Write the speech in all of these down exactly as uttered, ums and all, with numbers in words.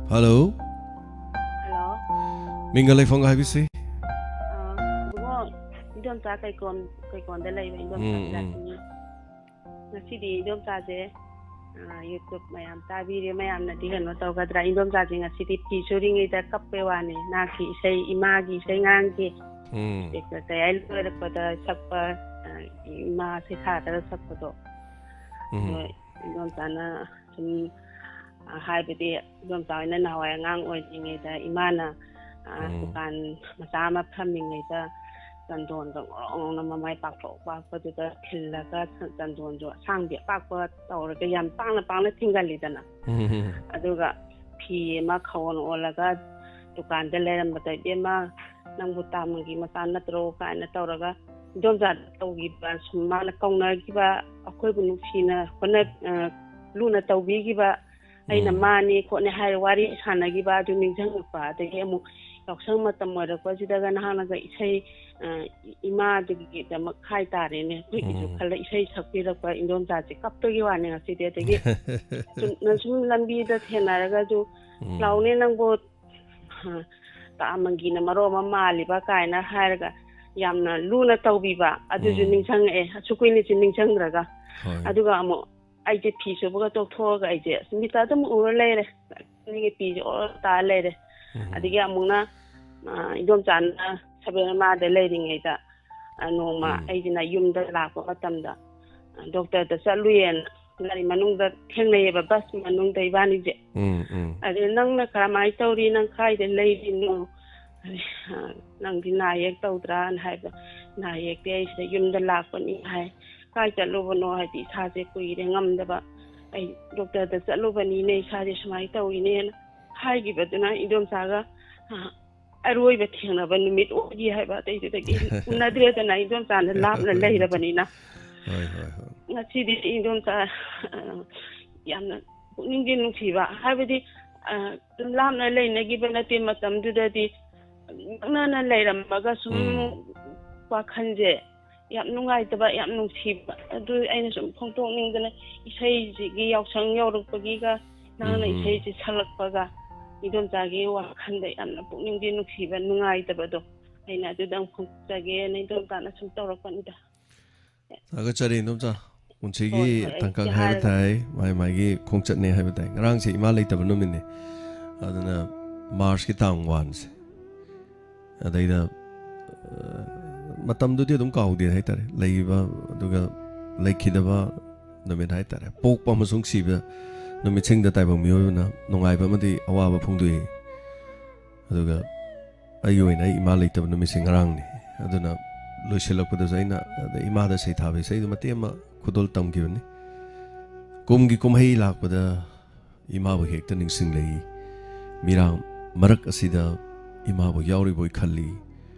Hello. Hello. ꯃꯤꯡꯒ ꯂꯩꯐꯝꯒ ꯍꯥꯏꯕꯤꯁꯤ꯫ ꯑ, ꯏꯕꯨꯡꯉꯣ, ꯏꯗꯣꯝꯆꯥ ꯀꯩꯀꯣꯟ, ꯀꯩꯀꯣꯟꯗ ꯂꯩꯕ ꯏꯗꯣꯝꯆꯥ ꯎꯝ, ꯎꯝ꯫ ꯕꯤꯂꯥꯁꯤꯅꯤ꯫ ꯉꯁꯤꯗꯤ ꯏꯗꯣꯝꯆꯥꯁꯦ, ꯑ, YouTube ꯃꯌꯥꯝ ꯇꯥꯕꯤꯔꯦ, ꯃꯌꯥꯝꯅꯗꯤ ꯀꯩꯅꯣ ꯇꯧꯒꯗ꯭ꯔꯥ? ꯏꯗꯣꯝꯆꯥꯁꯦ ꯉꯁꯤꯗꯤ ꯐꯤ ꯁꯨꯔꯤꯉꯩꯗ ꯀꯞꯄꯦ ꯋꯥꯅꯤ꯫ ꯅꯥꯛꯀꯤ ꯏꯁꯩ, ꯏꯃꯥꯒꯤ ꯏꯁꯩ ꯉꯥꯡꯒꯤ ꯎꯝ꯫ ꯇꯦꯛꯇ ꯇꯌꯥꯏ ꯂꯣꯏꯔꯛꯄꯗ ꯁꯛꯄ, ꯑ, ꯏꯃꯥ ꯁꯩꯊꯥꯗꯒ ꯁꯛꯄꯗꯣ꯫ ꯎꯝ꯫ ꯑꯗꯣ ꯏꯗꯣꯝꯆꯥꯅ ꯁꯨꯝ, ꯑ, ꯍꯥꯏꯕꯗꯤ ꯏꯗꯣꯝꯆꯥ ꯍꯣꯏꯅ ꯅꯍꯥꯟꯋꯥꯏ ꯑꯉꯥꯡ ꯑꯣꯏꯔꯤꯉꯩꯗ ꯏꯃꯥꯅ, ꯑ, ꯎꯝ꯫ ꯗꯨꯀꯥꯟ ꯃꯆꯥ ꯑꯃ ꯐꯝꯃꯤꯉꯩꯗ ꯆꯟꯗꯣꯟꯒ ꯉꯧꯔꯣꯡ ꯉꯧꯅ ꯃꯃꯥꯏ ꯄꯥꯛꯊꯣꯛ ꯄꯥꯛꯄꯗꯨꯗ ꯈꯤꯜꯂꯒ ꯆ-, ꯆꯟꯗꯣꯟꯁꯨ ꯑꯁꯥꯡꯕꯤ ꯑꯄꯥꯛꯄ ꯇꯧꯔꯒ ꯌꯥꯝ ꯄꯥꯛꯅ ꯄꯥꯛꯅ ꯊꯤꯡꯒꯜꯂꯤꯗꯅ꯫ ꯎꯝ꯫ ꯑꯗꯨꯒ ꯐꯤ ꯑꯃ ꯈꯥꯋꯣꯟ ꯑꯣꯜꯂꯒ ꯗꯨꯀꯥꯟꯗ ꯂꯩꯔꯝꯕꯗ, "ꯏꯕꯦꯝꯃ, ꯅꯪꯕꯨ ꯇꯥꯃꯪꯒꯤ ꯃꯆꯥ ꯅꯠꯇ꯭ꯔꯣ?" ꯀꯥꯏꯅ ꯇꯧꯔꯒ ꯏꯗꯣꯝꯆꯥꯗ ꯇꯧꯈꯤꯕ, ꯁꯨꯝ ꯃꯥꯅ ꯀꯧꯅꯈꯤꯕ, ꯑꯩꯈꯣꯏꯕꯨ ꯅꯨꯡꯁꯤꯅ ꯍꯣꯠꯅ-, ꯑ, ꯂꯨꯅ ꯇꯧꯕꯤꯈꯤꯕ, ꯑꯩꯅ ꯎꯝ꯫ ꯃꯥꯅꯤ ꯈꯣꯠꯅꯤ ꯍꯥꯏꯔ ꯋꯥꯔꯤ ꯁꯥꯟꯅꯈꯤꯕ ꯑꯗꯨ ꯅꯤꯡꯁꯤꯡꯉꯛꯄ, ꯑꯗꯒꯤ ꯑꯃꯨꯛ ꯌꯥꯎꯁꯪ ꯃꯇꯝ ꯑꯣꯏꯔꯛꯄꯁꯤꯗꯒ ꯅꯍꯥꯛꯅꯒ ꯏꯁꯩ, ꯑ, ꯏꯃꯥꯗꯨꯒꯤꯗꯃꯛ ꯍꯥꯏꯇꯥꯔꯦꯅꯦ, ꯑꯩꯈꯣꯏꯒꯤꯁꯨ ꯎꯝ꯫ ꯈꯜꯂ ꯏꯁꯩ ꯁꯛꯄꯤꯔꯛꯄ ꯏꯗꯣꯝꯆꯥꯁꯦ ꯀꯞꯄꯒꯤ ꯋꯥꯅꯤ ꯉꯁꯤꯗꯤ꯫ ꯑꯗꯒꯤ ꯆꯨꯝꯅ ꯁꯨꯝ ꯂꯝꯕꯤꯗ ꯊꯦꯡꯅꯔꯒꯁꯨ, ꯎꯝ꯫ "ꯂꯥꯎꯅꯦ ꯅꯪꯕꯨ, ꯑ, ꯇꯥꯃꯪꯒꯤꯅ ꯃꯔꯣꯟ ꯑꯃ ꯃꯥꯜꯂꯤꯕ" ꯀꯥꯏꯅ ꯍꯥꯏꯔꯒ ꯌꯥꯝꯅ ꯂꯨꯅ ꯇꯧꯕꯤꯕ ꯑꯗꯨꯁꯨ ꯎꯝ꯫ ꯅꯤꯡꯁꯤꯡꯉꯛꯑꯦ, ꯑꯁꯨꯛ ꯀꯨꯏꯅꯁꯨ ꯅꯤꯡꯁꯤꯡꯗ꯭ꯔꯒ꯫ ꯍꯣꯏ꯫ ꯑꯗꯨꯒ ꯑꯃꯨꯛ ꯑꯩꯁꯦ ꯐꯤ ꯁꯨꯕꯒ ꯇꯣꯛꯊꯣꯛꯑꯒ ꯑꯩꯁꯦ ꯑꯁ ꯃꯤꯠꯇ ꯑꯗꯨꯝ ꯎꯔ ꯂꯩꯔꯦ꯫ ꯑꯩꯒꯤ ꯐꯤꯁꯦ ꯑꯣꯔ ꯇꯥ ꯂꯩꯔꯦ꯫ ꯎꯝ꯫ ꯑꯗꯒꯤ ꯑꯃꯨꯛꯅ, ꯑ, ꯏꯗꯣꯝꯆꯥꯅ ꯁꯕꯦꯔꯃꯥꯗ ꯂꯩꯔꯤꯉꯩꯗ, ꯑ, ꯅꯣꯡꯃ ꯎꯝ꯫ ꯑꯩꯁꯤꯅ ꯌꯨꯝꯗ ꯂꯥꯛꯄ ꯃꯇꯝꯗ, ꯑ, ꯗꯣꯛꯇꯔꯗ ꯆꯠꯂꯨꯏꯌꯦꯅ ꯒꯥꯔꯤ ꯃꯅꯨꯡꯗ ꯊꯦꯡꯅꯩꯌꯦꯕ, ꯕꯁ ꯃꯅꯨꯡꯗ ꯏꯕꯥꯅꯤꯁꯦ꯫ ꯎꯝ, ꯎꯝ꯫ ꯑꯗꯨ, "ꯅꯪꯅ ꯀꯔꯝꯍꯥꯏꯅ ꯇꯧꯔꯤ? ꯅꯪ ꯀꯥꯏꯗ ꯂꯩꯔꯤꯅꯣ? ꯑ, ꯅꯪꯗꯤ ꯅꯥ ꯌꯦꯛ ꯇꯧꯗ꯭ꯔꯥꯅ?" ꯍꯥꯏꯕ, "ꯅꯥ ꯌꯦꯛꯇꯦ, ꯑꯩ ꯁꯤꯗ ꯌꯨꯝꯗ ꯂꯥꯛꯄꯅꯤ" ꯍꯥꯏ꯫ "ꯀꯥꯏ ꯆꯠꯂꯨꯕꯅꯣ? ꯍꯥꯏꯗꯤ ꯏꯁꯥꯁꯦ ꯀꯨꯏꯔꯦ ꯉꯝꯗꯕ, ꯑꯩ ꯗꯣꯛꯇꯔꯗ ꯆꯠꯂꯨꯕꯅꯤꯅꯦ, ꯏꯁꯥꯁꯦ ꯁꯨꯃꯥꯏꯅ ꯇꯧꯔꯤꯅꯦꯅ" ꯍꯥꯏꯈꯤꯕꯗꯨꯅ ꯏꯗꯣꯝꯆꯥꯒ, ꯑ, ꯑꯔꯣꯏꯕ ꯊꯦꯡꯅꯕ ꯅꯨꯃꯤꯠ ꯑꯣꯏꯈꯤ ꯍꯥꯏꯕ꯫ ꯑꯇꯩꯗꯨꯗꯒꯤ ꯎꯅꯗ꯭ꯔꯦꯗꯅ, ꯏꯗꯣꯝꯆꯥꯅ ꯂꯥꯞꯅ ꯂꯩꯔꯕꯅꯤꯅ꯫ ꯍꯣꯏ, ꯍꯣꯏ, ꯍꯣꯏ꯫ ꯉꯁꯤꯗꯤ ꯏꯗꯣꯝꯆꯥ, ꯑ, ꯌꯥꯝꯅ ꯄꯨꯛꯅꯤꯡꯗꯤ ꯅꯨꯡꯁꯤꯕ, ꯍꯥꯏꯕꯗꯤ, ꯑ, ꯑꯗꯨꯝ ꯂꯥꯞꯅ ꯂꯩꯅꯈꯤꯕ ꯅꯠꯇꯦ, ꯃꯇꯝꯗꯨꯗꯗꯤ ꯅꯛꯅꯅ ꯂꯩꯔꯝꯃꯒ ꯁꯨꯝ ꯎꯝ꯫ ꯋꯥꯈꯜꯁꯦ ꯌꯥꯝ ꯅꯨꯡꯉꯥꯏꯇꯕ, ꯌꯥꯝ ꯅꯨꯡꯁꯤꯕ, ꯑꯗꯨ ꯑꯩꯅ ꯁꯨꯝ ꯐꯣꯡꯗꯣꯛꯅꯤꯡꯗꯅ ꯏꯁꯩꯁꯤꯒꯤ ꯌꯥꯎꯁꯪ ꯌꯧꯔꯛꯄꯒꯤꯒ ꯅꯪꯅ ꯎꯝ꯫ ꯏꯁꯩꯁꯤ ꯁꯛꯂꯛꯄꯒ ꯏꯗꯣꯝꯆꯥꯒꯤ ꯋꯥꯈꯜꯗ ꯌꯥꯝꯅ ꯄꯨꯛꯅꯤꯡꯗꯤ ꯅꯨꯡꯁꯤꯕ, ꯅꯨꯡꯉꯥꯏꯇꯕꯗꯣ, ꯑꯩꯅ ꯑꯗꯨꯗꯪ ꯐꯣꯡꯗꯣꯛꯆꯒꯦꯅ ꯏꯗꯣꯝꯆꯥꯅ ꯁꯨꯝ ꯇꯧꯔꯛꯄꯅꯤꯗ꯫ ꯊꯥꯒꯠꯆꯔꯤ ꯏꯗꯣꯝꯆꯥ꯫ ꯄꯨꯟꯁꯤꯒꯤ ꯍꯣꯏ, ꯍꯣꯏ, ꯇꯥꯡꯀꯛ ꯁꯤ ꯍꯥꯏꯕ ꯍꯥꯏꯔꯒ꯫ ꯇꯥꯏ, ꯃꯥꯏ ꯃꯥꯏꯒꯤ ꯈꯣꯡꯆꯠꯅꯦ ꯍꯥꯏꯕ ꯇꯥꯏ꯫ ꯉꯔꯥꯡꯁꯦ ꯏꯃꯥ ꯂꯩꯇꯕ ꯅꯨꯃꯤꯠꯅꯦ꯫ ꯑꯗꯨꯅ ꯃꯥꯔꯆꯀꯤ ꯇꯥꯡ ꯋꯥꯟꯁꯦ꯫ ꯑꯗꯩꯗ, ꯑ, ꯃꯇꯝꯗꯨꯗꯤ ꯑꯗꯨꯝ ꯀꯥꯎꯗꯦ ꯍꯥꯏꯇꯥꯔꯦ꯫ ꯂꯩꯕ, ꯑꯗꯨꯒ ꯂꯩꯈꯤꯗꯕ ꯅꯨꯃꯤꯠ ꯍꯥꯏꯇꯥꯔꯦ꯫ ꯄꯣꯛꯄ ꯑꯃꯁꯨꯡ ꯁꯤꯕ ꯅꯨꯃꯤꯠꯁꯤꯡꯗ ꯇꯥꯏꯕꯪ ꯃꯤꯑꯣꯏꯕꯅ ꯅꯨꯡꯉꯥꯏꯕ ꯑꯃꯗꯤ ꯑꯋꯥꯕ ꯐꯣꯡꯗꯣꯛꯏ꯫ ꯑꯗꯨꯒ ꯑꯩꯒꯤ ꯑꯣꯏꯅ ꯑꯩ ꯏꯃꯥ ꯂꯩꯇꯕ ꯅꯨꯃꯤꯠꯁꯦ ꯉꯔꯥꯡꯅꯤ꯫ ꯑꯗꯨꯅ ꯂꯣꯏꯁꯤꯜꯂꯛꯄꯗꯁꯨ ꯑꯩꯅ ꯑꯗ ꯏꯃꯥꯗ ꯁꯩꯊꯥꯕ ꯏꯁꯩꯗꯨ ꯃꯇꯦꯛ ꯑꯃ ꯈꯨꯗꯣꯜ ꯇꯝꯈꯤꯕꯅꯤ꯫ ꯀꯨꯝꯒꯤ ꯀꯨꯝꯍꯩ ꯂꯥꯛꯄꯗ ꯏꯃꯥꯕꯨ ꯍꯦꯛꯇ ꯅꯤꯡꯁꯤꯡꯂꯛꯏ꯫ ꯃꯤꯔꯥꯡ ꯃꯔꯛ ꯑꯁꯤꯗ ꯏꯃꯥꯕꯨ ꯌꯥꯎꯔꯤꯕꯣꯏ ꯈꯜꯂꯤ꯫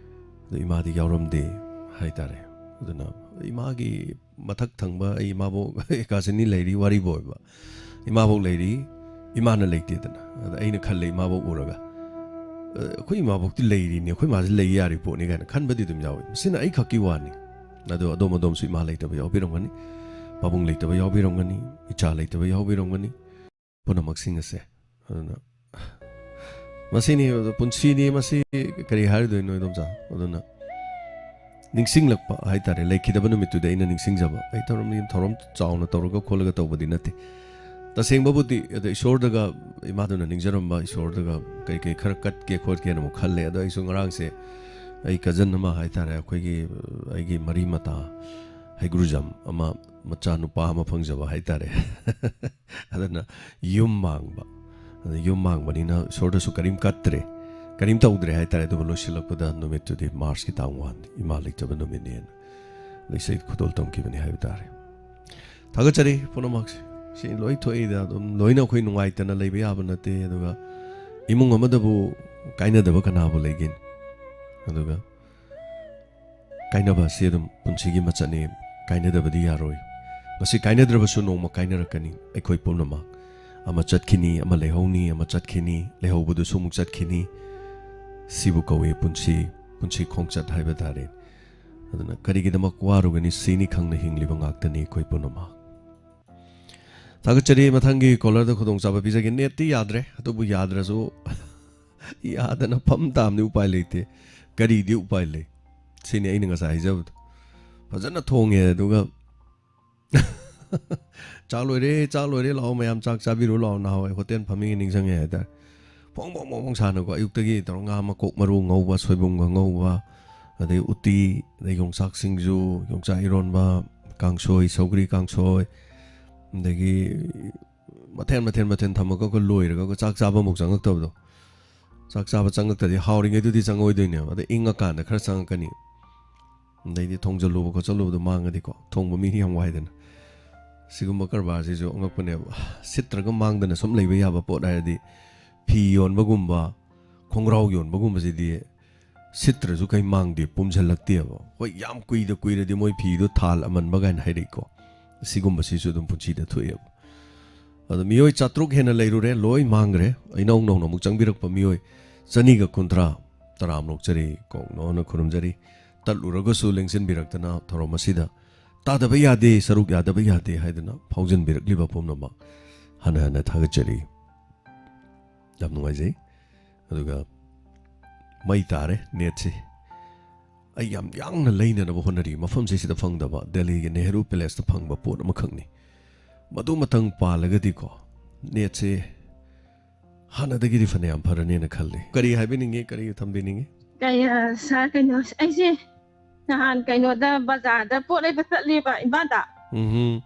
ꯑꯗꯨ ꯏꯃꯥꯗꯤ ꯌꯥꯎꯔꯝꯗꯦ ꯍꯥꯏꯇꯥꯔꯦ꯫ ꯑꯗꯨꯅ ꯏꯃꯥꯒꯤ ꯃꯊꯛ ꯊꯪꯕ ꯑꯩ ꯏꯃꯥꯕꯣꯛ ꯑꯦꯀꯥꯁꯤꯅꯤ ꯂꯩꯔꯤ, ꯋꯥꯔꯤꯕꯨ ꯑꯣꯏꯕ꯫ ꯏꯃꯥꯕꯣꯛ ꯂꯩꯔꯤ, ꯏꯃꯥꯅ ꯂꯩꯇꯦꯗꯅ꯫ ꯑꯗ ꯑꯩꯅ ꯈꯜꯂꯦ ꯏꯃꯥꯕꯣꯛ ꯎꯔꯒ, "ꯑ, ꯑꯩꯈꯣꯏ ꯏꯃꯥꯕꯣꯛꯇꯤ ꯂꯩꯔꯤꯅꯦ, ꯑꯩꯈꯣꯏ ꯃꯥꯁꯦ ꯂꯩ ꯌꯥꯔꯤ ꯄꯣꯠꯅꯤ" ꯀꯥꯏꯅ ꯈꯟꯕꯗꯤ ꯑꯗꯨꯝ ꯌꯥꯎꯋꯤ꯫ ꯃꯁꯤꯅ ꯑꯩ ꯈꯛꯀꯤ ꯋꯥꯅꯤ꯫ ꯑꯗꯣ ꯑꯗꯣꯝ ꯑꯗꯣꯝꯁꯨ ꯏꯃꯥ ꯂꯩꯇꯕ ꯌꯥꯎꯕꯤꯔꯝꯒꯅꯤ, ꯄꯥꯕꯨꯡ ꯂꯩꯇꯕ ꯌꯥꯎꯕꯤꯔꯝꯒꯅꯤ, ꯏꯆꯥ ꯂꯩꯇꯕ ꯌꯥꯎꯕꯤꯔꯝꯒꯅꯤ꯫ ꯄꯨꯝꯅꯃꯛꯁꯤꯡ ꯑꯁꯦ꯫ ꯑꯗꯨꯅ ꯃꯁꯤꯅꯤ, ꯄꯨꯟꯁꯤꯅꯤ, ꯃꯁꯤ ꯀꯔꯤ ꯍꯥꯏꯔꯨꯗꯣꯏꯅꯣ ꯏꯗꯣꯝꯆꯥ? ꯑꯗꯨꯅ ꯅꯤꯡꯁꯤꯡꯂꯛꯄ ꯍꯥꯏꯇꯥꯔꯦ, ꯂꯩꯈꯤꯗꯕ ꯅꯨꯃꯤꯠꯇꯨꯗ ꯑꯩꯅ ꯅꯤꯡꯁꯤꯡꯖꯕ꯫ ꯑꯩ ꯊꯧꯔꯝ, ꯊꯧꯔꯝ ꯆꯥꯎꯅ ꯇꯧꯔꯒ ꯈꯣꯠꯂꯒ ꯇꯧꯕꯗꯤ ꯅꯠꯇꯦ꯫ ꯇꯁꯦꯡꯕꯕꯨꯗꯤ ꯑꯗ ꯏꯁꯣꯔꯗꯒ, ꯏꯃꯥꯗꯨꯅ ꯅꯤꯡꯖꯔꯝꯕ ꯏꯁꯣꯔꯗꯒ ꯀꯩ ꯀꯩ ꯈꯔ ꯀꯠꯀꯦ ꯈꯣꯠꯀꯦꯅ ꯑꯃꯨꯛ ꯈꯜꯂꯦ꯫ ꯑꯗꯣ ꯑꯩꯁꯨ ꯉꯔꯥꯡꯁꯦ ꯑꯩ ꯀꯖꯟ ꯑꯃ ꯍꯥꯏꯇꯥꯔꯦ, ꯑꯩꯈꯣꯏꯒꯤ, ꯑꯩꯒꯤ ꯃꯔꯤ ꯃꯇꯥ ꯍꯩꯒ꯭ꯔꯨꯖꯝ ꯑꯃ, ꯃꯆꯥ ꯅꯨꯄꯥ ꯑꯃ ꯐꯪꯖꯕ ꯍꯥꯏꯇꯥꯔꯦ꯫ ꯑꯗꯨꯅ ꯌꯨꯝ ꯃꯥꯡꯕ꯫ ꯑꯗ ꯌꯨꯝ ꯃꯥꯡꯕꯅꯤꯅ ꯏꯁꯣꯔꯗꯁꯨ ꯀꯔꯤꯝ ꯀꯠꯇ꯭ꯔꯦ, ꯀꯔꯤꯝ ꯇꯧꯗ꯭ꯔꯦ ꯍꯥꯏꯇꯥꯔꯦ꯫ ꯑꯗꯨꯕꯨ ꯂꯣꯏꯁꯤꯜꯂꯛꯄꯗ ꯅꯨꯃꯤꯠꯇꯨꯗꯤ ꯃꯥꯔꯆꯀꯤ ꯇꯥꯡ ꯋꯥꯟ, ꯏꯃꯥ ꯂꯩꯇꯕ ꯅꯨꯃꯤꯠꯅꯦꯅ ꯏꯁꯩ ꯈꯨꯗꯣꯜ ꯇꯝꯈꯤꯕꯅꯤ ꯍꯥꯏꯕ ꯇꯥꯔꯦ꯫ ꯊꯥꯒꯠꯆꯔꯤ ꯄꯨꯝꯅꯃꯛꯁꯦ꯫ ꯁꯤ ꯂꯣꯏ ꯊꯣꯛꯏꯗ, ꯑꯗꯨꯝ ꯂꯣꯏꯅ ꯑꯩꯈꯣꯏ ꯅꯨꯡꯉꯥꯏꯇꯅ ꯂꯩꯕ ꯌꯥꯕ ꯅꯠꯇꯦ꯫ ꯑꯗꯨꯒ ꯏꯃꯨꯡ ꯑꯃꯗꯕꯨ ꯀꯥꯏꯅꯗꯕ ꯀꯅꯥꯕꯨ ꯂꯩꯒꯦꯅꯤ? ꯑꯗꯨꯒ ꯀꯥꯏꯅꯕ ꯑꯁꯤ ꯑꯗꯨꯝ ꯄꯨꯟꯁꯤꯒꯤ ꯃꯆꯠꯅꯤ, ꯀꯥꯏꯅꯗꯕꯗꯤ ꯌꯥꯔꯣꯏ꯫ ꯉꯁꯤ ꯀꯥꯏꯅꯗ꯭ꯔꯕꯁꯨ ꯅꯣꯡꯃ ꯀꯥꯏꯅꯔꯛꯀꯅꯤ꯫ ꯑꯩꯈꯣꯏ ꯄꯨꯝꯅꯃꯛ ꯑꯃ ꯆꯠꯈꯤꯅꯤ, ꯑꯃ ꯂꯩꯍꯧꯅꯤ, ꯑꯃ ꯆꯠꯈꯤꯅꯤ, ꯂꯩꯍꯧꯕꯗꯨꯁꯨ ꯑꯃꯨꯛ ꯆꯠꯈꯤꯅꯤ꯫ ꯁꯤꯕꯨ ꯀꯧꯏ ꯄꯨꯟꯁꯤ, ꯄꯨꯟꯁꯤ ꯈꯣꯡꯆꯠ ꯍꯥꯏꯕ ꯇꯥꯔꯦ꯫ ꯑꯗꯨꯅ ꯀꯔꯤꯒꯤꯗꯃꯛ ꯋꯥꯔꯨꯒꯅꯤ? ꯁꯤꯅꯤ ꯈꯪꯅ ꯍꯤꯡꯂꯤꯕ ꯉꯥꯛꯇꯅꯤ ꯑꯩꯈꯣꯏ ꯄꯨꯝꯅꯃꯛ꯫ ꯊꯥꯒꯠꯆꯔꯤ꯫ ꯃꯊꯪꯒꯤ ꯀꯣꯂꯔꯗ ꯈꯨꯗꯣꯡꯆꯥꯕ ꯄꯤꯖꯒꯦ꯫ ꯅꯦꯠꯇꯤ ꯌꯥꯗ꯭ꯔꯦ, ꯑꯗꯨꯕꯨ ꯌꯥꯗ꯭ꯔꯁꯨ ꯌꯥꯗꯅ ꯐꯝ ꯇꯥꯕꯅꯤ, ꯎꯄꯥꯏ ꯂꯩꯇꯦ꯫ ꯀꯔꯤꯗꯤ ꯎꯄꯥꯏ ꯂꯩ? ꯁꯤꯅꯤ ꯑꯩꯅ ꯉꯁꯥꯏ ꯍꯥꯏꯖꯕꯗꯣ꯫ ꯐꯖꯅ ꯊꯣꯡꯉꯦ, ꯑꯗꯨꯒ "ꯆꯥꯛ ꯂꯣꯏꯔꯦ, ꯆꯥꯛ ꯂꯣꯏꯔꯦ, ꯂꯥꯛꯑꯣ ꯃꯌꯥꯝ, ꯆꯥꯛ ꯆꯥꯕꯤꯔꯨ ꯂꯥꯛꯑꯣ", ꯅꯍꯥꯟꯋꯥꯏ ꯍꯣꯇꯦꯜ ꯐꯝꯃꯤꯉꯩ ꯅꯤꯡꯁꯤꯡꯉꯦ ꯍꯥꯏꯇꯥꯔꯦ꯫ ꯐꯣꯡ ꯐꯣꯡ ꯐꯣꯡ ꯐꯣꯡ ꯁꯥꯅꯀꯣ, ꯑꯌꯨꯛꯇꯒꯤ ꯇꯧꯔꯒ ꯉꯥ ꯃꯀꯣꯛ ꯃꯔꯨ ꯉꯧꯕ, ꯁꯣꯏꯕꯨꯝꯒ ꯉꯧꯕ, ꯑꯗꯩ ꯎꯇꯤ, ꯑꯗꯩ ꯌꯣꯡꯆꯥꯛ ꯁꯤꯡꯖꯨ, ꯌꯣꯡꯆꯥꯛ ꯏꯔꯣꯟꯕ, ꯀꯥꯡꯁꯣꯏ, ꯁꯧꯒ꯭ꯔꯤ ꯀꯥꯡꯁꯣꯏ, ꯑꯗꯒꯤ ꯃꯊꯦꯜ ꯃꯊꯦꯜ ꯃꯊꯦꯜ ꯊꯝꯃꯒ ꯑꯩꯈꯣꯏ ꯂꯣꯏꯔꯒ ꯑꯩꯈꯣꯏ ꯆꯥꯛ ꯆꯥꯕꯃꯨꯛ ꯆꯪꯉꯛꯇꯕꯗꯣ꯫ ꯆꯥꯛ ꯆꯥꯕ ꯆꯪꯉꯛꯇꯗꯤ ꯍꯥꯎꯔꯤꯉꯩꯗꯨꯗꯤ ꯆꯪꯉꯛꯑꯣꯏꯗꯣꯏꯅꯦꯕ, ꯑꯗꯩ ꯏꯪꯉꯀꯥꯟꯗ ꯈꯔ ꯆꯪꯉꯛꯀꯅꯤ꯫ ꯑꯗꯩꯗꯤ ꯊꯣꯡꯖꯜꯂꯨꯕ ꯈꯣꯠꯆꯜꯂꯨꯕꯗꯣ ꯃꯥꯡꯉꯗꯤꯀꯣ, ꯊꯣꯡꯕ ꯃꯤꯗꯤ ꯌꯥꯝ ꯋꯥꯏꯗꯅ꯫ ꯁꯤꯒꯨꯝꯕ ꯀꯔꯕꯥꯔꯁꯤꯁꯨ ꯑꯉꯛꯄꯅꯦꯕ꯫ ꯁꯤꯠꯇ꯭ꯔꯒ ꯃꯥꯡꯗꯅ ꯁꯨꯝ ꯂꯩꯕ ꯌꯥꯕ ꯄꯣꯠ ꯍꯥꯏꯔꯗꯤ ꯐꯤ ꯌꯣꯟꯕꯒꯨꯝꯕ, ꯈꯣꯡꯒ꯭ꯔꯥꯎ ꯌꯣꯟꯕꯒꯨꯝꯕꯁꯤꯗꯤ ꯁꯤꯠꯇ꯭ꯔꯁꯨ ꯀꯩ ꯃꯥꯡꯗꯦ, ꯄꯨꯝꯁꯤꯜꯂꯛꯇꯦꯕ꯫ ꯍꯣꯏ, ꯌꯥꯝ ꯀꯨꯏꯗ ꯀꯨꯏꯔꯗꯤ ꯃꯣꯏ ꯐꯤꯗꯣ ꯊꯥꯜ ꯑꯃꯟꯕ ꯀꯥꯏꯅ ꯍꯥꯏꯔꯛꯏꯀꯣ꯫ ꯁꯤꯒꯨꯝꯕꯁꯤꯁꯨ ꯑꯗꯨꯝ ꯄꯨꯟꯁꯤꯗ ꯊꯣꯛꯑꯦꯕ꯫ ꯑꯗꯣ ꯃꯤꯑꯣꯏ ꯆꯥꯇ꯭ꯔꯨꯛ ꯍꯦꯟꯅ ꯂꯩꯔꯨꯔꯦ, ꯂꯣꯏ ꯃꯥꯡꯈ꯭ꯔꯦ꯫ ꯏꯅꯧ ꯅꯧꯅ ꯑꯃꯨꯛ ꯆꯪꯕꯤꯔꯛꯄ ꯃꯤꯑꯣꯏ ꯆꯅꯤꯒ ꯀꯨꯟꯊ꯭ꯔꯥ ꯇꯔꯥꯝ ꯂꯣꯛꯆꯔꯤ, ꯀꯣꯛꯅꯣꯅ ꯈꯨꯔꯨꯝꯖꯔꯤ꯫ ꯇꯠꯂꯨꯔꯒꯁꯨ ꯂꯦꯡꯁꯤꯟꯕꯤꯔꯛꯇꯅ ꯊꯧꯔꯝ ꯑꯁꯤꯗ ꯇꯥꯗꯕ ꯌꯥꯗꯦ, ꯁꯔꯨꯛ ꯌꯥꯗꯕ ꯌꯥꯗꯦ ꯍꯥꯏꯗꯅ ꯐꯥꯎꯖꯤꯟꯕꯤꯔꯛꯂꯤꯕ ꯄꯨꯝꯅꯃꯛ ꯍꯟꯅ ꯍꯟꯅ ꯊꯥꯒꯠꯆꯔꯤ꯫ ꯌꯥꯝ ꯅꯨꯡꯉꯥꯏꯖꯩ꯫ ꯑꯗꯨꯒ ꯃꯩ ꯇꯥꯔꯦ ꯅꯦꯠꯁꯤ꯫ ꯑꯩ ꯌꯥꯝ ꯌꯥꯡꯅ ꯂꯩꯅꯅꯕ ꯍꯣꯠꯅꯔꯤ꯫ ꯃꯐꯝꯁꯤ ꯁꯤꯗ ꯐꯪꯗꯕ, ꯗꯦꯜꯂꯤꯒꯤ ꯅꯦꯍꯔꯨ ꯄꯦꯂꯦꯁꯇ ꯐꯪꯕ ꯄꯣꯠ ꯑꯃꯈꯛꯅꯤ꯫ ꯃꯗꯨ ꯃꯇꯪ ꯄꯥꯜꯂꯒꯗꯤꯀꯣ, ꯅꯦꯠꯁꯦ ꯍꯥꯟꯅꯗꯒꯤꯗꯤ ꯐꯅꯌꯥꯝ ꯐꯔꯅꯦꯅ ꯈꯜꯂꯤ꯫ ꯀꯔꯤ ꯍꯥꯏꯕꯤꯅꯤꯡꯉꯤ? ꯀꯔꯤ ꯊꯝꯕꯤꯅꯤꯡꯉꯤ? ꯀꯩ, ꯑ, ꯁꯥꯔ, ꯀꯩꯅꯣ, ꯑꯩꯁꯦ ꯅꯍꯥꯟ ꯀꯩꯅꯣꯗ ꯕꯖꯥꯔꯗ ꯄꯣꯠ ꯂꯩꯕ ꯆꯠꯂꯦꯕ ꯏꯝꯐꯥꯜꯗ꯫ ꯎꯝꯍꯨꯝ꯫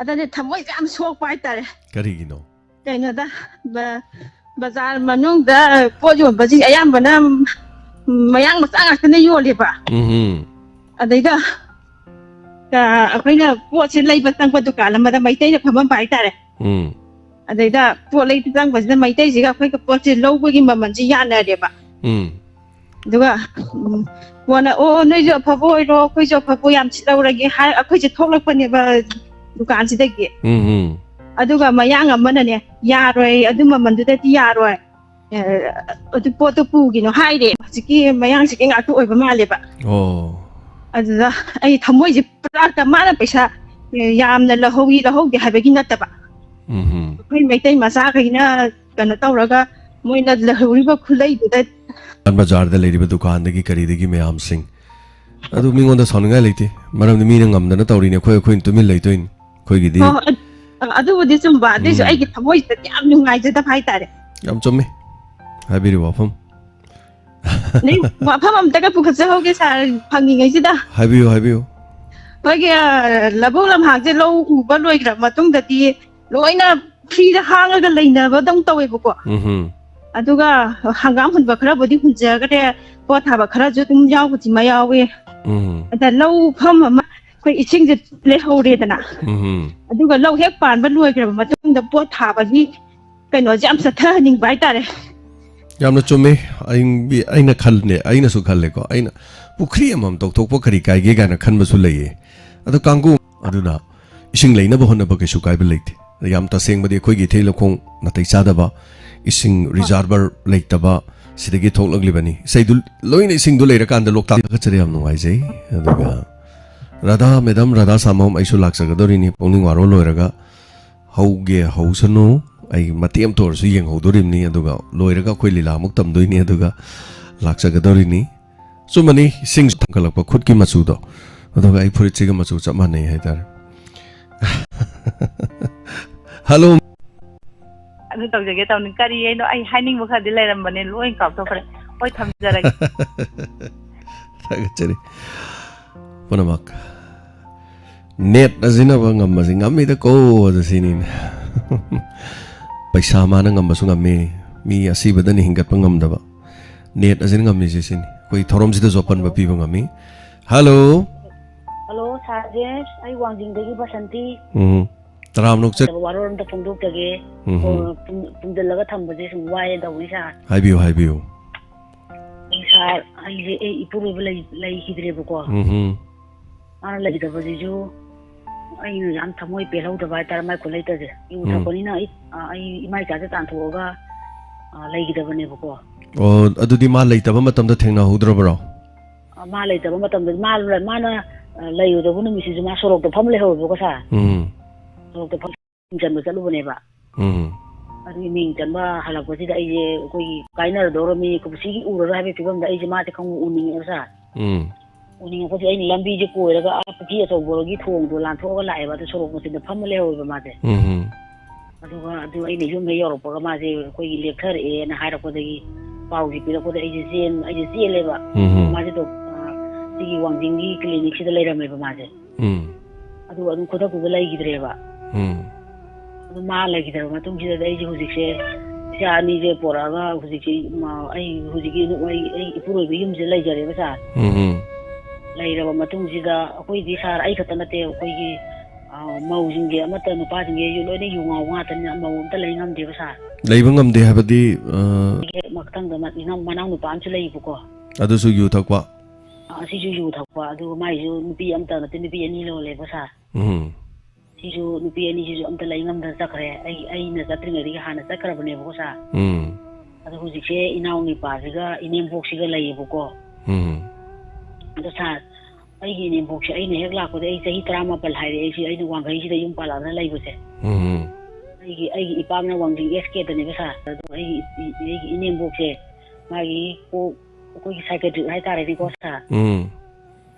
ꯑꯗꯅꯦ ꯊꯃꯣꯏꯁꯦ ꯌꯥꯝ ꯁꯣꯛꯄ ꯍꯥꯏꯇꯥꯔꯦ꯫ ꯀꯔꯤꯒꯤꯅꯣ? ꯀꯩꯅꯣꯗ, ꯕ-, ꯕꯖꯥꯔ ꯃꯅꯨꯡꯗ ꯄꯣꯠ ꯌꯣꯟꯕꯁꯤꯡ ꯑꯌꯥꯝꯕꯅ ꯃꯌꯥꯡ ꯃꯆꯥ ꯉꯥꯛꯇꯅ ꯌꯣꯜꯂꯦꯕ꯫ ꯎꯝꯍꯨꯝ꯫ ꯑꯗꯩꯗ, ꯑ, ꯑꯩꯈꯣꯏꯅ ꯄꯣꯠꯁꯦ ꯂꯩꯕ ꯆꯪꯕ ꯗꯨꯀꯥꯟ ꯑꯃꯗ ꯃꯩꯇꯩꯅ ꯐꯝꯃꯝꯕ ꯍꯥꯏꯇꯥꯔꯦ꯫ ꯎꯝ꯫ ꯑꯗꯩꯗ ꯄꯣꯠ ꯂꯩꯕ ꯆꯪꯕꯁꯤꯗ ꯃꯩꯇꯩꯁꯤꯒ ꯑꯩꯈꯣꯏꯒ ꯄꯣꯠꯁꯦ ꯂꯧꯕꯒꯤ ꯃꯃꯜꯁꯦ ꯌꯥꯅꯔꯦꯕ꯫ ꯎꯝ꯫ ꯑꯗꯨꯒ, ꯎꯝ, ꯀꯣꯟꯅ, "ꯑꯣ, ꯅꯣꯏꯁꯨ ꯑꯐꯕ ꯑꯣꯏꯔꯣ, ꯑꯩꯈꯣꯏꯁꯨ ꯑꯐꯕ ꯌꯥꯝ ꯁꯤꯠꯍꯧꯔꯒꯦ" ꯍꯥꯏꯔ ꯑꯩꯈꯣꯏꯁꯦ ꯊꯣꯛꯂꯛꯄꯅꯦꯕ ꯗꯨꯀꯥꯟꯁꯤꯗꯒꯤ꯫ ꯎꯝ, ꯎꯝ꯫ ꯑꯗꯨꯒ ꯃꯌꯥꯡ ꯑꯃꯅꯅꯦ, "ꯌꯥꯔꯣꯏ, ꯑꯗꯨ ꯃꯃꯜꯗꯨꯗꯗꯤ ꯌꯥꯔꯣꯏ꯫ ꯑꯦ, ꯑꯗꯨ ꯄꯣꯠꯇꯣ ꯄꯨꯈꯤꯅꯣ" ꯍꯥꯏꯔꯦ꯫ ꯍꯧꯖꯤꯛꯀꯤ ꯃꯌꯥꯡꯁꯤꯒꯤ ꯉꯥꯛꯇ ꯑꯣꯏꯕ ꯃꯥꯜꯂꯦꯕ꯫ ꯑꯣ꯫ ꯑꯗꯨꯗ ꯑꯩ ꯊꯃꯣꯏꯁꯦ ꯄꯨꯔꯥ ꯀ-, ꯃꯥꯅ ꯄꯩꯁꯥ ꯌꯥꯝꯅ ꯂꯧꯍꯧꯏ ꯂꯧꯍꯧꯗꯦ ꯍꯥꯏꯕꯒꯤ ꯅꯠꯇꯕ, ꯎꯝꯍꯨꯝ꯫ ꯑꯩꯈꯣꯏ ꯃꯩꯇꯩ ꯃꯆꯥꯈꯩꯅ ꯀꯩꯅꯣ ꯇꯧꯔꯒ ꯃꯣꯏꯅ ꯂꯧꯍꯧꯔꯤꯕ ꯈꯨꯠꯂꯩꯗꯨꯗ ꯕꯖꯥꯔꯗ ꯂꯩꯔꯤꯕ ꯗꯨꯀꯥꯟꯗꯒꯤ ꯀꯔꯤꯗꯒꯤ ꯃꯌꯥꯝꯁꯤꯡ ꯑꯗꯨ ꯃꯤꯉꯣꯟꯗ ꯁꯥꯎꯅꯤꯡꯉꯥꯏ ꯂꯩꯇꯦ, ꯃꯔꯝꯗꯤ ꯃꯤꯅ ꯉꯝꯗꯅ ꯇꯧꯔꯤꯅꯦ, ꯑꯩꯈꯣꯏ ꯑꯩꯈꯣꯏꯅ ꯇꯨꯃꯤꯟ ꯂꯩꯗꯣꯏꯅꯤ꯫ ꯑꯩꯈꯣꯏꯒꯤꯗꯤ ꯍꯣꯏ, ꯍꯣꯏ, ꯑ-, ꯑꯗꯨꯕꯨꯗꯤ ꯆꯨꯝꯕ, ꯑꯗꯨꯏꯁꯨ ꯎꯝ꯫ ꯑꯩꯒꯤ ꯊꯃꯣꯏꯁꯤꯗꯗꯤ ꯌꯥꯝ ꯅꯨꯡꯉꯥꯏꯖꯗꯕ ꯍꯥꯏꯇꯥꯔꯦ꯫ ꯌꯥꯝ ꯆꯨꯝꯃꯤ ꯍꯥꯏꯕꯤꯔꯤꯕ ꯋꯥꯐꯝ꯫ ꯅꯪ ꯋꯥꯐꯝ ꯑꯝꯇꯒ ꯄꯨꯈꯠꯆꯍꯧꯒꯦ ꯁꯥꯔ, ꯐꯪꯉꯤꯉꯩꯁꯤꯗ꯫ ꯍꯥꯏꯕꯤꯌꯨ, ꯍꯥꯏꯕꯤꯌꯨ꯫ ꯑꯩꯈꯣꯏꯒꯤ, ꯑ, ꯂꯧꯕꯨꯛ ꯂꯝꯍꯥꯡꯁꯦ ꯂꯧ ꯎꯕ ꯂꯣꯏꯈ꯭ꯔꯕ ꯃꯇꯨꯡꯗꯗꯤ ꯂꯣꯏꯅ ꯐ꯭ꯔꯤꯗ ꯍꯥꯡꯉꯒ ꯂꯩꯅꯕꯗꯧ ꯇꯧꯋꯦꯕꯀꯣ꯫ ꯎꯝꯍꯨꯝ꯫ ꯑꯗꯨꯒ ꯍꯪꯒꯥꯝ ꯍꯨꯟꯕ ꯈꯔꯕꯨꯗꯤ ꯍꯨꯟꯖꯈ꯭ꯔꯦ, ꯄꯣꯠ ꯊꯥꯕ ꯈꯔꯁꯨ ꯑꯗꯨꯝ ꯌꯥꯎꯕꯗꯤ ꯃꯌꯥꯎꯋꯦ꯫ ꯎꯝ꯫ ꯑꯗ ꯂꯧꯐꯝ ꯑꯃ ꯑꯩꯈꯣꯏ ꯏꯁꯤꯡꯁꯦ ꯂꯩꯍꯧꯔꯦꯗꯅ꯫ ꯎꯝꯍꯨꯝ꯫ ꯑꯗꯨꯒ ꯂꯧ ꯍꯦꯛ ꯄꯥꯟꯕ ꯂꯣꯏꯈ꯭ꯔꯕ ꯃꯇꯨꯡꯗ ꯄꯣꯠ ꯊꯥꯕꯒꯤ ꯀꯩꯅꯣꯁꯦ ꯌꯥꯝ ꯆꯠꯊꯍꯟꯅꯤꯡꯕ ꯍꯥꯏꯇꯥꯔꯦ꯫ ꯌꯥꯝꯅ ꯆꯨꯝꯃꯦ꯫ ꯑꯩ-, ꯑꯩꯅ ꯈꯜꯂꯦ, ꯑꯩꯅꯁꯨ ꯈꯜꯂꯦꯀꯣ꯫ ꯑꯩꯅ ꯄꯨꯈ꯭ꯔꯤ ꯑꯃꯃꯝ ꯇꯧꯊꯣꯛꯄ ꯀꯔꯤ ꯀꯥꯏꯒꯦ ꯀꯥꯏꯅ ꯈꯟꯕꯁꯨ ꯂꯩꯌꯦ꯫ ꯑꯗꯣ ꯀꯥꯡꯕꯨ ꯑꯗꯨꯅ ꯏꯁꯤꯡ ꯂꯩꯅꯕ ꯍꯣꯠꯅꯕ ꯀꯩꯁꯨ ꯀꯥꯏꯕ ꯂꯩꯇꯦ꯫ ꯌꯥꯝ ꯇꯁꯦꯡꯕꯗꯤ ꯑꯩꯈꯣꯏꯒꯤ ꯏꯊꯩ ꯂꯧꯈꯣꯡ ꯅꯥꯇꯩ ꯆꯥꯗꯕ, ꯏꯁꯤꯡ ꯍꯣꯏ꯫ ꯔꯤꯖꯥꯔꯚꯔ ꯂꯩꯇꯕ, ꯁꯤꯗꯒꯤ ꯊꯣꯛꯂꯛꯂꯤꯕꯅꯤ꯫ ꯏꯁꯩꯗꯨ ꯂꯣꯏꯅ ꯏꯁꯤꯡꯗꯣ ꯂꯩꯔꯀꯥꯟꯗ ꯂꯣꯛꯇꯥꯛ ꯊꯥꯒꯠꯆꯔꯤ꯫ ꯌꯥꯝ ꯅꯨꯡꯉꯥꯏꯖꯩ꯫ ꯑꯗꯨꯒ ꯔꯥꯙꯥ ꯃꯦꯗꯥꯝ, ꯔꯥꯙꯥ ꯁꯥꯃꯝ, ꯑꯩꯁꯨ ꯂꯥꯛꯆꯒꯗꯧꯔꯤꯅꯤ꯫ ꯄꯨꯡꯅꯤꯡ ꯋꯥꯔꯣ ꯂꯣꯏꯔꯒ ꯍꯧꯒꯦ ꯍꯧꯁꯅꯨ꯫ ꯑꯩ ꯃꯇꯦꯛ ꯑꯃꯇ ꯑꯣꯏꯔꯁꯨ ꯌꯦꯡꯍꯧꯗꯣꯔꯤꯕꯅꯤ꯫ ꯑꯗꯨꯒ ꯂꯣꯏꯔꯒ ꯑꯩꯈꯣꯏ ꯂꯤꯂꯥ ꯑꯃꯨꯛ ꯇꯝꯗꯣꯏꯅꯤ꯫ ꯑꯗꯨꯒ ꯂꯥꯛꯆꯒꯗꯧꯔꯤꯅꯤ꯫ ꯆꯨꯝꯃꯅꯤ, ꯏꯁꯤꯡ ꯊꯥꯡꯒꯠꯂꯛꯄ ꯈꯨꯠꯀꯤ ꯃꯆꯨꯗꯣ, ꯑꯗꯨꯒ ꯑꯩ ꯐꯨꯔꯤꯠꯁꯤꯒ ꯃꯆꯨ ꯆꯞ ꯃꯥꯟꯅꯩ ꯍꯥꯏꯇꯥꯔꯦ꯫ ꯍꯜꯂꯣ꯫ ꯑꯗꯨ ꯇꯧꯖꯒꯦ ꯇꯧꯅꯤ꯫ ꯀꯔꯤ ꯍꯥꯏꯅꯣ? ꯑꯩ ꯍꯥꯏꯅꯤꯡꯕ ꯈꯔꯗꯤ ꯂꯩꯔꯝꯕꯅꯦ, ꯂꯣꯏ ꯀꯥꯎꯊꯣꯛꯈ꯭ꯔꯦ꯫ ꯍꯣꯏ, ꯊꯝꯖꯔꯒꯦ꯫ ꯊꯥꯒꯠꯆꯔꯤ꯫ ꯄꯨꯝꯅꯃꯛ꯫ ꯅꯦꯠ ꯑꯁꯤꯅꯕ ꯉꯝꯕꯁꯤ ꯉꯝꯃꯤꯗꯀꯣ, ꯑꯗꯨ ꯁꯤꯅꯤꯅꯦ꯫ ꯄꯩꯁꯥ ꯃꯥꯅ ꯉꯝꯕꯁꯨ ꯉꯝꯃꯤ, ꯃꯤ ꯑꯁꯤꯕꯗꯅ ꯍꯤꯡꯒꯠꯄ ꯉꯝꯗꯕ꯫ ꯅꯦꯠ ꯑꯁꯤꯅ ꯉꯝꯃꯤꯁꯦ ꯁꯤꯅꯤ꯫ ꯑꯩꯈꯣꯏ ꯊꯧꯔꯝꯁꯤꯗꯁꯨ ꯑꯄꯟꯕ ꯄꯤꯕ ꯉꯝꯃꯤ꯫ ꯍꯜꯂꯣ꯫ ꯍꯜꯂꯣ, ꯁꯥꯔꯁꯦ, ꯑꯩ ꯋꯥꯡꯖꯤꯡꯗꯒꯤ ꯕꯁꯟꯇꯤ꯫ ꯎꯝ꯫ ꯇꯔꯥꯝꯅ ꯑꯣꯛꯆ- ꯋꯥꯔꯣꯜ ꯑꯝꯇ ꯐꯣꯡꯗꯣꯛꯆꯒꯦ꯫ ꯎꯝ꯫ ꯑꯣ, ꯄꯨꯝ-, ꯄꯨꯝꯖꯤꯜꯂꯒ ꯊꯝꯕꯁꯦ ꯁꯨꯝ ꯋꯥꯏꯌꯦ ꯇꯧꯕꯅꯤ, ꯁꯥꯔ꯫ ꯍꯥꯏꯕꯤꯌꯨ, ꯍꯥꯏꯕꯤꯌꯨ꯫ ꯁꯥꯔ, ꯑꯩꯁꯦ ꯑꯩ ꯏꯄꯨꯔꯣꯏꯕ ꯂꯩ-, ꯂꯩꯈꯤꯗ꯭ꯔꯦꯕꯀꯣ꯫ ꯎꯝ꯫ ꯃꯥꯅ ꯂꯩꯈꯤꯗꯕꯁꯤꯁꯨ ꯑꯩꯅ ꯌꯥꯝ ꯊꯃꯣꯏ ꯄꯦꯜꯍꯧꯗꯕ ꯍꯥꯏꯇꯥꯔꯦ, ꯃꯥꯏ ꯈꯨꯠꯂꯩꯇꯁꯦ꯫ ꯌꯨ ꯎꯝ꯫ ꯊꯛꯄꯅꯤꯅ ꯑꯩ, ꯑ, ꯑꯩ ꯏꯃꯥ ꯏꯆꯥꯁꯦ ꯇꯥꯟꯊꯣꯛꯑꯒ, ꯑ, ꯂꯩꯈꯤꯗꯕꯅꯦꯕꯀꯣ꯫ ꯑꯣ, ꯑꯗꯨꯗꯤ ꯃꯥ ꯂꯩꯇꯕ ꯃꯇꯝꯗ ꯊꯦꯡꯅꯍꯧꯗ꯭ꯔꯕ꯭ꯔꯣ? ꯑ, ꯃꯥ ꯂꯩꯇꯕ ꯃꯇꯝꯗ ꯃꯥ-, ꯃꯥꯅ ꯂꯩꯔꯨꯗꯕ ꯅꯨꯃꯤꯠꯁꯤꯁꯨ ꯃꯥ ꯁꯣꯔꯣꯛꯇ ꯐꯝ ꯂꯩꯍꯧꯋꯦꯕꯀꯣ ꯁꯥꯔ꯫ ꯎꯝ꯫ ꯁꯣꯔꯣꯛꯇ ꯐꯝ ꯆꯟꯕ ꯆꯠꯂꯨꯕꯅꯦꯕ꯫ ꯎꯝ꯫ ꯑꯗꯨꯒꯤ ꯃꯤꯡ ꯆꯟꯕ ꯍꯜꯂꯛꯄꯁꯤꯗ ꯑꯩꯁꯦ ꯑꯩꯈꯣꯏꯒꯤ ꯀꯥꯏꯅꯔꯗꯧꯔꯕꯅꯤ, ꯀꯨꯝꯁꯤꯒꯤ ꯎꯔꯔꯣꯏ ꯍꯥꯏꯕꯒꯤ ꯐꯤꯕꯝꯗ ꯑꯩꯁꯦ ꯃꯥꯁꯦ ꯈꯪꯎ ꯎꯅꯤꯡꯉꯦꯕ ꯁꯥꯔ꯫ ꯎꯝ꯫ ꯎꯅꯤꯡꯉꯛꯄꯁꯦ ꯑꯩꯅ ꯂꯝꯕꯤꯁꯦ ꯀꯣꯏꯔꯒ ꯑꯥ ꯄꯨꯈ꯭ꯔꯤ ꯑꯆꯧꯕꯒꯤ ꯊꯣꯡꯗꯣ ꯂꯥꯟꯊꯣꯛꯑꯒ ꯂꯥꯛꯑꯦꯕ꯫ ꯑꯗꯨ ꯁꯣꯔꯣꯛ ꯃꯆꯤꯟꯗ ꯐꯝꯃ ꯂꯩꯍꯧꯋꯦꯕ ꯃꯥꯁꯦ꯫ ꯎꯝ꯫ ꯑꯗꯨꯒ ꯑꯗꯨ ꯑꯩꯅ ꯌꯨꯝ ꯍꯦꯛ ꯌꯧꯔꯛꯄꯒ ꯃꯥꯁꯦ ꯑꯩꯈꯣꯏꯒꯤ ꯂꯦꯛꯊꯔꯛꯑꯦꯅ ꯍꯥꯏꯔꯛꯄꯗꯒꯤ, ꯄꯥꯎꯁꯦ ꯄꯤꯔꯛꯄꯗ ꯑꯩꯁꯦ ꯆꯦꯟ-, ꯑꯩꯁꯦ ꯆꯦꯜꯂꯦꯕ꯫ ꯎꯝ꯫ ꯃꯥꯁꯦ ꯗꯣꯛ-, ꯑ, ꯁꯤꯒꯤ ꯋꯥꯡꯖꯤꯡꯒꯤ ꯀ꯭ꯂꯤꯅꯤꯛꯁꯤꯗ ꯂꯩꯔꯝꯃꯦꯕ ꯃꯥꯁꯦ꯫ ꯎꯝ꯫ ꯑꯗꯨꯒ ꯑꯗꯨꯝ ꯈꯨꯗꯛꯇꯨꯗ ꯂꯩꯈꯤꯗ꯭ꯔꯦꯕ꯫ ꯎꯝ꯫ ꯑꯗꯨ ꯃꯥ ꯂꯩꯈꯤꯗ꯭ꯔꯕ ꯃꯇꯨꯡꯁꯤꯗꯗꯤ ꯑꯩꯁꯦ ꯍꯧꯖꯤꯛꯁꯦ ꯏꯆꯥ ꯑꯅꯤꯁꯦ ꯄꯣꯔꯛꯑꯒ ꯍꯧꯖꯤꯛꯁꯦ, ꯃ-, ꯑꯩ ꯍꯧꯖꯤꯛꯀꯤ ꯑꯩ, ꯑꯩ ꯏꯄꯨꯔꯣꯏꯕ ꯌꯨꯝꯁꯤꯗ ꯂꯩꯖꯔꯦꯕ ꯁꯥꯔ꯫ ꯎꯝ ꯍꯝ꯫ ꯂꯩꯔꯕ ꯃꯇꯨꯡꯁꯤꯗ ꯑꯩꯈꯣꯏꯗꯤ ꯁꯥꯔ, ꯑꯩ ꯈꯛꯇ ꯅꯠꯇꯦ, ꯑꯩꯈꯣꯏꯒꯤ, ꯑ, ꯃꯧꯁꯤꯡꯁꯦ ꯑꯃꯠꯇ, ꯅꯨꯄꯥꯁꯤꯡꯁꯦ ꯂꯣꯏꯅ ꯌꯨ ꯉꯥꯎꯕ ꯉꯥꯛꯇꯅꯤꯅ ꯃꯧ ꯑꯝꯇ ꯂꯩ ꯉꯝꯗꯦꯕ ꯁꯥꯔ꯫ ꯂꯩꯕ ꯉꯝꯗꯦ ꯍꯥꯏꯕꯗꯤ, ꯑ, ꯑꯩꯒꯤ ꯃꯊꯪꯗ ꯃ-, ꯏꯅꯥꯎ-, ꯃꯅꯥꯎ ꯅꯨꯄꯥ ꯑꯃꯁꯨ ꯂꯩꯌꯦꯕꯀꯣ꯫ ꯑꯗꯨꯁꯨ ꯌꯨ ꯊꯛꯄ? ꯑ, ꯑꯁꯤꯁꯨ ꯌꯨ ꯊꯛꯄ, ꯑꯗꯨꯒ ꯃꯥꯏꯁꯨ ꯅꯨꯄꯤ ꯑꯃꯇ ꯅꯠꯇꯦ, ꯅꯨꯄꯤ ꯑꯅꯤ ꯂꯣꯜꯂꯦꯕ ꯁꯥꯔ꯫ ꯎꯝ꯫ ꯁꯤꯁꯨ ꯅꯨꯄꯤ ꯑꯅꯤꯁꯤꯁꯨ ꯑꯝꯇ ꯂꯩ ꯉꯝꯗꯅ ꯆꯠꯈ꯭ꯔꯦ꯫ ꯑꯩ, ꯑꯩꯅ ꯆꯠꯇ꯭ꯔꯤꯉꯩꯗꯒꯤ ꯍꯥꯟꯅ ꯆꯠꯈ꯭ꯔꯕꯅꯦꯕꯀꯣ ꯁꯥꯔ꯫ ꯎꯝ꯫ ꯑꯗꯣ ꯍꯧꯖꯤꯛꯁꯦ ꯏꯅꯥꯎ ꯅꯨꯄꯥꯁꯤꯒ ꯏꯅꯦꯝꯕꯣꯛꯁꯤꯒ ꯂꯩꯌꯦꯕꯀꯣ꯫ ꯎꯝ꯫ ꯑꯗꯣ ꯁꯥꯔ, ꯑꯩꯒꯤ ꯏꯅꯦꯝꯕꯣꯛꯁꯦ ꯑꯩꯅ ꯍꯦꯛ ꯂꯥꯛꯄꯗ ꯑꯩ ꯆꯍꯤ ꯇꯔꯥꯃꯥꯄꯜ ꯍꯥꯏꯔꯦ ꯑꯩꯁꯦ, ꯑꯩꯅ ꯋꯥꯡꯈꯩꯁꯤꯗ ꯌꯨꯝ ꯄꯥꯜꯂꯛꯑꯒ ꯂꯩꯕꯁꯦ꯫ ꯎꯝ꯫ ꯑꯩꯒꯤ, ꯑꯩꯒꯤ ꯏꯄꯥꯝꯅ ꯋꯥꯡꯖꯤꯡ ꯑꯦꯁ ꯀꯦꯗꯅꯦꯕ ꯁꯥꯔ꯫ ꯑꯗꯣ ꯑꯩꯒꯤ ꯏ-, ꯑꯩꯒꯤ ꯏꯅꯦꯝꯕꯣꯛꯁꯦ ꯃꯥꯒꯤ ꯀꯣꯛ, ꯑꯩꯈꯣꯏꯒꯤ psychiatric ꯍꯥꯏꯇꯥꯔꯦꯅꯦꯀꯣ ꯁꯥꯔ꯫ ꯎꯝ꯫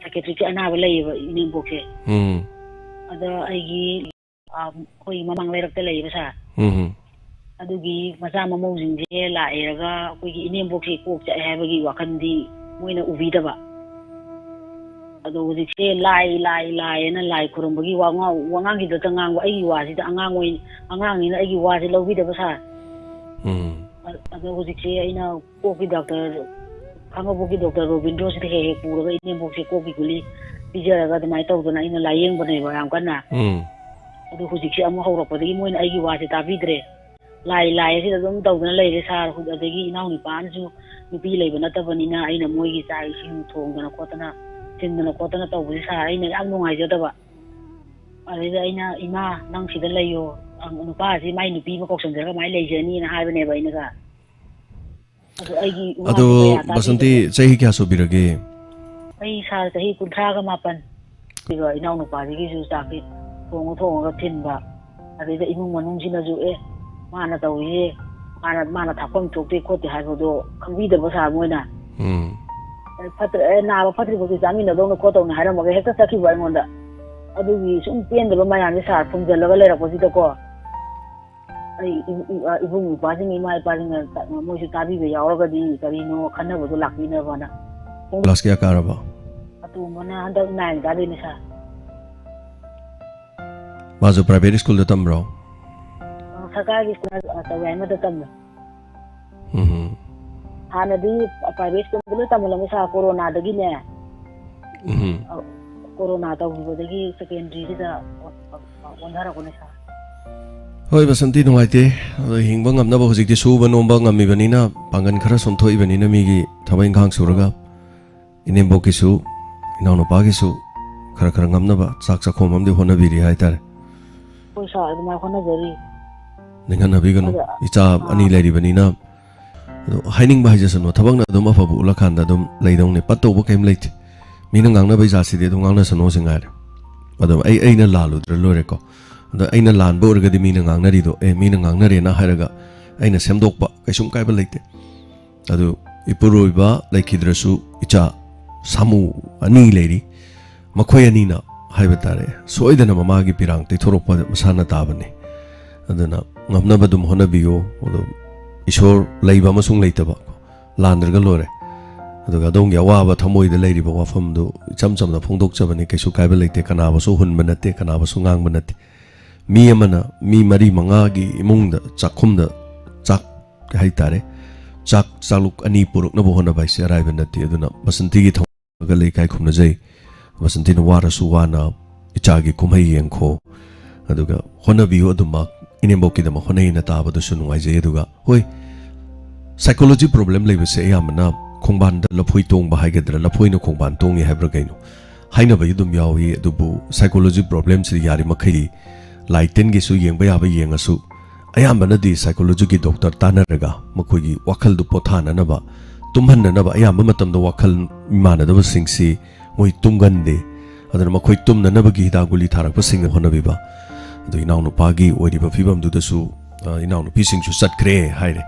Psychiatricꯀꯤ ꯑꯅꯥꯕ ꯂꯩꯌꯦꯕ ꯏꯅꯦꯝꯕꯣꯛꯁꯦ꯫ ꯎꯝ꯫ ꯑꯗ ꯑꯩꯒꯤ, ꯑ, ꯑꯩꯈꯣꯏ ꯃꯃꯥꯡ ꯂꯩꯔꯛꯇ ꯂꯩꯌꯦꯕ ꯁꯥꯔ꯫ ꯎꯝ꯫ ꯑꯗꯨꯒꯤ ꯃꯆꯥ ꯃꯃꯧꯁꯤꯡꯁꯦ ꯂꯥꯛꯑꯦꯔꯒ ꯑꯩꯈꯣꯏꯒꯤ ꯏꯅꯦꯝꯕꯣꯛꯁꯦ ꯀꯣꯛ ꯆꯥꯛꯑꯦ ꯍꯥꯏꯕꯒꯤ ꯋꯥꯈꯜꯗꯤ ꯃꯣꯏꯅ ꯎꯕꯤꯗꯕ꯫ ꯑꯗꯣ ꯍꯧꯖꯤꯛꯁꯦ ꯂꯥꯏ, ꯂꯥꯏ, ꯂꯥꯏ ꯍꯥꯏꯅ ꯂꯥꯏ ꯈꯨꯔꯨꯝꯕꯒꯤ ꯋꯥꯉꯥꯡ-, ꯋꯥꯉꯥꯡꯁꯤꯗꯇ ꯉꯥꯡꯕ, ꯑꯩꯒꯤ ꯋꯥꯁꯤꯗ ꯑꯉꯥꯡ ꯑꯣꯏ-, ꯑꯉꯥꯡꯅꯤꯅ ꯑꯩꯒꯤ ꯋꯥꯁꯦ ꯂꯧꯕꯤꯗꯕ ꯁꯥꯔ꯫ ꯎꯝ꯫ ꯑ-, ꯑꯗꯣ ꯍꯧꯖꯤꯛꯁꯦ ꯑꯩꯅ ꯀꯣꯛꯀꯤ ꯗꯥꯛꯇꯔ, ꯈꯥꯡꯉꯕꯣꯛꯀꯤ ꯗꯥꯛꯇꯔ ꯔꯣꯕꯤꯟꯗ꯭ꯔꯣꯁꯤꯗ ꯍꯦꯛ ꯍꯦꯛ ꯄꯨꯔꯒ ꯏꯅꯦꯝꯕꯣꯛꯁꯦ ꯀꯣꯛꯀꯤ ꯒꯨꯂꯤ ꯄꯤꯖꯔꯒ ꯑꯗꯨꯃꯥꯏꯅ ꯇꯧꯗꯅ ꯑꯩꯅ ꯂꯥꯏꯌꯦꯡꯕꯅꯦꯕ ꯌꯥꯝ ꯀꯟꯅ꯫ ꯎꯝ꯫ ꯑꯗꯨ ꯍꯧꯖꯤꯛꯁꯦ ꯑꯃꯨꯛ ꯍꯧꯔꯛꯄꯗꯒꯤ ꯃꯣꯏꯅ ꯑꯩꯒꯤ ꯋꯥꯁꯦ ꯇꯥꯕꯤꯗ꯭ꯔꯦ꯫ ꯂꯥꯏ, ꯂꯥꯏ ꯑꯁꯤꯗ ꯑꯗꯨꯝ ꯇꯧꯗꯅ ꯂꯩꯔꯦ ꯁꯥꯔ꯫ ꯑꯗꯒꯤ ꯏꯅꯥꯎ ꯅꯨꯄꯥ ꯑꯃꯁꯨ ꯅꯨꯄꯤ ꯂꯩꯕ ꯅꯠꯇꯕꯅꯤꯅ ꯑꯩꯅ ꯃꯣꯏꯒꯤ ꯆꯥꯛ ꯏꯁꯤꯡ ꯊꯣꯡꯗꯅ ꯈꯣꯠꯇꯅ, ꯊꯤꯟꯗꯅ ꯈꯣꯠꯇꯅ ꯇꯧꯕꯁꯦ ꯁꯥꯔ, ꯑꯩꯅ ꯌꯥꯝ ꯅꯨꯡꯉꯥꯏꯖꯗꯕ꯫ ꯑꯗꯩꯗ ꯑꯩꯅ, "ꯏꯃꯥ, ꯅꯪ ꯁꯤꯗ ꯂꯩꯌꯣ, ꯑꯪ-, ꯅꯨꯄꯥꯁꯤ ꯃꯥꯏ ꯅꯨꯄꯤ ꯑꯃ ꯀꯧꯁꯟꯖꯔꯒ ꯃꯥꯏ ꯂꯩꯖꯅꯤꯅ" ꯍꯥꯏꯕꯅꯦꯕ ꯑꯩꯅꯒ꯫ ꯑꯗꯣ ꯑꯩꯒꯤ ꯏꯃꯥꯁꯦ ꯑꯗꯣ ꯀꯌꯥ ꯇꯥꯕꯤꯗꯕ꯫ ꯕꯁꯟꯇꯤ, ꯆꯍꯤ ꯀꯌꯥ ꯁꯨꯕꯤꯔꯒꯦ? ꯑꯩ ꯁꯥꯔ, ꯆꯍꯤ ꯀꯨꯟꯊ꯭ꯔꯥꯒ ꯃꯥꯄꯟ꯫ ꯑꯗꯨꯒ ꯏꯅꯥꯎꯅꯨꯄꯥꯁꯤꯒꯤꯁꯨ ꯆꯥꯛꯁꯤ ꯊꯣꯡꯉ ꯊꯣꯡꯉꯒ ꯊꯤꯟꯕ, ꯑꯗꯩꯗ ꯏꯃꯨꯡ ꯃꯅꯨꯡꯁꯤꯅꯁꯨ, "ꯑꯦ, ꯃꯥꯅ ꯇꯧꯔꯤꯁꯦ, ꯃꯥꯅ, ꯃꯥꯅ ꯊꯥꯛꯐꯝ ꯊꯣꯛꯇꯦ ꯈꯣꯠꯇꯦ" ꯍꯥꯏꯕꯗꯣ ꯈꯪꯕꯤꯗꯕ ꯁꯥꯔ ꯃꯣꯏꯅ꯫ ꯎꯝ꯫ "ꯑꯦ, ꯐꯠꯇ꯭ꯔ-, ꯑꯦ, ꯅꯥꯕ ꯐꯠꯇ꯭ꯔꯤꯐꯥꯎꯗꯤ ꯆꯥꯃꯤꯟꯅꯗꯧꯅ ꯈꯣꯠꯇꯧꯅ" ꯍꯥꯏꯔꯝꯃꯒ ꯍꯦꯛꯇ ꯆꯠꯈꯤꯕ ꯑꯩꯉꯣꯟꯗ꯫ ꯑꯗꯨꯒꯤ ꯁꯨꯝ ꯄꯦꯟꯗꯕ ꯃꯌꯥꯝꯁꯦ ꯁꯥꯔ ꯐꯨꯝꯖꯤꯜꯂꯒ ꯂꯩꯔꯛꯄꯁꯤꯗꯀꯣ, ꯑꯩ ꯏ-, ꯏ-, ꯑ, ꯏꯕꯨꯡ ꯏꯄ꯭ꯋꯥꯁꯤꯡ, ꯏꯃꯥ ꯏꯄꯥꯁꯤꯡꯅ ꯇ-, ꯃꯣꯏꯁꯨ ꯇꯥꯕꯤꯕ ꯌꯥꯎꯔꯒꯗꯤ ꯀꯔꯤꯅꯣ ꯈꯟꯅꯕꯗꯣ ꯂꯥꯛꯄꯤꯅꯕꯅ꯫ ꯀ꯭ꯂꯥꯁ ꯀꯌꯥ ꯀꯥꯔꯕ? ꯑꯇꯣꯝꯕꯅ ꯍꯟꯗꯛ ꯅꯥꯏꯟ ꯀꯥꯗꯣꯏꯅꯦ, ꯁꯥꯔ꯫ ꯃꯥꯁꯨ ꯄ꯭ꯔꯥꯏꯚꯦꯠ ꯁ꯭ꯀꯨꯜꯗ ꯇꯝꯕ꯭ꯔꯣ? ꯑ, ꯁꯔꯀꯥꯔꯒꯤ ꯁ꯭ꯀꯨꯜ, ꯑ, ꯇꯧꯋꯦ ꯑꯃꯗ ꯇꯝꯃꯦ꯫ ꯎꯝ꯫ ꯍꯥꯟꯅꯗꯤ ꯄ꯭ꯔꯥꯏꯚꯦꯠ ꯁ꯭ꯀꯨꯜꯗ ꯂꯣꯏ ꯇꯝꯍꯜꯂꯝꯃꯦ, ꯁꯥꯔ, ꯀꯣꯔꯣꯅꯥꯗꯒꯤꯅꯦ꯫ ꯎꯝ꯫ ꯑ, ꯀꯣꯔꯣꯅꯥ ꯇꯧꯈꯤꯕꯗꯒꯤ ꯁꯦꯀꯦꯟꯗ꯭ꯔꯤꯁꯤꯗ ꯑꯣꯟꯊꯔꯛꯄꯅꯦ, ꯁꯥꯔ꯫ ꯍꯣꯏ, ꯕꯁꯟꯇꯤ, ꯅꯨꯡꯉꯥꯏꯇꯦ꯫ ꯑꯗꯣ ꯍꯤꯡꯕ ꯉꯝꯅꯕ ꯍꯧꯖꯤꯛꯇꯤ ꯁꯨꯕ ꯅꯣꯝꯕ ꯉꯝꯃꯤꯕꯅꯤꯅ, ꯄꯥꯡꯒꯜ ꯈꯔ ꯁꯣꯟꯊꯣꯛꯏꯕꯅꯤꯅ, ꯃꯤꯒꯤ ꯊꯕꯛ ꯏꯪꯈꯥꯡ ꯁꯨꯔꯒ ꯏꯅꯦꯝꯕꯣꯛꯀꯤꯁꯨ, ꯏꯅꯥꯎꯅꯨꯄꯥꯒꯤꯁꯨ ꯈꯔ ꯈꯔ ꯉꯝꯅꯕ ꯆꯥꯛ ꯆꯥꯛꯈꯣꯝ ꯑꯃꯗꯤ ꯍꯣꯠꯅꯕꯤꯔꯤ ꯍꯥꯏꯇꯥꯔꯦ꯫ ꯍꯣꯏ, ꯁꯥꯔ, ꯑꯗꯨꯃꯥꯏꯅ ꯍꯣꯠꯅꯖꯔꯤ꯫ ꯅꯤꯡꯍꯟꯅꯕꯤꯒꯅꯨ꯫ ꯑꯗ, ꯏꯆꯥ ꯑꯥ꯫ ꯑꯅꯤ ꯂꯩꯔꯤꯕꯅꯤꯅ, ꯑꯗꯣ ꯍꯥꯏꯅꯤꯡꯕ ꯍꯥꯏꯖꯁꯅꯨ, ꯊꯕꯛꯅ ꯑꯗꯨꯝ ꯑꯐꯕ ꯎꯠꯂꯀꯥꯟꯗ ꯑꯗꯨꯝ ꯂꯩꯗꯧꯅꯤ, ꯄꯠꯇꯧꯕ ꯀꯩꯝ ꯂꯩꯇꯦ꯫ ꯃꯤꯅ ꯉꯥꯡꯅꯕ ꯏꯖꯥꯠꯁꯤꯗꯤ ꯑꯗꯨꯝ ꯉꯥꯡꯅꯁꯅꯨ ꯁꯤ ꯉꯥꯏꯔꯦ꯫ ꯑꯗꯣ ꯑꯩ, ꯑꯩꯅ ꯂꯥꯜꯂꯨꯗ꯭ꯔ ꯂꯣꯏꯔꯦꯀꯣ꯫ ꯑꯗꯣ ꯑꯩꯅ ꯂꯥꯟꯕ ꯑꯣꯏꯔꯒꯗꯤ ꯃꯤꯅ ꯉꯥꯡꯅꯔꯤꯗꯣ, "ꯑꯦ, ꯃꯤꯅ ꯉꯥꯡꯅꯔꯦꯅ" ꯍꯥꯏꯔꯒ ꯑꯩꯅ ꯁꯦꯝꯗꯣꯛꯄ ꯀꯩꯁꯨꯝ ꯀꯥꯏꯕ ꯂꯩꯇꯦ꯫ ꯑꯗꯨ ꯏꯄꯨꯔꯣꯏꯕ ꯂꯩꯈꯤꯗ꯭ꯔꯁꯨ ꯏꯆꯥ ꯁꯥꯃꯨ ꯑꯅꯤ ꯂꯩꯔꯤ꯫ ꯃꯈꯣꯏ ꯑꯅꯤꯅ ꯍꯥꯏꯕ ꯇꯥꯔꯦ, ꯁꯣꯏꯗꯅ ꯃꯃꯥꯒꯤ ꯄꯤꯔꯥꯡ ꯇꯩꯊꯣꯔꯛꯄ ꯃꯁꯥꯅ ꯇꯥꯕꯅꯤ꯫ ꯑꯗꯨꯅ ꯉꯝꯅꯕ ꯑꯗꯨꯝ ꯍꯣꯠꯅꯕꯤꯌꯨ꯫ ꯑꯗꯨ ꯏꯁꯣꯔ ꯂꯩꯕ ꯑꯃꯁꯨꯡ ꯂꯩꯇꯕ, ꯂꯥꯟꯗ꯭ꯔꯒ ꯂꯣꯏꯔꯦ꯫ ꯑꯗꯨꯒ ꯑꯗꯣꯝꯒꯤ ꯑꯋꯥꯕ ꯊꯃꯣꯏꯗ ꯂꯩꯔꯤꯕ ꯋꯥꯐꯝꯗꯨ ꯏꯆꯝ ꯆꯝꯅ ꯐꯣꯡꯗꯣꯛꯆꯕꯅꯤ, ꯀꯩꯁꯨ ꯀꯥꯏꯕ ꯂꯩꯇꯦ꯫ ꯀꯅꯥꯕꯨꯁꯨ ꯍꯨꯟꯕ ꯅꯠꯇꯦ, ꯀꯅꯥꯕꯨꯁꯨ ꯉꯥꯡꯕ ꯅꯠꯇꯦ꯫ ꯃꯤ ꯑꯃꯅ ꯃꯤ ꯃꯔꯤ ꯃꯉꯥꯒꯤ ꯏꯃꯨꯡꯗ ꯆꯥꯛꯈꯨꯝꯗ ꯆꯥꯛ ꯍꯥꯏꯇꯥꯔꯦ, ꯆꯥꯛ ꯆꯥꯂꯨꯛ ꯑꯅꯤ ꯄꯨꯔꯛꯅꯕ ꯍꯣꯠꯅꯕ ꯍꯥꯏꯁꯦ ꯑꯔꯥꯏꯕ ꯅꯠꯇꯦ꯫ ꯑꯗꯨꯅ ꯕꯁꯟꯇꯤꯒꯤ ꯊꯧꯒꯜ ꯂꯩꯀꯥꯏ ꯈꯨꯝꯅꯖꯩ꯫ ꯕꯁꯟꯇꯤꯅ ꯋꯥꯔꯁꯨ ꯋꯥꯅ ꯏꯆꯥꯒꯤ ꯀꯨꯝꯍꯩ ꯌꯦꯡꯈꯣ, ꯑꯗꯨꯒ ꯍꯣꯠꯅꯕꯤꯌꯨ ꯑꯗꯨꯃꯛ꯫ ꯏꯅꯦꯝꯕꯣꯛꯀꯤꯗꯃꯛ ꯍꯣꯠꯅꯩꯅ ꯇꯥꯕꯗꯨꯁꯨ ꯅꯨꯡꯉꯥꯏꯖꯩ꯫ ꯑꯗꯨꯒ ꯍꯣꯏ, psychology problem ꯂꯩꯕꯁꯦ ꯑꯌꯥꯝꯕꯅ ꯈꯣꯡꯕꯥꯟꯗ ꯂꯐꯣꯏ ꯇꯣꯡꯕ ꯍꯥꯏꯒꯗ꯭ꯔꯥ, ꯂꯐꯣꯏꯅ ꯈꯣꯡꯕꯥꯟ ꯇꯣꯡꯉꯤ ꯍꯥꯏꯕ꯭ꯔꯥ ꯀꯩꯅꯣ, ꯍꯥꯏꯅꯕꯒꯤ ꯑꯗꯨꯝ ꯌꯥꯎꯏ꯫ ꯑꯗꯨꯕꯨ psychology problemꯁꯤ ꯌꯥꯔꯤꯃꯈꯩꯗꯤ ꯂꯥꯏ ꯇꯤꯟꯒꯤꯁꯨ ꯌꯦꯡꯕ ꯌꯥꯕ ꯌꯦꯡꯉꯁꯨ, ꯑꯌꯥꯝꯕꯅꯗꯤ psychologyꯒꯤ doctor ꯇꯥꯟꯅꯔꯒ ꯃꯈꯣꯏꯒꯤ ꯋꯥꯈꯜꯗꯨ ꯄꯣꯊꯥꯅꯅꯕ, ꯇꯨꯝꯍꯟꯅꯅꯕ, ꯑꯌꯥꯝꯕ ꯃꯇꯝꯗ ꯋꯥꯈꯜ ꯃꯥꯟꯅꯗꯕꯁꯤꯡꯁꯤ ꯃꯣꯏ ꯇꯨꯝꯒꯟꯗꯦ꯫ ꯑꯗꯨꯅ ꯃꯈꯣꯏ ꯇꯨꯝꯅꯅꯕꯒꯤ ꯍꯤꯗꯥꯛ ꯒꯨꯂꯤ ꯊꯥꯔꯛꯄꯁꯤꯡꯅ ꯍꯣꯠꯅꯕꯤꯕ꯫ ꯑꯗꯨ ꯏꯅꯥꯎꯅꯨꯄꯥꯒꯤ ꯑꯣꯏꯔꯤꯕ ꯐꯤꯕꯝꯗꯨꯗꯁꯨ, ꯑ, ꯏꯅꯥꯎꯅꯨꯄꯤꯁꯤꯡꯁꯨ ꯆꯠꯈ꯭ꯔꯦ ꯍꯥꯏꯔꯦ꯫